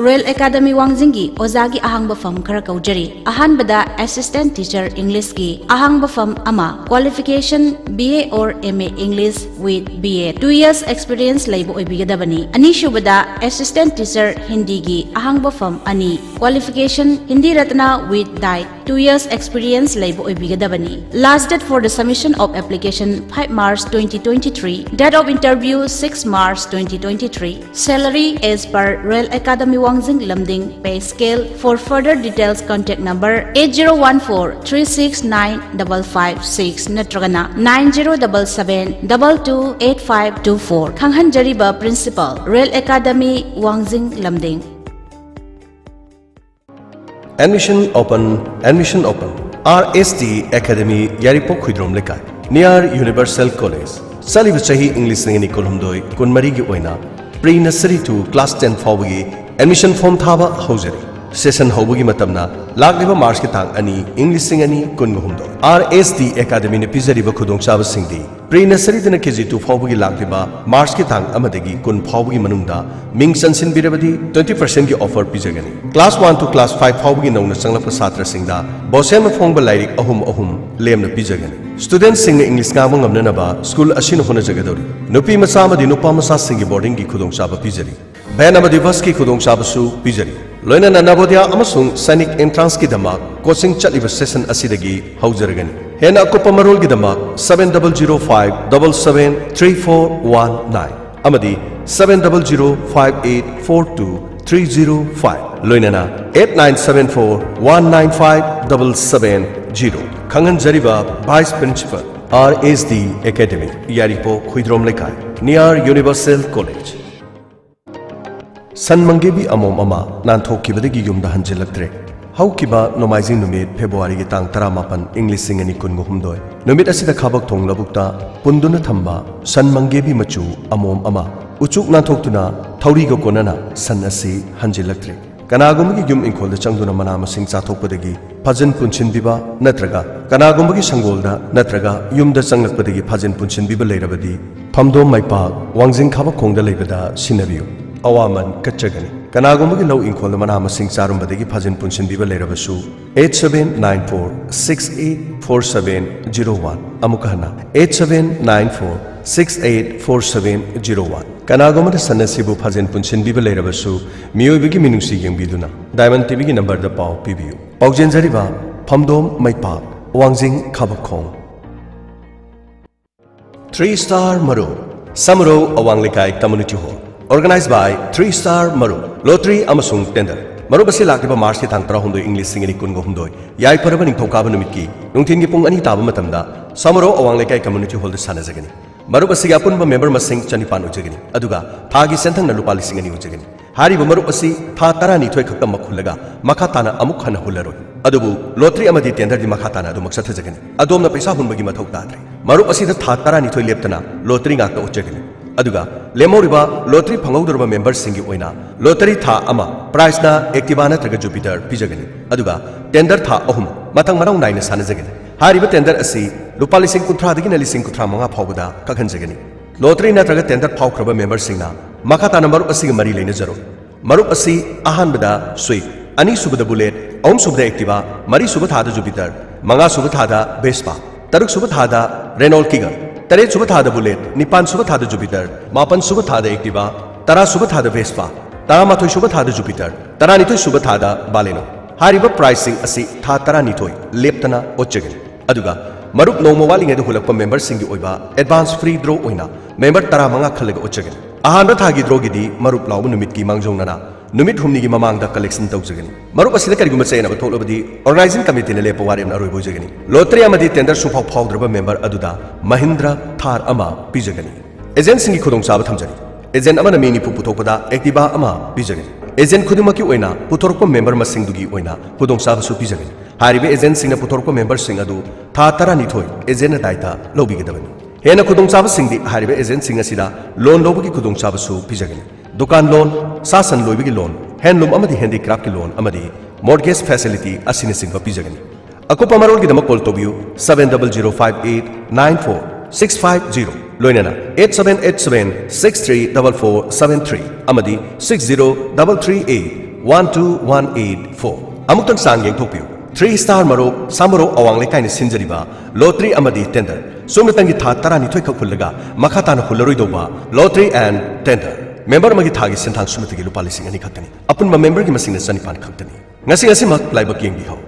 Royal Academy ꯋꯥꯡꯖꯤꯡꯒꯤ ꯑꯣꯖꯥꯒꯤ ꯑꯍꯥꯡꯕ ꯐꯝ ꯈꯔ ꯀꯧꯖꯔꯤ꯫ ꯑꯍꯥꯟꯕꯗ Assistant Teacher Englishꯀꯤ ꯑꯍꯥꯡꯕ ꯐꯝ ꯑꯃ, qualification B A or M A English with B A, two years experience ꯂꯩꯕ ꯑꯣꯏꯕꯤꯒꯗꯕꯅꯤ꯫ ꯑꯅꯤꯁꯨꯕꯗ Assistant Teacher ꯍꯤꯟꯗꯤꯒꯤ ꯑꯍꯥꯡꯕ ꯐꯝ ꯑꯅꯤ, qualification Hindi Ratna with diet, two years experience ꯂꯩꯕ ꯑꯣꯏꯕꯤꯒꯗꯕꯅꯤ꯫ Last date for the submission of application five March twenty twenty-three, date of interview six March twenty twenty-three, salary as per Royal Academy ꯋꯥꯡꯖꯤꯡ ꯂꯝꯗꯤꯡ, pay scale. For further details, contact number eight zero one four three six nine double five six ꯅꯠꯇ꯭ꯔꯒꯅ nine zero double seven double two eight five two four꯫ ꯈꯪꯍꯟꯖꯔꯤꯕ principal, Real Academy, ꯋꯥꯡꯖꯤꯡ ꯂꯝꯗꯤꯡ꯫ Admission open, admission open. R S D Academy, ꯌꯥꯏꯔꯤꯄꯣꯛ ꯈꯨꯏꯗ꯭ꯔꯣꯝ ꯂꯩꯀꯥꯏ, near Universal College꯫ ꯆꯠꯂꯤꯕ ꯆꯍꯤ ꯏꯪ ꯂꯤꯁꯤꯡ ꯑꯅꯤ ꯀꯨꯟꯍꯨꯝꯗꯣꯏ ꯀꯨꯟꯃꯔꯤꯒꯤ ꯑꯣꯏꯅ pre nursery to class ten ꯐꯥꯎꯕꯒꯤ admission form ꯊꯥꯕ ꯍꯧꯖꯔꯤ꯫ Session ꯍꯧꯕꯒꯤ ꯃꯇꯝꯅ ꯂꯥꯛꯂꯤꯕ Marchꯀꯤ ꯇꯥꯡ ꯑꯅꯤ, ꯏꯪ ꯂꯤꯁꯤꯡ ꯑꯅꯤ ꯀꯨꯟꯍꯨꯝꯗꯣꯏ꯫ R S D Academyꯅ ꯄꯤꯖꯔꯤꯕ ꯈꯨꯗꯣꯡꯆꯥꯕꯁꯤꯡꯗꯤ pre nurseryꯗꯅ K G two ꯐꯥꯎꯕꯒꯤ ꯂꯥꯛꯂꯤꯕ Marchꯀꯤ ꯇꯥꯡ ꯑꯃꯗꯒꯤ ꯀꯨꯟ ꯐꯥꯎꯕꯒꯤ ꯃꯅꯨꯡꯗ ꯃꯤꯡ ꯆꯟꯁꯤꯟꯕꯤꯔꯕꯗꯤ twenty percentꯀꯤ offer ꯄꯤꯖꯒꯅꯤ꯫ Class one to class five ꯐꯥꯎꯕꯒꯤ ꯅꯧꯅ ꯆꯪꯂꯛꯄ ꯁꯥꯇ꯭ꯔꯁꯤꯡꯗ ꯕꯣꯁꯦꯝꯅ ꯐꯣꯡꯕ ꯂꯥꯏꯔꯤꯛ ꯑꯍꯨꯝ ꯑꯍꯨꯝ ꯂꯦꯝꯅ ꯄꯤꯖꯒꯅꯤ꯫ Studentꯁꯤꯡꯅ English ꯉꯥꯡꯕ ꯉꯝꯅꯅꯕ school ꯑꯁꯤꯅ ꯍꯣꯠꯅꯖꯒꯗꯧꯔꯤ꯫ ꯅꯨꯄꯤ ꯃꯆꯥ ꯑꯃꯗꯤ ꯅꯨꯄꯥ ꯃꯆꯥꯁꯤꯡꯒꯤ boardingꯒꯤ ꯈꯨꯗꯣꯡꯆꯥꯕ ꯄꯤꯖꯔꯤ꯫ Van ꯑꯃꯗꯤ busꯀꯤ ꯈꯨꯗꯣꯡꯆꯥꯕꯁꯨ ꯄꯤꯖꯔꯤ꯫ ꯂꯣꯏꯅꯅ Navodaya ꯑꯃꯁꯨꯡ Sainik Entranceꯀꯤꯗꯃꯛ coaching ꯆꯠꯂꯤꯕ session ꯑꯁꯤꯗꯒꯤ ꯍꯧꯖꯔꯒꯅꯤ꯫ ꯍꯦꯟꯅ ꯑꯀꯨꯞꯄ ꯃꯔꯣꯜꯒꯤꯗꯃꯛ seven double zero five double seven three four one nine ꯑꯃꯗꯤ seven double zero five eight four two three zero five, ꯂꯣꯏꯅꯅ eight nine seven four one nine five double seven zero꯫ ꯈꯪꯍꯟꯖꯔꯤꯕ Vice Principal, R S D Academy, ꯌꯥꯏꯔꯤꯄꯣꯛ ꯈꯨꯏꯗ꯭ꯔꯣꯝ ꯂꯩꯀꯥꯏ, near Universal College꯫ ꯁꯟ ꯃꯪꯒꯦꯕꯤ ꯑꯃꯣꯝ ꯑꯃ ꯅꯥꯟꯊꯣꯛꯈꯤꯕꯗꯒꯤ ꯌꯨꯝꯗ ꯍꯟꯖꯤꯜꯂꯛꯇ꯭ꯔꯦ꯫ ꯍꯧꯈꯤꯕ ꯅꯣꯡꯃꯥꯏꯖꯤꯡ ꯅꯨꯃꯤꯠ, Februaryꯒꯤ ꯇꯥꯡ ꯇꯔꯥꯃꯥꯄꯟ, ꯏꯪ ꯂꯤꯁꯤꯡ ꯑꯅꯤ ꯀꯨꯟꯒ ꯍꯨꯝꯗꯣꯏ ꯅꯨꯃꯤꯠ ꯑꯁꯤꯗ ꯈꯥꯕꯛꯊꯣꯡ ꯂꯧꯕꯨꯛꯇ ꯄꯨꯟꯗꯨꯅ ꯊꯝꯕ ꯁꯟ ꯃꯪꯒꯦꯕꯤ ꯃꯆꯨ ꯑꯃꯣꯝ ꯑꯃ ꯎꯆꯨꯛ ꯅꯥꯟꯊꯣꯛꯇꯨꯅ ꯊꯧꯔꯤꯒ ꯀꯣꯟꯅꯅ ꯁꯟ ꯑꯁꯤ ꯍꯟꯖꯤꯜꯂꯛꯇ꯭ꯔꯦ꯫ ꯀꯅꯥꯒꯨꯝꯕꯒꯤ ꯌꯨꯝ ꯏꯪꯈꯣꯜꯗ ꯆꯪꯗꯨꯅ ꯃꯅꯥ ꯃꯁꯤꯡ ꯆꯥꯊꯣꯛꯄꯗꯒꯤ ꯐꯥꯖꯤꯟ ꯄꯨꯟꯁꯤꯟꯕꯤꯕ ꯅꯠꯇ꯭ꯔꯒ ꯀꯅꯥꯒꯨꯝꯕꯒꯤ ꯁꯪꯒꯣꯜꯗ ꯅꯠꯇ꯭ꯔꯒ ꯌꯨꯝꯗ ꯆꯪꯂꯛꯄꯗꯒꯤ ꯐꯥꯖꯤꯟ ꯄꯨꯟꯁꯤꯟꯕꯤꯕ ꯂꯩꯔꯕꯗꯤ ꯐꯝꯗꯣꯝ ꯃꯩꯄꯥꯛ, ꯋꯥꯡꯖꯤꯡ ꯈꯥꯕꯛꯈꯣꯡꯗ ꯂꯩꯕꯗ ꯁꯤꯟꯅꯕꯤꯌꯨ꯫ ꯑꯋꯥꯃꯟ ꯀꯠꯆꯒꯅꯤ꯫ ꯀꯅꯥꯒꯨꯝꯕꯒꯤ ꯂꯧ ꯏꯪꯈꯣꯜꯗ ꯃꯅꯥ ꯃꯁꯤꯡ ꯆꯥꯔꯝꯕꯗꯒꯤ ꯐꯥꯖꯤꯟ ꯄꯨꯟꯁꯤꯟꯕꯤꯕ ꯂꯩꯔꯕꯁꯨ eight seven nine four six eight four seven zero one꯫ ꯑꯃꯨꯛꯀ ꯍꯟꯅ, eight seven nine four six eight four seven zero one꯫ ꯀꯅꯥꯒꯨꯝꯕꯗ ꯁꯟ ꯑꯁꯤꯕꯨ ꯐꯥꯖꯤꯟ ꯄꯨꯟꯁꯤꯟꯕꯤꯕ ꯂꯩꯔꯕꯁꯨ, ꯃꯤꯑꯣꯏꯕꯒꯤ ꯃꯤꯅꯨꯡꯁꯤ ꯌꯦꯡꯕꯤꯗꯨꯅ Diamond TVꯒꯤ numberꯗ ꯄꯥꯎ ꯄꯤꯕꯤꯌꯨ꯫ ꯄꯥꯎꯖꯦꯟꯖꯔꯤꯕ ꯐꯝꯗꯣꯝ ꯃꯩꯄꯥꯛ, ꯋꯥꯡꯖꯤꯡ ꯈꯥꯕꯛꯈꯣꯡ꯫ Three Star ꯃꯔꯨꯞ, ꯁꯃꯨꯔꯧ ꯑꯋꯥꯡ ꯂꯩꯀꯥꯏ Community Hall꯫ Organized by Three Star ꯃꯔꯨꯞ꯫ ꯂꯣꯇꯔꯤ ꯑꯃꯁꯨꯡ ꯇꯦꯟꯗꯔ꯫ ꯃꯔꯨꯞ ꯑꯁꯤ ꯂꯥꯛꯂꯤꯕ ꯃꯥꯔꯆꯀꯤ ꯇꯥꯡ ꯇꯔꯥꯍꯨꯝꯗꯣꯏ, ꯏꯪ ꯂꯤꯁꯤꯡ ꯑꯅꯤ ꯀꯨꯟꯒ ꯍꯨꯝꯗꯣꯏ, ꯌꯥꯏꯐꯔꯕ ꯅꯤꯡꯊꯧꯀꯥꯕ ꯅꯨꯃꯤꯠꯀꯤ ꯅꯨꯡꯊꯤꯟꯒꯤ ꯄꯨꯡ ꯑꯅꯤ ꯇꯥꯕ ꯃꯇꯝꯗ ꯁꯥꯃꯔꯣ ꯑꯋꯥꯡ ꯂꯩꯀꯥꯏ ꯀꯝꯃ꯭ꯌꯨꯅꯤꯇꯤ ꯍꯣꯜꯗ ꯁꯥꯟꯅꯖꯒꯅꯤ꯫ ꯃꯔꯨꯞ ꯑꯁꯤꯒꯤ ꯑꯄꯨꯟꯕ ꯃꯦꯝꯕꯔ ꯃꯁꯤꯡ ꯆꯅꯤꯄꯥꯟ ꯑꯣꯏꯖꯒꯅꯤ, ꯑꯗꯨꯒ ꯊꯥꯒꯤ ꯁꯦꯟꯊꯪꯅ ꯂꯨꯄꯥ ꯂꯤꯁꯤꯡ ꯑꯅꯤ ꯑꯣꯏꯖꯒꯅꯤ꯫ ꯍꯥꯏꯔꯤꯕ ꯃꯔꯨꯞ ꯑꯁꯤ ꯊꯥ ꯇꯔꯥꯅꯤꯊꯣꯏ ꯈꯛꯇꯃꯛ ꯍꯨꯜꯂꯒ ꯃꯈꯥ ꯇꯥꯅ ꯑꯃꯨꯛ ꯍꯟꯅ ꯍꯨꯜꯂꯔꯣꯏ꯫ ꯑꯗꯨꯕꯨ ꯂꯣꯇꯔꯤ ꯑꯃꯗꯤ ꯇꯦꯟꯗꯔꯗꯤ ꯃꯈꯥ ꯇꯥꯅ ꯑꯗꯨꯃꯛ ꯆꯠꯊꯖꯒꯅꯤ꯫ ꯑꯗꯣꯝꯅ ꯄꯩꯁꯥ ꯍꯨꯟꯕꯒꯤ ꯃꯊꯧ ꯇꯥꯗ꯭ꯔꯦ꯫ ꯃꯔꯨꯞ ꯑꯁꯤꯗ ꯊꯥ ꯇꯔꯥꯅꯤꯊꯣꯏ ꯂꯦꯞꯇꯅ ꯂꯣꯇꯔꯤ ꯉꯥꯛꯇ ꯑꯣꯠꯆꯒꯅꯤ꯫ ꯑꯗꯨꯒ ꯂꯦꯝꯍꯧꯔꯤꯕ ꯂꯣꯇꯔꯤ ꯐꯪꯍꯧꯗꯧꯔꯕ ꯃꯦꯝꯕꯔꯁꯤꯡꯒꯤ ꯑꯣꯏꯅ ꯂꯣꯇꯔꯤ ꯊꯥ ꯑꯃ ꯄ꯭ꯔꯥꯏꯖꯅ ꯑꯦꯛꯇꯤꯚꯥ ꯅꯠꯇ꯭ꯔꯒ ꯖꯨꯄꯤꯇꯔ ꯄꯤꯖꯒꯅꯤ꯫ ꯑꯗꯨꯒ ꯇꯦꯟꯗꯔ ꯊꯥ ꯑꯍꯨꯝ ꯃꯊꯪ ꯃꯅꯥꯎ ꯅꯥꯏꯅ ꯁꯥꯟꯅꯖꯒꯅꯤ꯫ ꯍꯥꯏꯔꯤꯕ ꯇꯦꯟꯗꯔ ꯑꯁꯤ ꯂꯨꯄꯥ ꯂꯤꯁꯤꯡ ꯀꯨꯟꯊ꯭ꯔꯥꯗꯒꯤꯅ ꯂꯤꯁꯤꯡ ꯀꯨꯟꯊ꯭ꯔꯥ ꯃꯉꯥ ꯐꯥꯎꯕꯗ ꯀꯛꯍꯟꯖꯒꯅꯤ꯫ ꯂꯣꯇꯔꯤ ꯅꯠꯇ꯭ꯔꯒ ꯇꯦꯟꯗꯔ ꯐꯥꯎꯈ꯭ꯔꯕ ꯃꯦꯝꯕꯔꯁꯤꯡꯅ ꯃꯈꯥ ꯇꯥꯅ ꯃꯔꯨꯞ ꯑꯁꯤꯒ ꯃꯔꯤ ꯂꯩꯅꯖꯔꯣꯏ꯫ ꯃꯔꯨꯞ ꯑꯁꯤ ꯑꯍꯥꯟꯕꯗ ꯁ꯭ꯋꯤꯐ, ꯑꯅꯤꯁꯨꯕꯗ ꯕꯨꯂꯦꯠ, ꯑꯍꯨꯝꯁꯨꯕꯗ ꯑꯦꯛꯇꯤꯚꯥ, ꯃꯔꯤꯁꯨꯕ ꯊꯥꯗ ꯖꯨꯄꯤꯇꯔ, ꯃꯉꯥꯁꯨꯕ ꯊꯥꯗ ꯚꯦꯁꯄꯥ, ꯇꯔꯨꯛꯁꯨꯕ ꯊꯥꯗ ꯔꯦꯅꯣꯜ ꯀꯤꯒꯔ, ꯇꯔꯦꯠꯁꯨꯕ ꯊꯥꯗ ꯕꯨꯂꯦꯠ, ꯅꯤꯄꯥꯟꯁꯨꯕ ꯊꯥꯗ ꯖꯨꯄꯤꯇꯔ, ꯃꯥꯄꯟꯁꯨꯕ ꯊꯥꯗ ꯑꯦꯛꯇꯤꯚꯥ, ꯇꯔꯥꯁꯨꯕ ꯊꯥꯗ ꯚꯦꯁꯄꯥ, ꯇꯔꯥꯃꯥꯊꯣꯏꯁꯨꯕ ꯊꯥꯗ ꯖꯨꯄꯤꯇꯔ, ꯇꯔꯥꯅꯤꯊꯣꯏꯁꯨꯕ ꯊꯥꯗ ꯕꯥꯂꯦꯅꯣ꯫ ꯍꯥꯏꯔꯤꯕ ꯄ꯭ꯔꯥꯏꯖꯁꯤꯡ ꯑꯁꯤ ꯊꯥ ꯇꯔꯥꯅꯤꯊꯣꯏ ꯂꯦꯞꯇꯅ ꯑꯣꯠꯆꯒꯅꯤ꯫ ꯑꯗꯨꯒ ꯃꯔꯨꯞ ꯅꯣꯡꯃ ꯋꯥꯠꯂꯤꯉꯩꯗ ꯍꯨꯜꯂꯛꯄ ꯃꯦꯝꯕꯔꯁꯤꯡꯒꯤ ꯑꯣꯏꯕ ꯑꯦꯗꯚꯥꯟꯁ ꯐ꯭ꯔꯤ ꯗ꯭ꯔꯣ ꯑꯣꯏꯅ ꯃꯦꯝꯕꯔ ꯇꯔꯥꯃꯉꯥ ꯈꯜꯂꯒ ꯑꯣꯠꯆꯒꯅꯤ꯫ ꯑꯍꯥꯟꯕ ꯊꯥꯒꯤ ꯗ꯭ꯔꯣꯒꯤꯗꯤ ꯃꯔꯨꯞ ꯂꯥꯎꯕ ꯅꯨꯃꯤꯠꯀꯤ ꯃꯥꯡꯖꯧꯅꯅ ꯅꯨꯃꯤꯠ ꯍꯨꯝꯅꯤꯒꯤ ꯃꯃꯥꯡꯗ ꯀꯂꯦꯛꯁꯟ ꯇꯧꯖꯒꯅꯤ꯫ ꯃꯔꯨꯞ ꯑꯁꯤꯗ ꯀꯔꯤꯒꯨꯝꯕ ꯆꯌꯦꯠꯅꯕ ꯊꯣꯛꯂꯕꯗꯤ ꯑꯣꯔꯒꯅꯥꯏꯖꯤꯡ ꯀꯃꯤꯇꯤꯅ ꯂꯦꯞꯄ ꯋꯥꯔꯦꯞꯅ ꯑꯔꯣꯏꯕ ꯑꯣꯏꯖꯒꯅꯤ꯫ ꯂꯣꯇꯔꯤ ꯑꯃꯗꯤ ꯇꯦꯟꯗꯔ ꯁꯨꯡꯐꯥꯎ ꯐꯥꯎꯗ꯭ꯔꯕ ꯃꯦꯝꯕꯔ ꯑꯗꯨꯗ ꯃꯍꯤꯟꯗ꯭ꯔ ꯊꯥꯔ ꯑꯃ ꯄꯤꯖꯒꯅꯤ꯫ ꯑꯦꯖꯦꯟꯠꯁꯤꯡꯒꯤ ꯈꯨꯗꯣꯡꯆꯥꯕ ꯊꯝꯖꯔꯤ꯫ ꯑꯦꯖꯦꯟꯠ ꯑꯃꯅ ꯃꯤ ꯅꯤꯐꯨ ꯄꯨꯊꯣꯛꯄꯗ ꯑꯦꯛꯇꯤꯚꯥ ꯑꯃ ꯄꯤꯖꯒꯅꯤ꯫ ꯑꯦꯖꯦꯟꯠ ꯈꯨꯗꯤꯡꯃꯛꯀꯤ ꯑꯣꯏꯅ ꯄꯨꯊꯣꯔꯛꯄ ꯃꯦꯝꯕꯔ ꯃꯁꯤꯡꯗꯨꯒꯤ ꯑꯣꯏꯅ ꯈꯨꯗꯣꯡꯆꯥꯕꯁꯨ ꯄꯤꯖꯒꯅꯤ꯫ ꯍꯥꯏꯔꯤꯕ ꯑꯦꯖꯦꯟꯠꯁꯤꯡꯅ ꯄꯨꯊꯣꯔꯛꯄ ꯃꯦꯝꯕꯔꯁꯤꯡ ꯑꯗꯨ ꯊꯥ ꯇꯔꯥꯅꯤꯊꯣꯏ ꯑꯦꯖꯦꯟꯠꯅ ꯗꯥꯏꯇ ꯂꯧꯕꯤꯒꯗꯕꯅꯤ꯫ ꯍꯦꯟꯅ ꯈꯨꯗꯣꯡꯆꯥꯕꯁꯤꯡꯗꯤ ꯍꯥꯏꯔꯤꯕ ꯑꯦꯖꯦꯟꯠꯁꯤꯡ ꯑꯁꯤꯗ ꯂꯣꯟ ꯂꯧꯕꯒꯤ ꯈꯨꯗꯣꯡꯆꯥꯕꯁꯨ ꯄꯤꯖꯒꯅꯤ꯫ ꯗꯨꯀꯥꯟ ꯂꯣꯟ, ꯁꯥ ꯁꯟ ꯂꯣꯏꯕꯒꯤ ꯂꯣꯟ, ꯍꯦꯟꯂꯨꯝ ꯑꯃꯗꯤ ꯍꯦꯟꯗꯤꯀ꯭ꯔꯥꯐꯀꯤ ꯂꯣꯟ ꯑꯃꯗꯤ ꯃꯣꯔꯒꯦꯖ ꯐꯦꯁꯤꯂꯤꯇꯤ ꯑꯁꯤꯅꯆꯤꯡꯕ ꯄꯤꯖꯒꯅꯤ꯫ ꯑꯀꯨꯞꯄ ꯃꯔꯣꯜꯒꯤꯗꯃꯛ ꯀꯣꯜ ꯇꯧꯕꯤꯌꯨ seven double zero five eight nine four six five zero, ꯂꯣꯏꯅꯅ eight seven eight seven six three double four seven three ꯑꯃꯗꯤ six zero double three eight one two one eight four꯫ ꯑꯃꯨꯛꯇꯪ ꯆꯥꯡ ꯌꯦꯡꯊꯣꯛꯄꯤꯌꯨ꯫ Three star ꯃꯔꯨꯞ, ꯁꯥꯃꯔꯣ ꯑꯋꯥꯡ ꯂꯩꯀꯥꯏꯅ ꯁꯤꯟꯖꯔꯤꯕ lottery ꯑꯃꯗꯤ tender. ꯁꯨꯞꯅꯇꯪꯒꯤ ꯊꯥ ꯇꯔꯥꯅꯤꯊꯣꯏ ꯈꯛ ꯍꯨꯜꯂꯒ ꯃꯈꯥ ꯇꯥꯅ ꯍꯨꯜꯂꯔꯣꯏꯗꯧꯕ ꯂꯣꯇꯔꯤ ꯑꯦꯟ ꯇꯦꯟꯗꯔ꯫ ꯃꯦꯝꯕꯔ ꯑꯃꯒꯤ ꯊꯥꯒꯤ ꯁꯦꯟꯊꯥꯡ ꯁꯨꯞꯅꯇꯒꯤ ꯂꯨꯄꯥ ꯂꯤꯁꯤꯡ ꯑꯅꯤ ꯈꯛꯇꯅꯤ꯫ ꯑꯄꯨꯟꯕ ꯃꯦꯝꯕꯔꯒꯤ ꯃꯁꯤꯡꯅ ꯆꯅꯤꯄꯥꯟ ꯈꯛꯇꯅꯤ꯫ ꯉꯁꯤ ꯉꯁꯤꯃꯛ ꯂꯥꯏꯕꯛ ꯌꯦꯡꯕꯤꯍꯧ꯫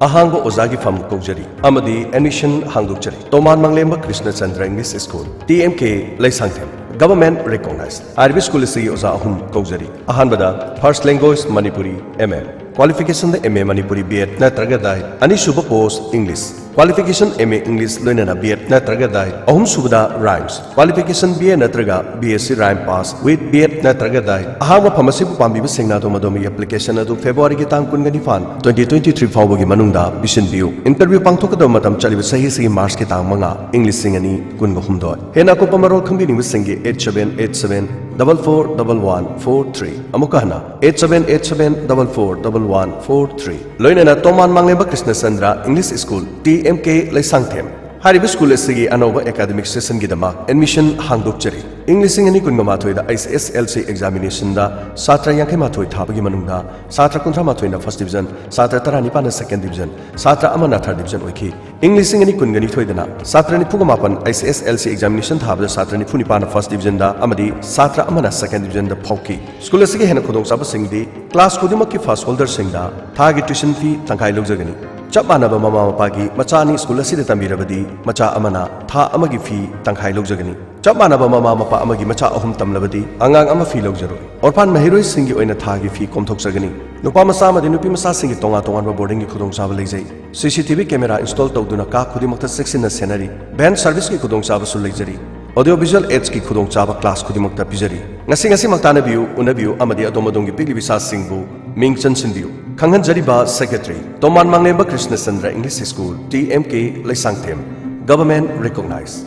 ꯑꯍꯥꯡꯕ ꯑꯣꯖꯥꯒꯤ ꯐꯝ ꯀꯧꯖꯔꯤ ꯑꯃꯗꯤ ꯑꯦꯗꯃꯤꯁꯟ ꯍꯥꯡꯗꯣꯛꯆꯔꯤ꯫ Toman Manglemba Krishnachandra English school, T M K, Leisangthem. Government recognized. ꯍꯥꯏꯔꯤꯕ ꯁ꯭ꯀꯨꯜ ꯑꯁꯤꯒꯤ ꯑꯣꯖꯥ ꯑꯍꯨꯝ ꯀꯧꯖꯔꯤ꯫ ꯑꯍꯥꯟꯕꯗ First Language Manipuri M M, ꯀ꯭ꯋꯥꯂꯤꯐꯤꯀꯦꯁꯟꯗ M A Manipuri B Ed ꯅꯠꯇ꯭ꯔꯒ ꯗꯥꯏꯠ꯫ ꯑꯅꯤꯁꯨꯕ post English, qualification M A English ꯂꯣꯏꯅꯅ B Ed ꯅꯠꯇ꯭ꯔꯒ ꯗꯥꯏꯠ꯫ ꯑꯍꯨꯝꯁꯨꯕꯗ ꯔꯥꯏꯝꯁ, ꯀ꯭ꯋꯥꯂꯤꯐꯤꯀꯦꯁꯟ B A ꯅꯠꯇ꯭ꯔꯒ B S C Rhyme Pass with B Ed ꯅꯠꯇ꯭ꯔꯒ ꯗꯥꯏꯠ꯫ ꯑꯍꯥꯡꯕ ꯐꯝ ꯑꯁꯤꯕꯨ ꯄꯥꯝꯕꯤꯕꯁꯤꯡꯅ ꯑꯗꯣꯝ ꯑꯗꯣꯝꯒꯤ ꯑꯦꯄ꯭ꯂꯤꯀꯦꯁꯟ ꯑꯗꯨ ꯐꯦꯕ꯭ꯔꯨꯋꯥꯔꯤꯒꯤ ꯇꯥꯡ ꯀꯨꯟꯒ ꯅꯤꯄꯥꯟ, twenty twenty-three ꯐꯥꯎꯕꯒꯤ ꯃꯅꯨꯡꯗ ꯄꯤꯁꯤꯟꯕꯤꯌꯨ꯫ ꯏꯟꯇꯔꯚ꯭ꯌꯨ ꯄꯥꯡꯊꯣꯛꯀꯗꯕ ꯃꯇꯝ ꯆꯠꯂꯤꯕ ꯆꯍꯤ ꯑꯁꯤꯒꯤ ꯃꯥꯔꯆꯀꯤ ꯇꯥꯡ ꯃꯉꯥ, ꯏꯪ ꯂꯤꯁꯤꯡ ꯑꯅꯤ ꯀꯨꯟꯒ ꯍꯨꯝꯗꯣꯏ꯫ ꯍꯦꯟꯅ ꯑꯀꯨꯞꯄ ꯃꯔꯣꯜ ꯈꯪꯕꯤꯅꯤꯡꯕꯁꯤꯡꯒꯤ eight seven eight seven double four double one four three꯫ ꯑꯃꯨꯛꯀ ꯍꯟꯅ, eight seven eight seven double four double one four three꯫ ꯂꯣꯏꯅꯅ Toman Manglemba Krishnachandra English school, T M K Leisangthem. ꯍꯥꯏꯔꯤꯕ ꯁ꯭ꯀꯨꯜ ꯑꯁꯤꯒꯤ ꯑꯅꯧꯕ ꯑꯦꯀꯥꯗꯃꯤꯛ ꯁꯦꯁꯟꯒꯤꯗꯃꯛ ꯑꯦꯗꯃꯤꯁꯟ ꯍꯥꯡꯗꯣꯛꯆꯔꯤ꯫ ꯏꯪ ꯂꯤꯁꯤꯡ ꯑꯅꯤ ꯀꯨꯟꯒ ꯃꯥꯊꯣꯏꯗ H S S L C ꯑꯦꯛꯖꯥꯃꯤꯅꯦꯁꯟꯗ ꯁꯥꯇ꯭ꯔ ꯌꯥꯡꯈꯩ ꯃꯥꯊꯣꯏ ꯊꯥꯕꯒꯤ ꯃꯅꯨꯡꯗ ꯁꯥꯇ꯭ꯔ ꯀꯨꯟꯊ꯭ꯔꯥ ꯃꯥꯊꯣꯏꯅ ꯐꯥꯔꯁ ꯗꯤꯕꯤꯖꯟ, ꯁꯥꯇ꯭ꯔ ꯇꯔꯥꯅꯤꯄꯥꯟꯅ ꯁꯦꯀꯦꯟ ꯗꯤꯕꯤꯖꯟ, ꯁꯥꯇ꯭ꯔ ꯑꯃꯅ ꯊꯥꯔꯠ ꯗꯤꯕꯤꯖꯟ ꯑꯣꯏꯈꯤ꯫ ꯏꯪ ꯂꯤꯁꯤꯡ ꯑꯅꯤ ꯀꯨꯟꯒ ꯅꯤꯊꯣꯏꯗꯅ ꯁꯥꯇ꯭ꯔ ꯅꯤꯐꯨꯒ ꯃꯥꯄꯟ H S S L C examination ꯊꯥꯕꯗ ꯁꯥꯇ꯭ꯔ ꯅꯤꯐꯨ ꯅꯤꯄꯥꯟꯅ ꯐꯥꯔꯁ ꯗꯤꯕꯤꯖꯟꯗ ꯑꯃꯗꯤ ꯁꯥꯇ꯭ꯔ ꯑꯃꯅ ꯁꯦꯀꯦꯟ ꯗꯤꯕꯤꯖꯟꯗ ꯐꯥꯎꯈꯤ꯫ ꯁ꯭ꯀꯨꯜ ꯑꯁꯤꯒꯤ ꯍꯦꯟꯅ ꯈꯨꯗꯣꯡꯆꯥꯕꯁꯤꯡꯗꯤ ꯀ꯭ꯂꯥꯁ ꯈꯨꯗꯤꯡꯃꯛꯀꯤ ꯐꯥꯔꯁ ꯍꯣꯜꯗꯔꯁꯤꯡꯗ ꯊꯥꯒꯤ ꯇ꯭ꯌꯨꯁꯟ ꯐꯤ ꯇꯪꯈꯥꯏ ꯂꯧꯖꯒꯅꯤ꯫ ꯆꯞ ꯃꯥꯟꯅꯕ ꯃꯃꯥ ꯃꯄꯥꯒꯤ ꯃꯆꯥ ꯑꯅꯤ ꯁ꯭ꯀꯨꯜ ꯑꯁꯤꯗ ꯇꯝꯕꯤꯔꯕꯗꯤ ꯃꯆꯥ ꯑꯃꯅ ꯊꯥ ꯑꯃꯒꯤ ꯐꯤ ꯇꯪꯈꯥꯏ ꯂꯧꯖꯒꯅꯤ꯫ ꯆꯞ ꯃꯥꯟꯅꯕ ꯃꯃꯥ ꯃꯄꯥ ꯑꯃꯒꯤ ꯃꯆꯥ ꯑꯍꯨꯝ ꯇꯝꯂꯕꯗꯤ ꯑꯉꯥꯡ ꯑꯃ ꯐꯤ ꯂꯧꯖꯔꯣꯏ꯫ ꯑꯣꯔꯐꯥꯟ ꯃꯍꯩꯔꯣꯏꯁꯤꯡꯒꯤ ꯑꯣꯏꯅ ꯊꯥꯒꯤ ꯐꯤ ꯀꯣꯝꯊꯣꯛꯆꯒꯅꯤ꯫ ꯅꯨꯄꯥ ꯃꯆꯥ ꯑꯃꯗꯤ ꯅꯨꯄꯤ ꯃꯆꯥꯁꯤꯡꯒꯤ ꯇꯣꯉꯥꯟ ꯇꯣꯉꯥꯟꯕ ꯕꯣꯔꯗꯤꯡꯒꯤ ꯈꯨꯗꯣꯡꯆꯥꯕ ꯂꯩꯖꯩ꯫ C C T V camera install ꯇꯧꯗꯨꯅ ꯀꯥ ꯈꯨꯗꯤꯡꯃꯛꯇ ꯆꯦꯛꯁꯤꯟꯅ ꯁꯦꯟꯅꯔꯤ꯫ Van service ꯀꯤ ꯈꯨꯗꯣꯡꯆꯥꯕꯁꯨ ꯂꯩꯖꯔꯤ꯫ Audio visual aids ꯀꯤ ꯈꯨꯗꯣꯡꯆꯥꯕ ꯀ꯭ꯂꯥꯁ ꯈꯨꯗꯤꯡꯃꯛꯇ ꯄꯤꯖꯔꯤ꯫ ꯉꯁꯤ ꯉꯁꯤꯃꯛ ꯇꯥꯟꯅꯕꯤꯌꯨ, ꯎꯅꯕꯤꯌꯨ ꯑꯃꯗꯤ ꯑꯗꯣꯝ ꯑꯗꯣꯝꯒꯤ ꯄꯤꯛꯂꯤꯕ ꯏꯆꯥꯁꯤꯡꯕꯨ ꯃꯤꯡ ꯆꯟꯁꯤꯟꯕꯤꯌꯨ꯫ ꯈꯪꯍꯟꯖꯔꯤꯕ secretary, Toman Manglemba Krishnachandra English School, T M K, Leisangthem, government recognized꯫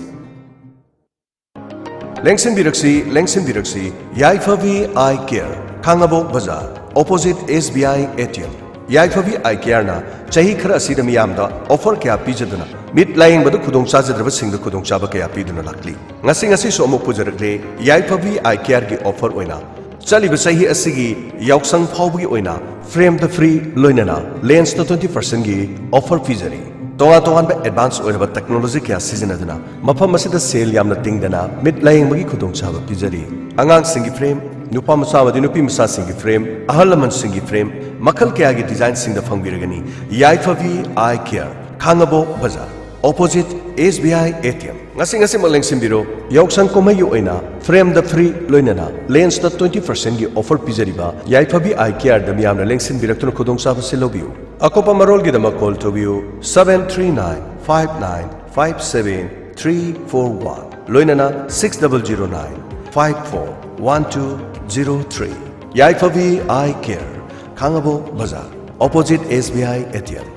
ꯂꯦꯡꯁꯤꯟꯕꯤꯔꯛꯁꯤ, ꯂꯦꯡꯁꯤꯟꯕꯤꯔꯛꯁꯤ, ꯌꯥꯏꯐꯕꯤ Eye Care, Khangabok Bazar, opposite S B I A T M꯫ Yaiphabi Eye Care ꯅ ꯆꯍꯤ ꯈꯔ ꯑꯁꯤꯗ ꯃꯤꯌꯥꯝꯗ offer ꯀꯌꯥ ꯄꯤꯖꯗꯨꯅ ꯃꯤꯠ ꯂꯥꯌꯦꯡꯕꯗ ꯈꯨꯗꯣꯡ ꯆꯥꯖꯗ꯭ꯔꯕꯁꯤꯡꯗ ꯈꯨꯗꯣꯡꯆꯥꯕ ꯀꯌꯥ ꯄꯤꯗꯨꯅ ꯂꯥꯛꯂꯤ꯫ ꯉꯁꯤ ꯉꯁꯤꯁꯨ ꯑꯃꯨꯛ ꯄꯨꯖꯔꯛꯂꯦ ꯌꯥꯏꯐꯕꯤ Eye Care ꯒꯤ offer ꯑꯣꯏꯅ꯫ ꯆꯠꯂꯤꯕ ꯆꯍꯤ ꯑꯁꯤꯒꯤ ꯌꯥꯎꯁꯪ ꯐꯥꯎꯕꯒꯤ ꯑꯣꯏꯅ frame ꯗ free ꯂꯣꯏꯅꯅ lens ꯇ twenty percent ꯒꯤ offer ꯄꯤꯖꯔꯤ꯫ ꯇꯣꯉꯥꯟ ꯇꯣꯉꯥꯟꯕ advance ꯑꯣꯏꯔꯕ technology ꯀꯌꯥ ꯁꯤꯖꯤꯟꯅꯗꯨꯅ ꯃꯐꯝ ꯑꯁꯤꯗ ꯁꯦꯜ ꯌꯥꯝꯅ ꯇꯤꯡꯗꯅ ꯃꯤꯠ ꯂꯥꯌꯦꯡꯕꯒꯤ ꯈꯨꯗꯣꯡꯆꯥꯕ ꯄꯤꯖꯔꯤ꯫ ꯑꯉꯥꯡꯁꯤꯡꯒꯤ frame, ꯅꯨꯄꯥ ꯃꯆꯥ ꯑꯃꯗꯤ ꯅꯨꯄꯤ ꯃꯆꯥꯁꯤꯡꯒꯤ frame, ꯑꯍꯜ ꯂꯃꯟꯁꯤꯡꯒꯤ frame, ꯃꯈꯜ ꯀꯌꯥꯒꯤ design ꯁꯤꯡꯗ ꯐꯪꯕꯤꯔꯒꯅꯤ꯫ ꯌꯥꯏꯐꯕꯤ Eye Care, Khangabok Bazar. Opposite S B I A T M꯫ ꯉꯁꯤ ꯉꯁꯤꯃꯛ ꯂꯦꯡꯁꯤꯟꯕꯤꯔꯣ꯫ ꯌꯥꯎꯁꯪ ꯀꯨꯝꯍꯩꯒꯤ ꯑꯣꯏꯅ frame ꯗ free ꯂꯣꯏꯅꯅ lens ꯇ twenty percent ꯒꯤ offer ꯄꯤꯖꯔꯤꯕ ꯌꯥꯏꯐꯕꯤ Eye Care ꯗ ꯃꯤꯌꯥꯝꯅ ꯂꯦꯡꯁꯤꯟꯕꯤꯔꯛꯇꯨꯅ ꯈꯨꯗꯣꯡꯆꯥꯕꯁꯤ ꯂꯧꯕꯤꯌꯨ꯫ ꯑꯀꯨꯞꯄ ꯃꯔꯣꯜꯒꯤꯗꯃꯛ call ꯇꯧꯕꯤꯌꯨ seven three nine five nine five seven three four one, ꯂꯣꯏꯅꯅ six double zero nine five four one two zero three꯫ Yaiphabi Eye Care, Khangabok Bazar, opposite S B I A T M꯫